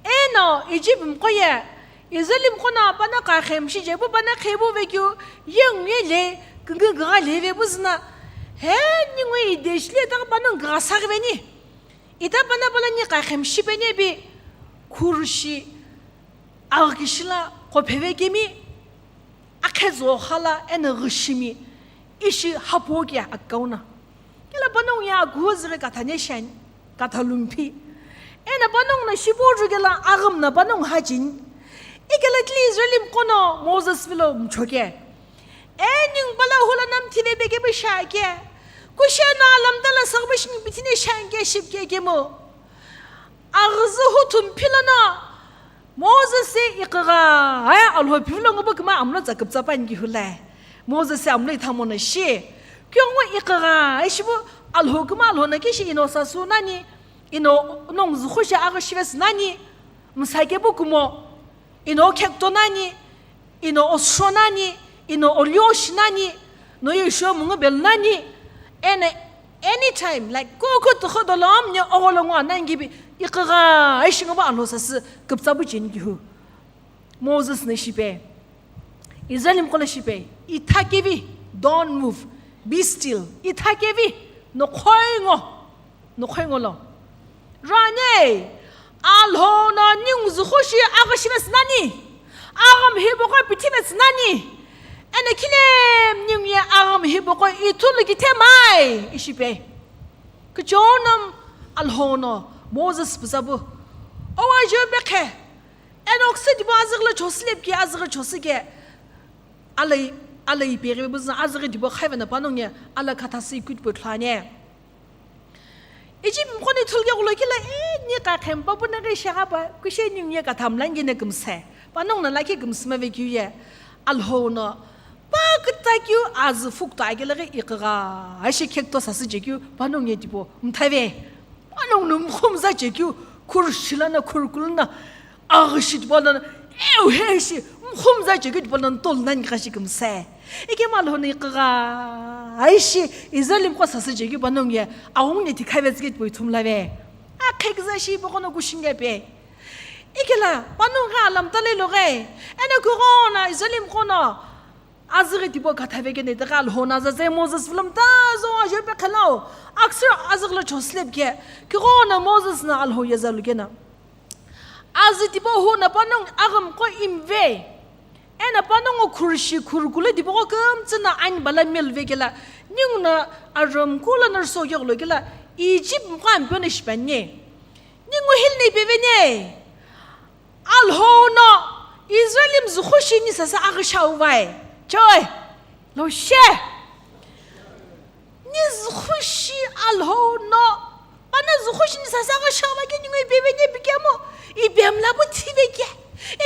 Eno Egyptmiqo ye Israelmiqo no pano kaghe mshi je pu pano khepu vekeu ye ngu ye le küngu gha le ve pu züna. He ningu ide shile ta pano gha sa ghi veni. Ita pano pala ni kaghe mshi pe ne bi khurshi aghi kishila qo pheve kemi. Akhezo khala eno ghishimi ishi hapo kia akauna. Kela panongu ye akuhu züghi katha neshani, katha lumphi. Eno panongu no shipo ju kela aghüm no panongu hajini. Ikela tili Israelmiqo no Moses vilo mchoke. E ningu pala hula namthi vebe kemi shake. Kushe no alamta la sagbishi ni bitine shanke shipke kemo. Aghüzü huthu mphilo no Moses ighi gha, aya Alhou phivilo ngo pu kima amlo tsa küptsa pani ki hula. Moses amlo ithamo na shi. Kyo ngo ighi gha, ishi pu Alhou kima Alhou na kishi ino sasu nani, ino nongu zukhu shi aghi shivesi nani, msake pu kumo, ino khekto nani, ino osho nani, ino olioshi nani, no ye sho mungu bel nani, ene anytime, like, ko ko to khodo lo amne ogolo ngo anangi bi, ighi gha, ishi ngo pu Alhou sasü, küptsa pu cheni ki hu. Moses ne shipe. Israelmiqo le shipe. Itha kevi, don't move. Be still. Itha kevi, no khoi ngo. No khoi ngo lo. Rane, Alhou no ningu zukhu shi aghi shivesi nani. Aghüm hibo qo pithi vesi nani. Ene khilem ningu ye aghüm hibo qo ithulu ki themai. Ishi pe. Kuchonam Alhou no Moses puza pu. Owa jo bekhe. Eno kse dibo azüghi lo chosi lepki azüghi chosi ke. Alai, alai peghi buzü azüghi dibo khaiva na panongu ye ala katha si kut pu thlane. Egyptmiqo ni thulge ghulo kila, e, ni kaghe mpa pu na ghi shagha pa, kushe ningu ye katha mlangi ne kümse. Panongu no lakhi kümsüma vekeu ye. Alhou no, pa küta keu azü fukta kela ghi ighi gha, ashi khekto sasü je keu, panongu ye dibo, mthave. Panongu no mkhumza je keu, khur shila na khur kulu na, aghi shi dibo na, eu he shi, Khumza chekeu tipau lono tolu nani kashi kümsü. Ikemu Alhou no iqigha aishi Israel mqo sasü chekeu panongu ye aghungu ne tikhavetsü ke tipau ithumlave. Akheküza shi ipo kono kushinghepe. Ikela panongu ghi alamta lelo ghe. Eno kughono Israel mqo no azüghi tipau kathave keno itaghi Alhou no azaze Moses vilo mta zo ajo pe khelau. Aksir azüghi lo chosüle pike. Kughono Moses no Alhou ye zalu keno. Azü tipau hu no panongu aghümqo imve. Eno panongu khurishi khurukulu tipau kümtsü no ani bala melve kela. Ningu no arümqo lono rüso keghulo kela. Egypt mqo ampeu no shipani. Ningu hile no ipeveni. Alhou no Israel mzüxu shi ni sasü aghüshi uvai. Choi. Lo she. Ni züxu shi Alhou no. Pano züxu shi ni sasü aghüshi uvai ke ningu ipeveni pikemu. Ipemla pu thiveke.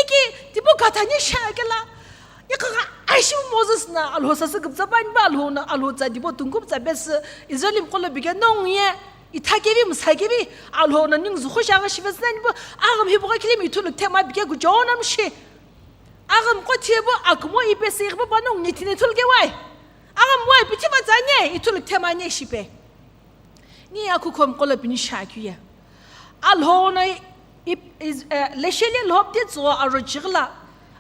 Eki tipau kathani shakela. Iqigha aishi Moses no Alhou sasü küpütsa pani ba Alhou no Alhou tsa tipau tungkupütsa pesü Israel mqo lo pike nongu ye. Ithakevi, msakevi, Alhou no ningu züxu shi aghüshi vesü nani pu, aghümqo khilemi ithulu kithema pike kuchou no mshi. Aghümqo thiye pu, akumo ipesi ighipu panongu nithi nithulu kewai. Aghümqo ipithiva tsani, ithulu kithema ani shipe. Ni akukho mqo lo pini shakeu ye. Alhou no i, i, is, eh, lesheli lhopti tsuo aro chighila.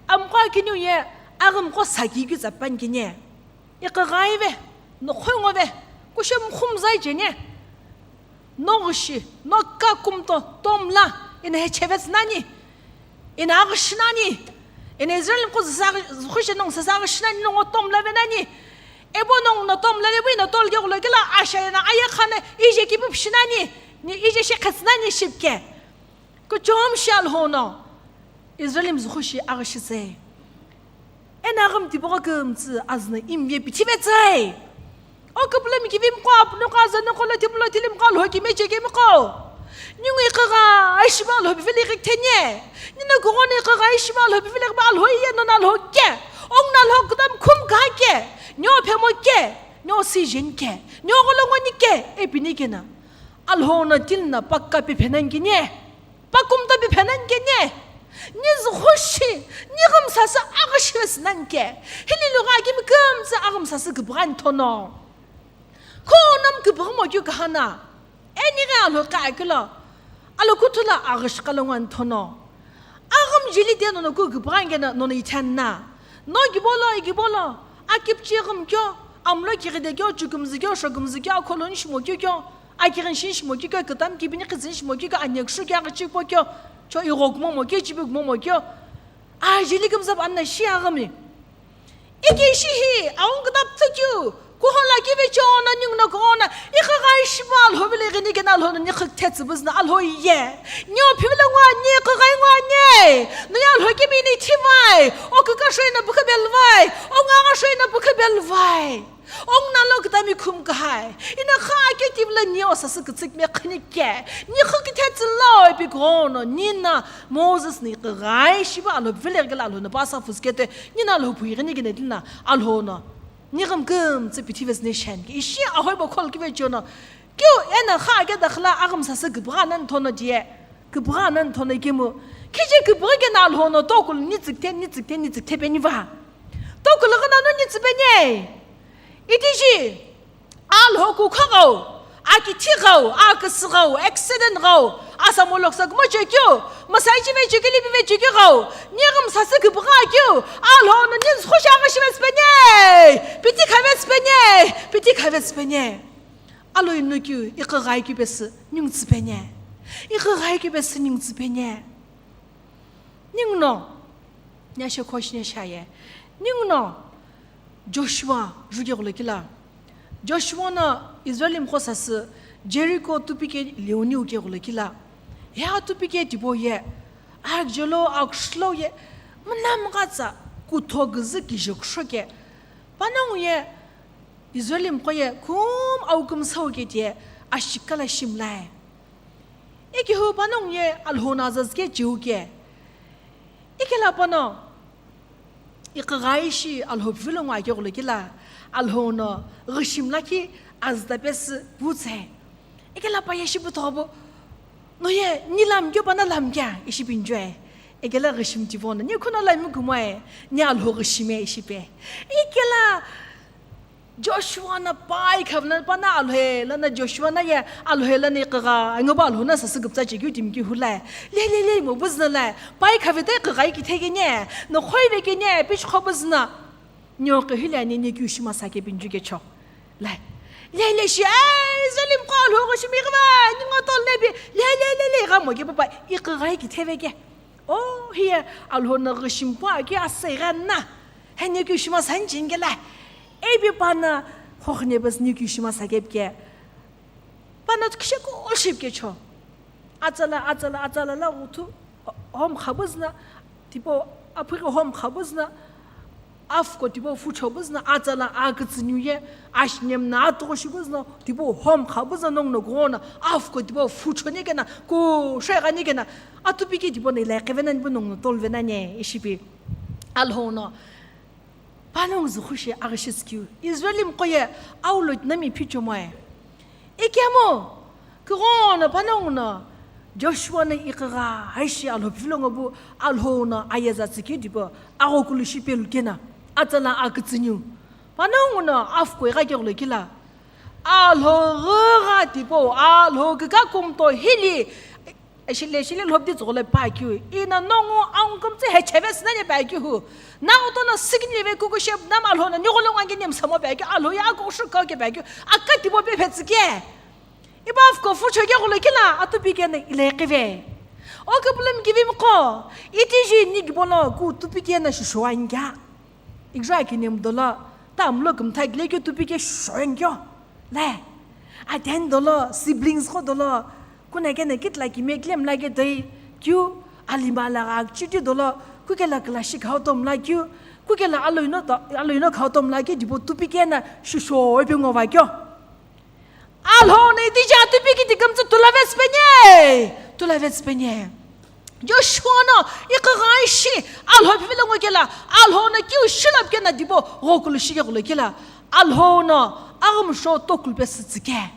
Amqo akiniu ye, aghümqo sakikeu tsa pani kini. Iqigha ive, noqhoi ngove, kushe mkhumzai cheni. Noghishi, noka kumto, tomla, ina hechevetsü nani, ina aghüshi nani, ina Israel mqo züsa aghi-, züxu shi nongu sasü aghüshi nani, nongu tomla ve nani, ebo nongu no tomla ve pu ina tolu keghulo kela asha ina aye khane, ije kipu pishi nani, ni ije shi khetsü nani shipike. Kuchou mshi Alhou no Israel mzüxu shi aghüshi tsü. Eno aghümqo tipau kümtsü azü no imve pithi vetsü. O küpülemi kivi mqo, apuno qo, azü no qo, lo tipulo tili mqo, Alhou kime chekemi qo. Ningu iqigha aishi ba Alhou pivelo iqi kitheni. Nino kughono iqigha aishi ba Alhou pivelo iqi ba Alhou ye nono Alhou ke. Ongu no Alhou kütami khumkha ke. Neo phemo ke. Neo sijeni ke. Neo gholo ngoni ke. Ipini keno. Alhou no tini no pakka piphenani kini. Pakumta piphenani kini, ni züxu shi, ni ghümsasü aghüshi vesü nani ke. Hili lugha kimi kümtsü aghümsasü küpüghani thono. Kho nam küpüghü mo keu kahana. Eni ghi Alhou kha kelo. Alhou kuthu lo aghüshi kalo ngani thono. Aghüm jeli de nono ku küpüghani keno nono ithani na. No kibolo, ikibolo. Akipchi ghüm kyo, amlo kighide kyo, chukümzü kyo, shokümzü kyo, akholoni shimo kyo kyo. Akighin shin shimo kikyo, kütami kibini khizin shimo kikyo, anyekshu kyo, aghichikpo kyo, cho ighokumo mo kyo, chibikumo mo kyo. Ajeli kümzap anna shi aghümi. Iki shihi, aung kütap tsükyu, kuhola kive chono ningu no kuhono, iqigha aishi ba Alhou vilo ighini keno Alhou no ni khükthetsü buzü no Alhou ye. Neo phivilo nguni, iqigha nguni. No ye Alhou kimi ni thivai, o kükashoi no pukha belvai, o ngakashoi no pukha belvai. Ongu no Alhou kütami khumkha hai. Ina kha ke tivilo ni o sasü kütsükme khini ke. Ni khükithetsü lo ipi kughono. Nino Moses no iqigha aishi ba Alhou vilo ighikelo Alhou no pa sa fusükete. Nino Alhou pu ighini keno tino Alhou no. Ni ghüm kümtsü pithi vesü ni shen ke. Ishi ahoibo khol kive chono. Keu eno kha ke dakhla aghümsasü küpügha nani thono diye. Küpügha nani thono ikemu. Khije küpügha keno Alhou no tokulu ni tsükte, ni tsükte, ni tsükte peni va. Tokulu ghi nanu ni tsüpeni. Itiji, Alhou kukha ghau, akithi ghau, aküsü ghau, accident ghau, asamoloksa kumo chekeu, masaji ve chekeu, lipi ve chekeu ghau, ni ghümsasü küpügha keu, Alhou no ni züxu shi aghüshi vesü peni, pithi kha vesü peni, pithi kha vesü peni. Alhou ino keu, iqigha keu pesü, ningu tsüpeni. Iqigha keu pesü, ningu tsüpeni. Ninguno, ni ashe question ye shiaye. Ninguno, Joshua, juke gholo kila. Joshua no Israel mkho sasü Jericho tupike leoni uke gholo kila. Ya tupike tipau ye, akjolo, akshulo ye, mna mkatsa, kutho küzü kije kushoke. Panongu ye, Israel mkho ye, kum au kümsau ke tie, ashikala shimlae. Ikihu panongu ye Alhou no azazke chiu ke. Ikela pano, iqigha ishi Alhou vilo ngwa ke gholo kila, Alhou no ghishimla ki azta pesü putse. Ikela pa ye shi puthobo, no ye ni lam kyo pana lam kya ishi pinjwe. Ikela ghishimi tivono, ni khuno la mi kumoe, ni Alhou ghishimi ishi pe. Ikela Joshua na pai khavna pana Alhou lana Joshua na ye Alhou lana iqigha, angoba Alhou na sasü guptsa chekeu timi ki hulae. Le, le, le, mo buzna lae. Pai khavita iqigha iki theke ne, no khoi ve ke ne, pish kho buzna. Nyo ke hile ani ne kyu shima sa ke binju ke cho. Lae. Le, le, shi, ai, Israelim ko Alhou ghishimi ghiva, ni ngo tol le bi. Le, le, le, le, gha mo ke papa, iqigha iki theve ke. Oh, hiye Alhou na ghishimi pa ke asai gha na. He ne kyu shima sa nchin ke la. Ebi pana, hoh ne bas ne kyu shima sa ke ke. Pana tu kishe ko ship ke cho. Atsala, atsala, atsala la uthu. Hom khabuzna, tipo, aphi hom khabuzna. Afko tipo fucho buzna, atsala akitsünyu ye. Ashnem na atoko shi buzna, tipo, hom khabuzna nong no gona. Afko tipo fucho ne kena, ko shega ne kena. Atupiki tipo ne le kevena ni bu nong no tol vena ne, ishipi. Alhou no. Panongu zukhu shi aghi shi tsikeu. Israelim ko ye aulo nami phicho moe. Ikemu, kighono panongu no Joshua no iqigha aishi Alhou phivilo ngo bu Alhou no ayeza tsikeu dipo agho kulu shi pelu kena. Atsala akitsünyu. Panongu no afko igha keghulo kila. Alhou ghigha tipo, Alhou kika kumto hili. Eshile, eshile lhobdi tsugho le pa keu. Ina nongu angum tse he cheve sina ne pa keu hu. Nang to na sign le ve kuku shep nam Alhou na ni golo wangi nem samo pa keu. Alhou ya ko shu ka ke pa keu. Aka tipo pe phe tsike. Iba of ko fu choke golo kila atupi ke na ile keve. O ke problem givim ko. Iti ji ni gibono ku tupi ke na shisho anga. Igja ki nem dola, ta amlo kumtha gile keu tupi ke shisho anga. Le, aden dolo, siblings ko dolo, kuna kena kitla ki me klem la ke doi, kyu, alima la ga chiti dolo, kukela kla shi khau tom la kyu, kukela aloino to, aloino khau tom la ke dipo tupi kena shisho epe ngo va kyo. Alhou no itija tupi ki tikam tsu tula vetspenye, tula vetspenye. Joshua no iqigha shi Alhou phivilo ngo kela, Alhou no kiu shilap kena dipo ghokulu shike ghulo kela, Alhou no agum sho tokulu pe sitsike.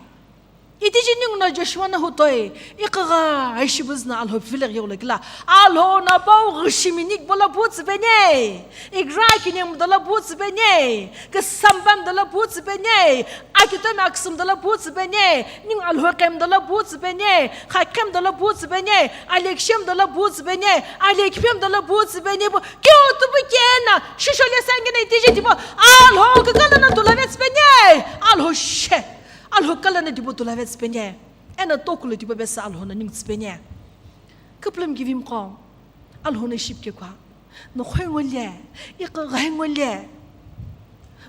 Itiji ningu no Joshua no hutoi, iqigha shi buzna Alhou phivilo ghulo kela, Alhou no pau ghishimi ni bola bu tsipene, igra ki nem dola bu tsipene, ke sambam dola bu tsipene, Akitome aksum dola bu tsipene, ning Alhou kem dola bu tsipene, kha kem dola bu tsipene, alek shem dola bu tsipene, alek pem dola bu tsipene, bu kyo tu bu kena, shisho le sangene tiji tipo, Alhou ke kala na dola ve tsipene, Alhou she, Alhou kala na tipo dola ve tsipene, ena tokulu tipo besa Alhou na ning tsipene. Kaplum givim ko, Alhou na ship ke kwa, no khoi ngole, iqigha ngole,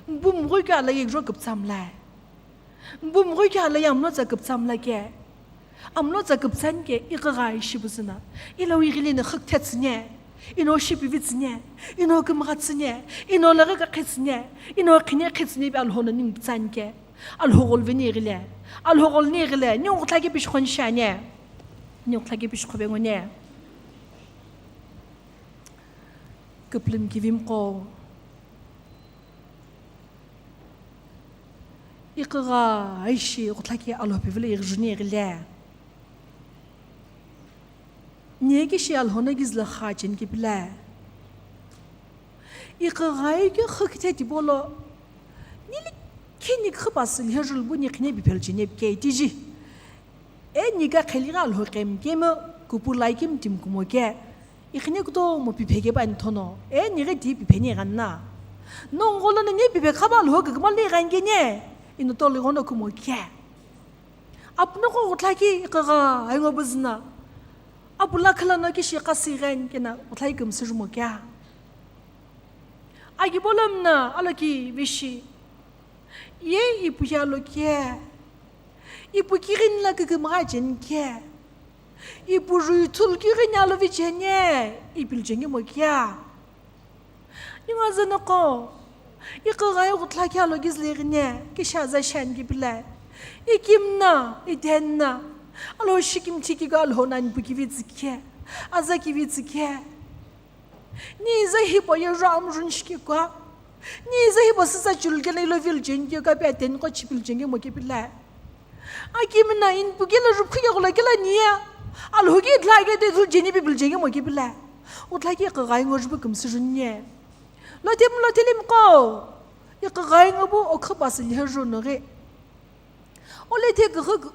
bum goi ka la yek jo kaptsam lai. Bum goi kya la ye amlo tsa kuptsa mla ke. Amlo tsa kuptsa ni ke, iqigha ishi buzuna. Ilo ighili ni khuk thetsünye. Ino shipivi tsünye. Ino kumgha tsünye. Ino laghi kakhe tsünye. Ino khine khe tsünye bi Alhou no ning ptsa ni ke. Alhou ghol veni ighile. Alhou ghol ni ighile. Ni ungthla ke pish khon shanye. Ni ungthla ke pish khobe ngone. Kuplim kivim ko. Iqigha ishi ghuthlaki Alhou pivilo ighijuni ighile. Niye kishi Alhou no gizla kha cheni kipila. Iqigha iki khukithe tipolo. Nili kini khipasi lhejul bu ni khine bipel cheni bike itiji. E nika kheli gha Alhou kemkemo kupu laikim tim kumoke. Ikhine kutomo piphe kepani thono, e nighi ti piphe ni ghanna. Nongolo na ni piphe khaba Alhou kikimalo ni ghanike ni, ino toli ghono kumo khe. Apuno ko ghutlaki iqigha aingo buzna. Apula khala no kishi qasi ghanikena ghutlai kimsir mo kya. Agi bolomna aloki vishi. Ye ipu yalo khe. Ipu kirin la kikimgha chen khe. Ipu rui thul kirin alo vi chen ye. Ipil chen mo kya. Ninga zana ko. Iqigha ghutlaki alo gizli ghine. Kisha za shan kipila. Ikimna, idenna. Alo shikim thiki ga Alhou nani pu kivi tsikhe. Aza kivi tsikhe. Ni iza hipau ye ram run shikikwa. Ni iza hipau sisa chul kela ilo vil chen kika pe aten ko chipil chen mo kipila. Akimna in pu kela rup khike gula kela ni ya. Alhou ki dla ke de dhul chen pipil chen mo kipila. Uthaki iqighayi ngo jupu kümsü juni ye. Lothemu lothilimi qo. Iqighayi ngo bu okhü pasü lihe juno ghi. Olothe küxü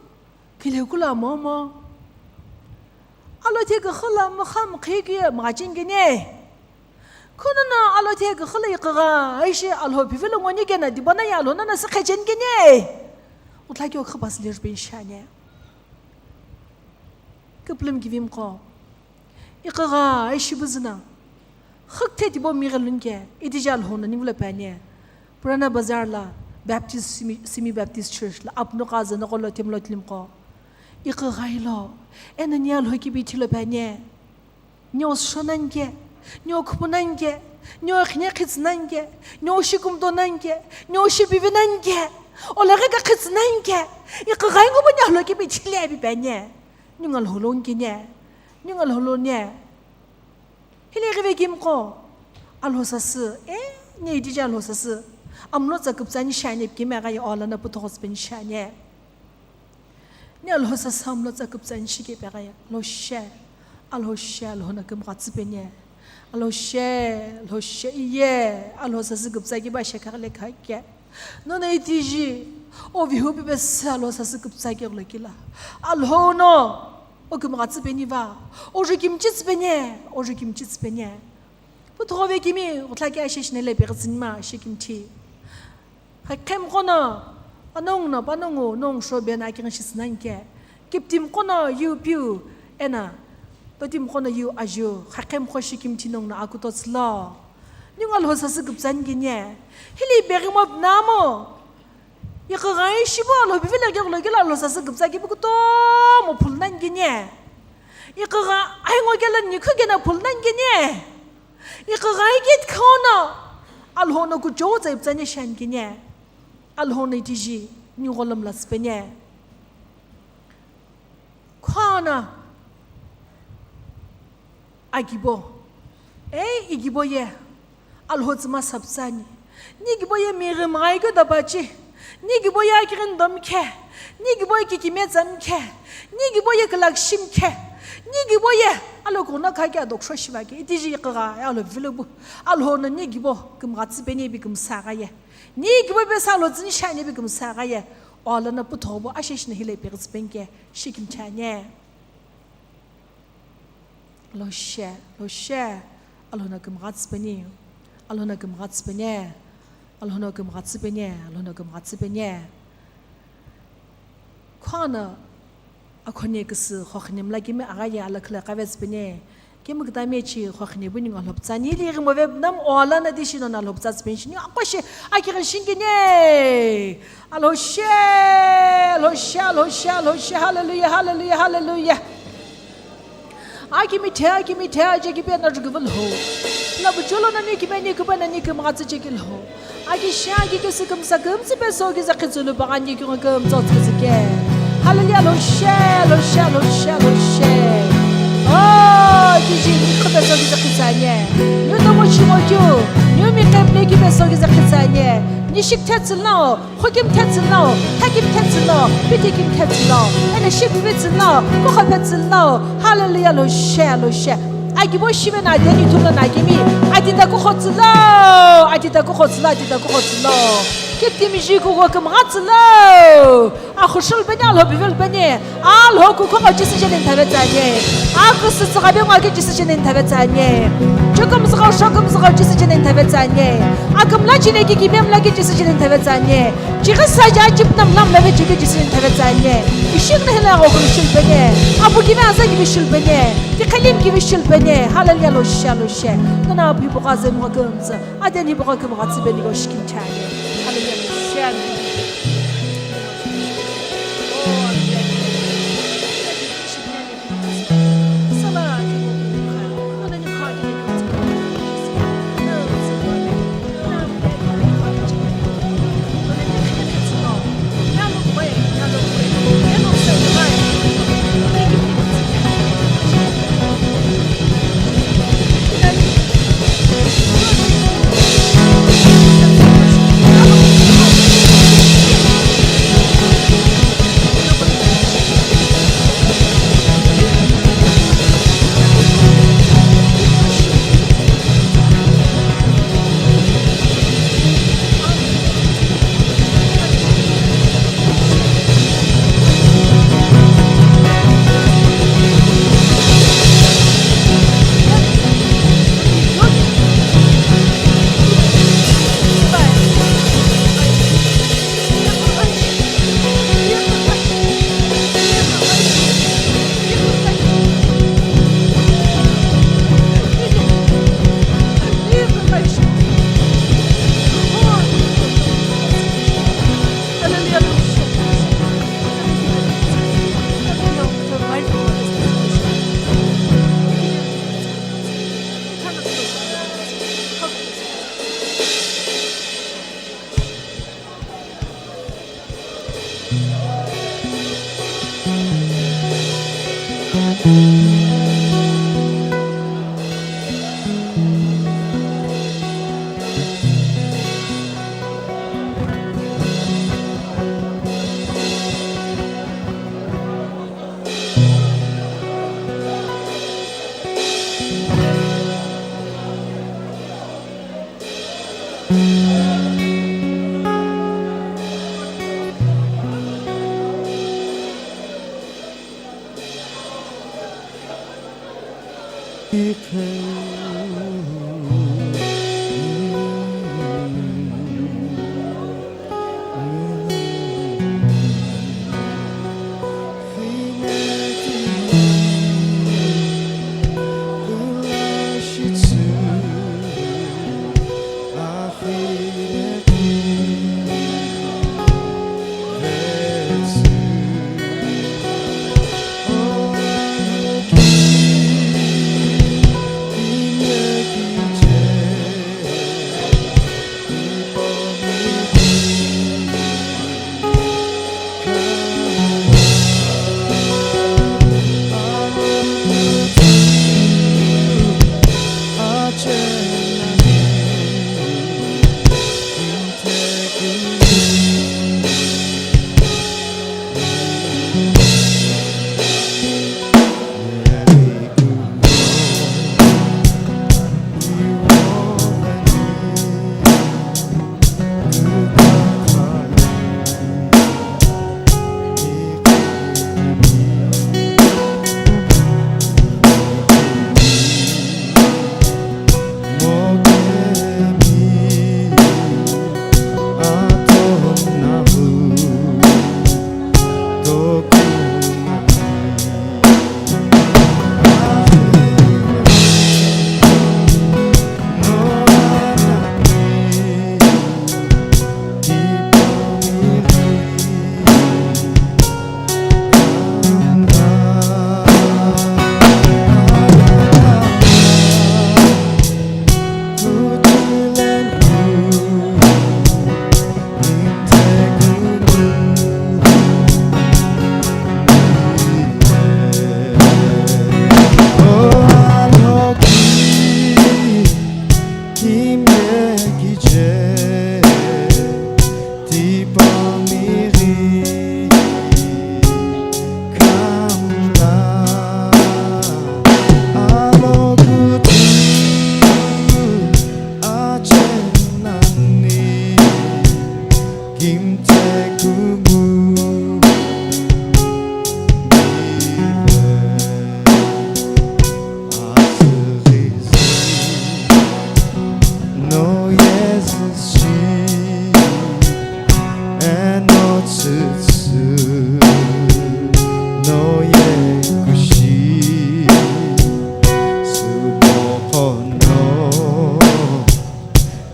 khilhekula momo. Alothe küxü la mükha mükhe keu ye mghacheni kene. Khunono alothe küxü la iqighayi shi Alhou pivilo ngoni kena dibana ye Alhou nana sü khecheni kene. Uthaki okhü pasü lihe jupu shiani. Küpülümi kivimi qo. Iqighayi shi buzüna. Xüküthe tipau mi ghi luni ke, itiji Alhou no ningu lo pi ani. Purana Bazar la Baptist Simi, Simi Baptist Church la apno qa züna qo lothemu lothilimi qo. Iqighayi lo, eno ni Alhou kibi ithulu pi ani. Ni osho nani ke, ni okhupu nani ke, ni okhine khitsü nani ke, ni oshi kumto nani ke, ni oshi pivi nani ke, olaghi kakhitsü nani ke, iqighayi ngo bu ni Alhou kibi ithulu ye pi ani. Ningu Alhou lo nike ne, ningu Alhou lo ne. Hile ghive kimiqo, Alhou sasü, e, ne itiji Alhou sasü. Amlo tsa küpütsa ni shiani pi kemi aghaye, o Alana puthogho tsüpeni shiani. Ne Alhou sasü amlo tsa küpütsa ni shike pi aghaye, Alhou she, Alhou she, Alhou no kümgha tsüpeni. Alhou she, Alhou she, iye, Alhou sasü küpütsa kiba shekha le khake. Nono itiji, o vihupi pesü Alhou sasü küpütsa keghulo kila. Alhou no, o kümgha tsüpeni va, o ju kimchi tsüpeni, o ju kimchi tsüpeni. Puthogho ve kemi, uthaki ashe shine le peghi tsünima, shi kimthi. Khakhemiqo no, anongu no, panongu, nongu sho bena akighi shi sünani ke. Kiptimiqo no yu piu, ena, totimiqo no yu ajiu, khakhemiqo shi kimthi nongu no akuto tsülo. Ningu Alhou sasü küpütsa ni kene. Hile peghi mo pnamo. Iqighayi shi bu Alhou pivilo keghulo kila Alhou sasü küpütsa kipu kutomo phulu nani kene. Iqighayi ngo kela nikhu kena phulu nani kene. Iqighayi kit khono. Alhou no kuchou tsa ipütsa ni shiani kene. Alhou no itiji, ni gholom la tsüpeni. Khona. Akibo. Ei, ikibo ye. Alhou tsüma sapütsani. Ni kibo ye mighi mghayi keu dapachi. Ni kibo ye akighi ndo mkhe. Ni kibo ye kikime tsa mkhe. Ni kibo ye külakshi mkhe. Ni kibo ye alokuno khake adoksho shiva ke. Itiji iqighayi Alhou pivilo bu. Alhou no ni kibo kümgha tsüpeni ipi kümsa gha ye. Ni kibo pesü Alhou tsüni shiani ipi kümsa gha ye. O Alana puthogho bu ashe shine hile peghi tsüpeni ke. Shi kimthi ani. Alhou she, Alhou she, Alhou no kümgha tsüpeni, Alhou no kümgha tsüpeni, Alhou no kümgha tsüpeni, Alhou no kümgha tsüpeni. Khona, akhone küsü, khokhine mla kemi aghaye alakhile kave tsüpeni, kemi kütami chi, khokhine bu ningu Alhou pütsa, ni lighi move nam o Alana di shino na Alhou pütsa tsüpeni shini, akho she, akighi shingine. Alhou she, Alhou she, Alhou she, Alhou she, hallelujah, hallelujah, hallelujah. Aki mithe, aki mithe, aje ki pena juki vul ho. La bucholo na ni ki meni kuba na ni ki mghatsi che ki lho. Aki sha ki ki sikum sakum si peso ki zakhi zulu bagan ki ki ngum tsot ki zike. Hallelujah, Alhou she, Alhou she, Alhou she, Alhou she. Oh, ki ji ni ki peso ki zakhi zanye. Nyu to mo chimo kyu. Nyu mi kem ne ki peso ki zakhi zanye. Ni shik thet zil nao. Khukim thetsülo, thakim thetsülo, pitikim thetsülo, ena shipu vetsülo, kukho vetsülo. Hallelujah, Alhou she, Alhou she. Akibo shive na deni thulo na kimi, adida kukho tsülo, adida kukho tsülo, adida kukho tsülo. Kiptimi ji kukho kümgha tsülo. Akhushul beni Alhou bivel beni. Alhou kukho ngo Jisü jeni nthave tsanye. Akusü tsüghabe ngo aki Jisü jeni nthave tsanye. Chukum zügho shokum zügho Jisü jeni nthave tsanye. Akümla jine ki kimemla ki Jisü jeni nthave tsanye. Chighi saja chipnam lamla ve chiki Jisü jeni nthave tsanye. Ishik na hela ngo kulu shil bene. Apu kimi aza kimi shil bene. Tikhalim kimi shil bene. Hallelujah, Alhou she, Alhou she. Nana apu hipu ghaze mo kümzü. Adeni hipu gha kümgha tsü beni go shikim chanye. Hallelujah, Alhou she, Alhou she.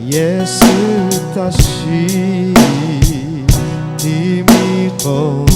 Yesu tashi timiqo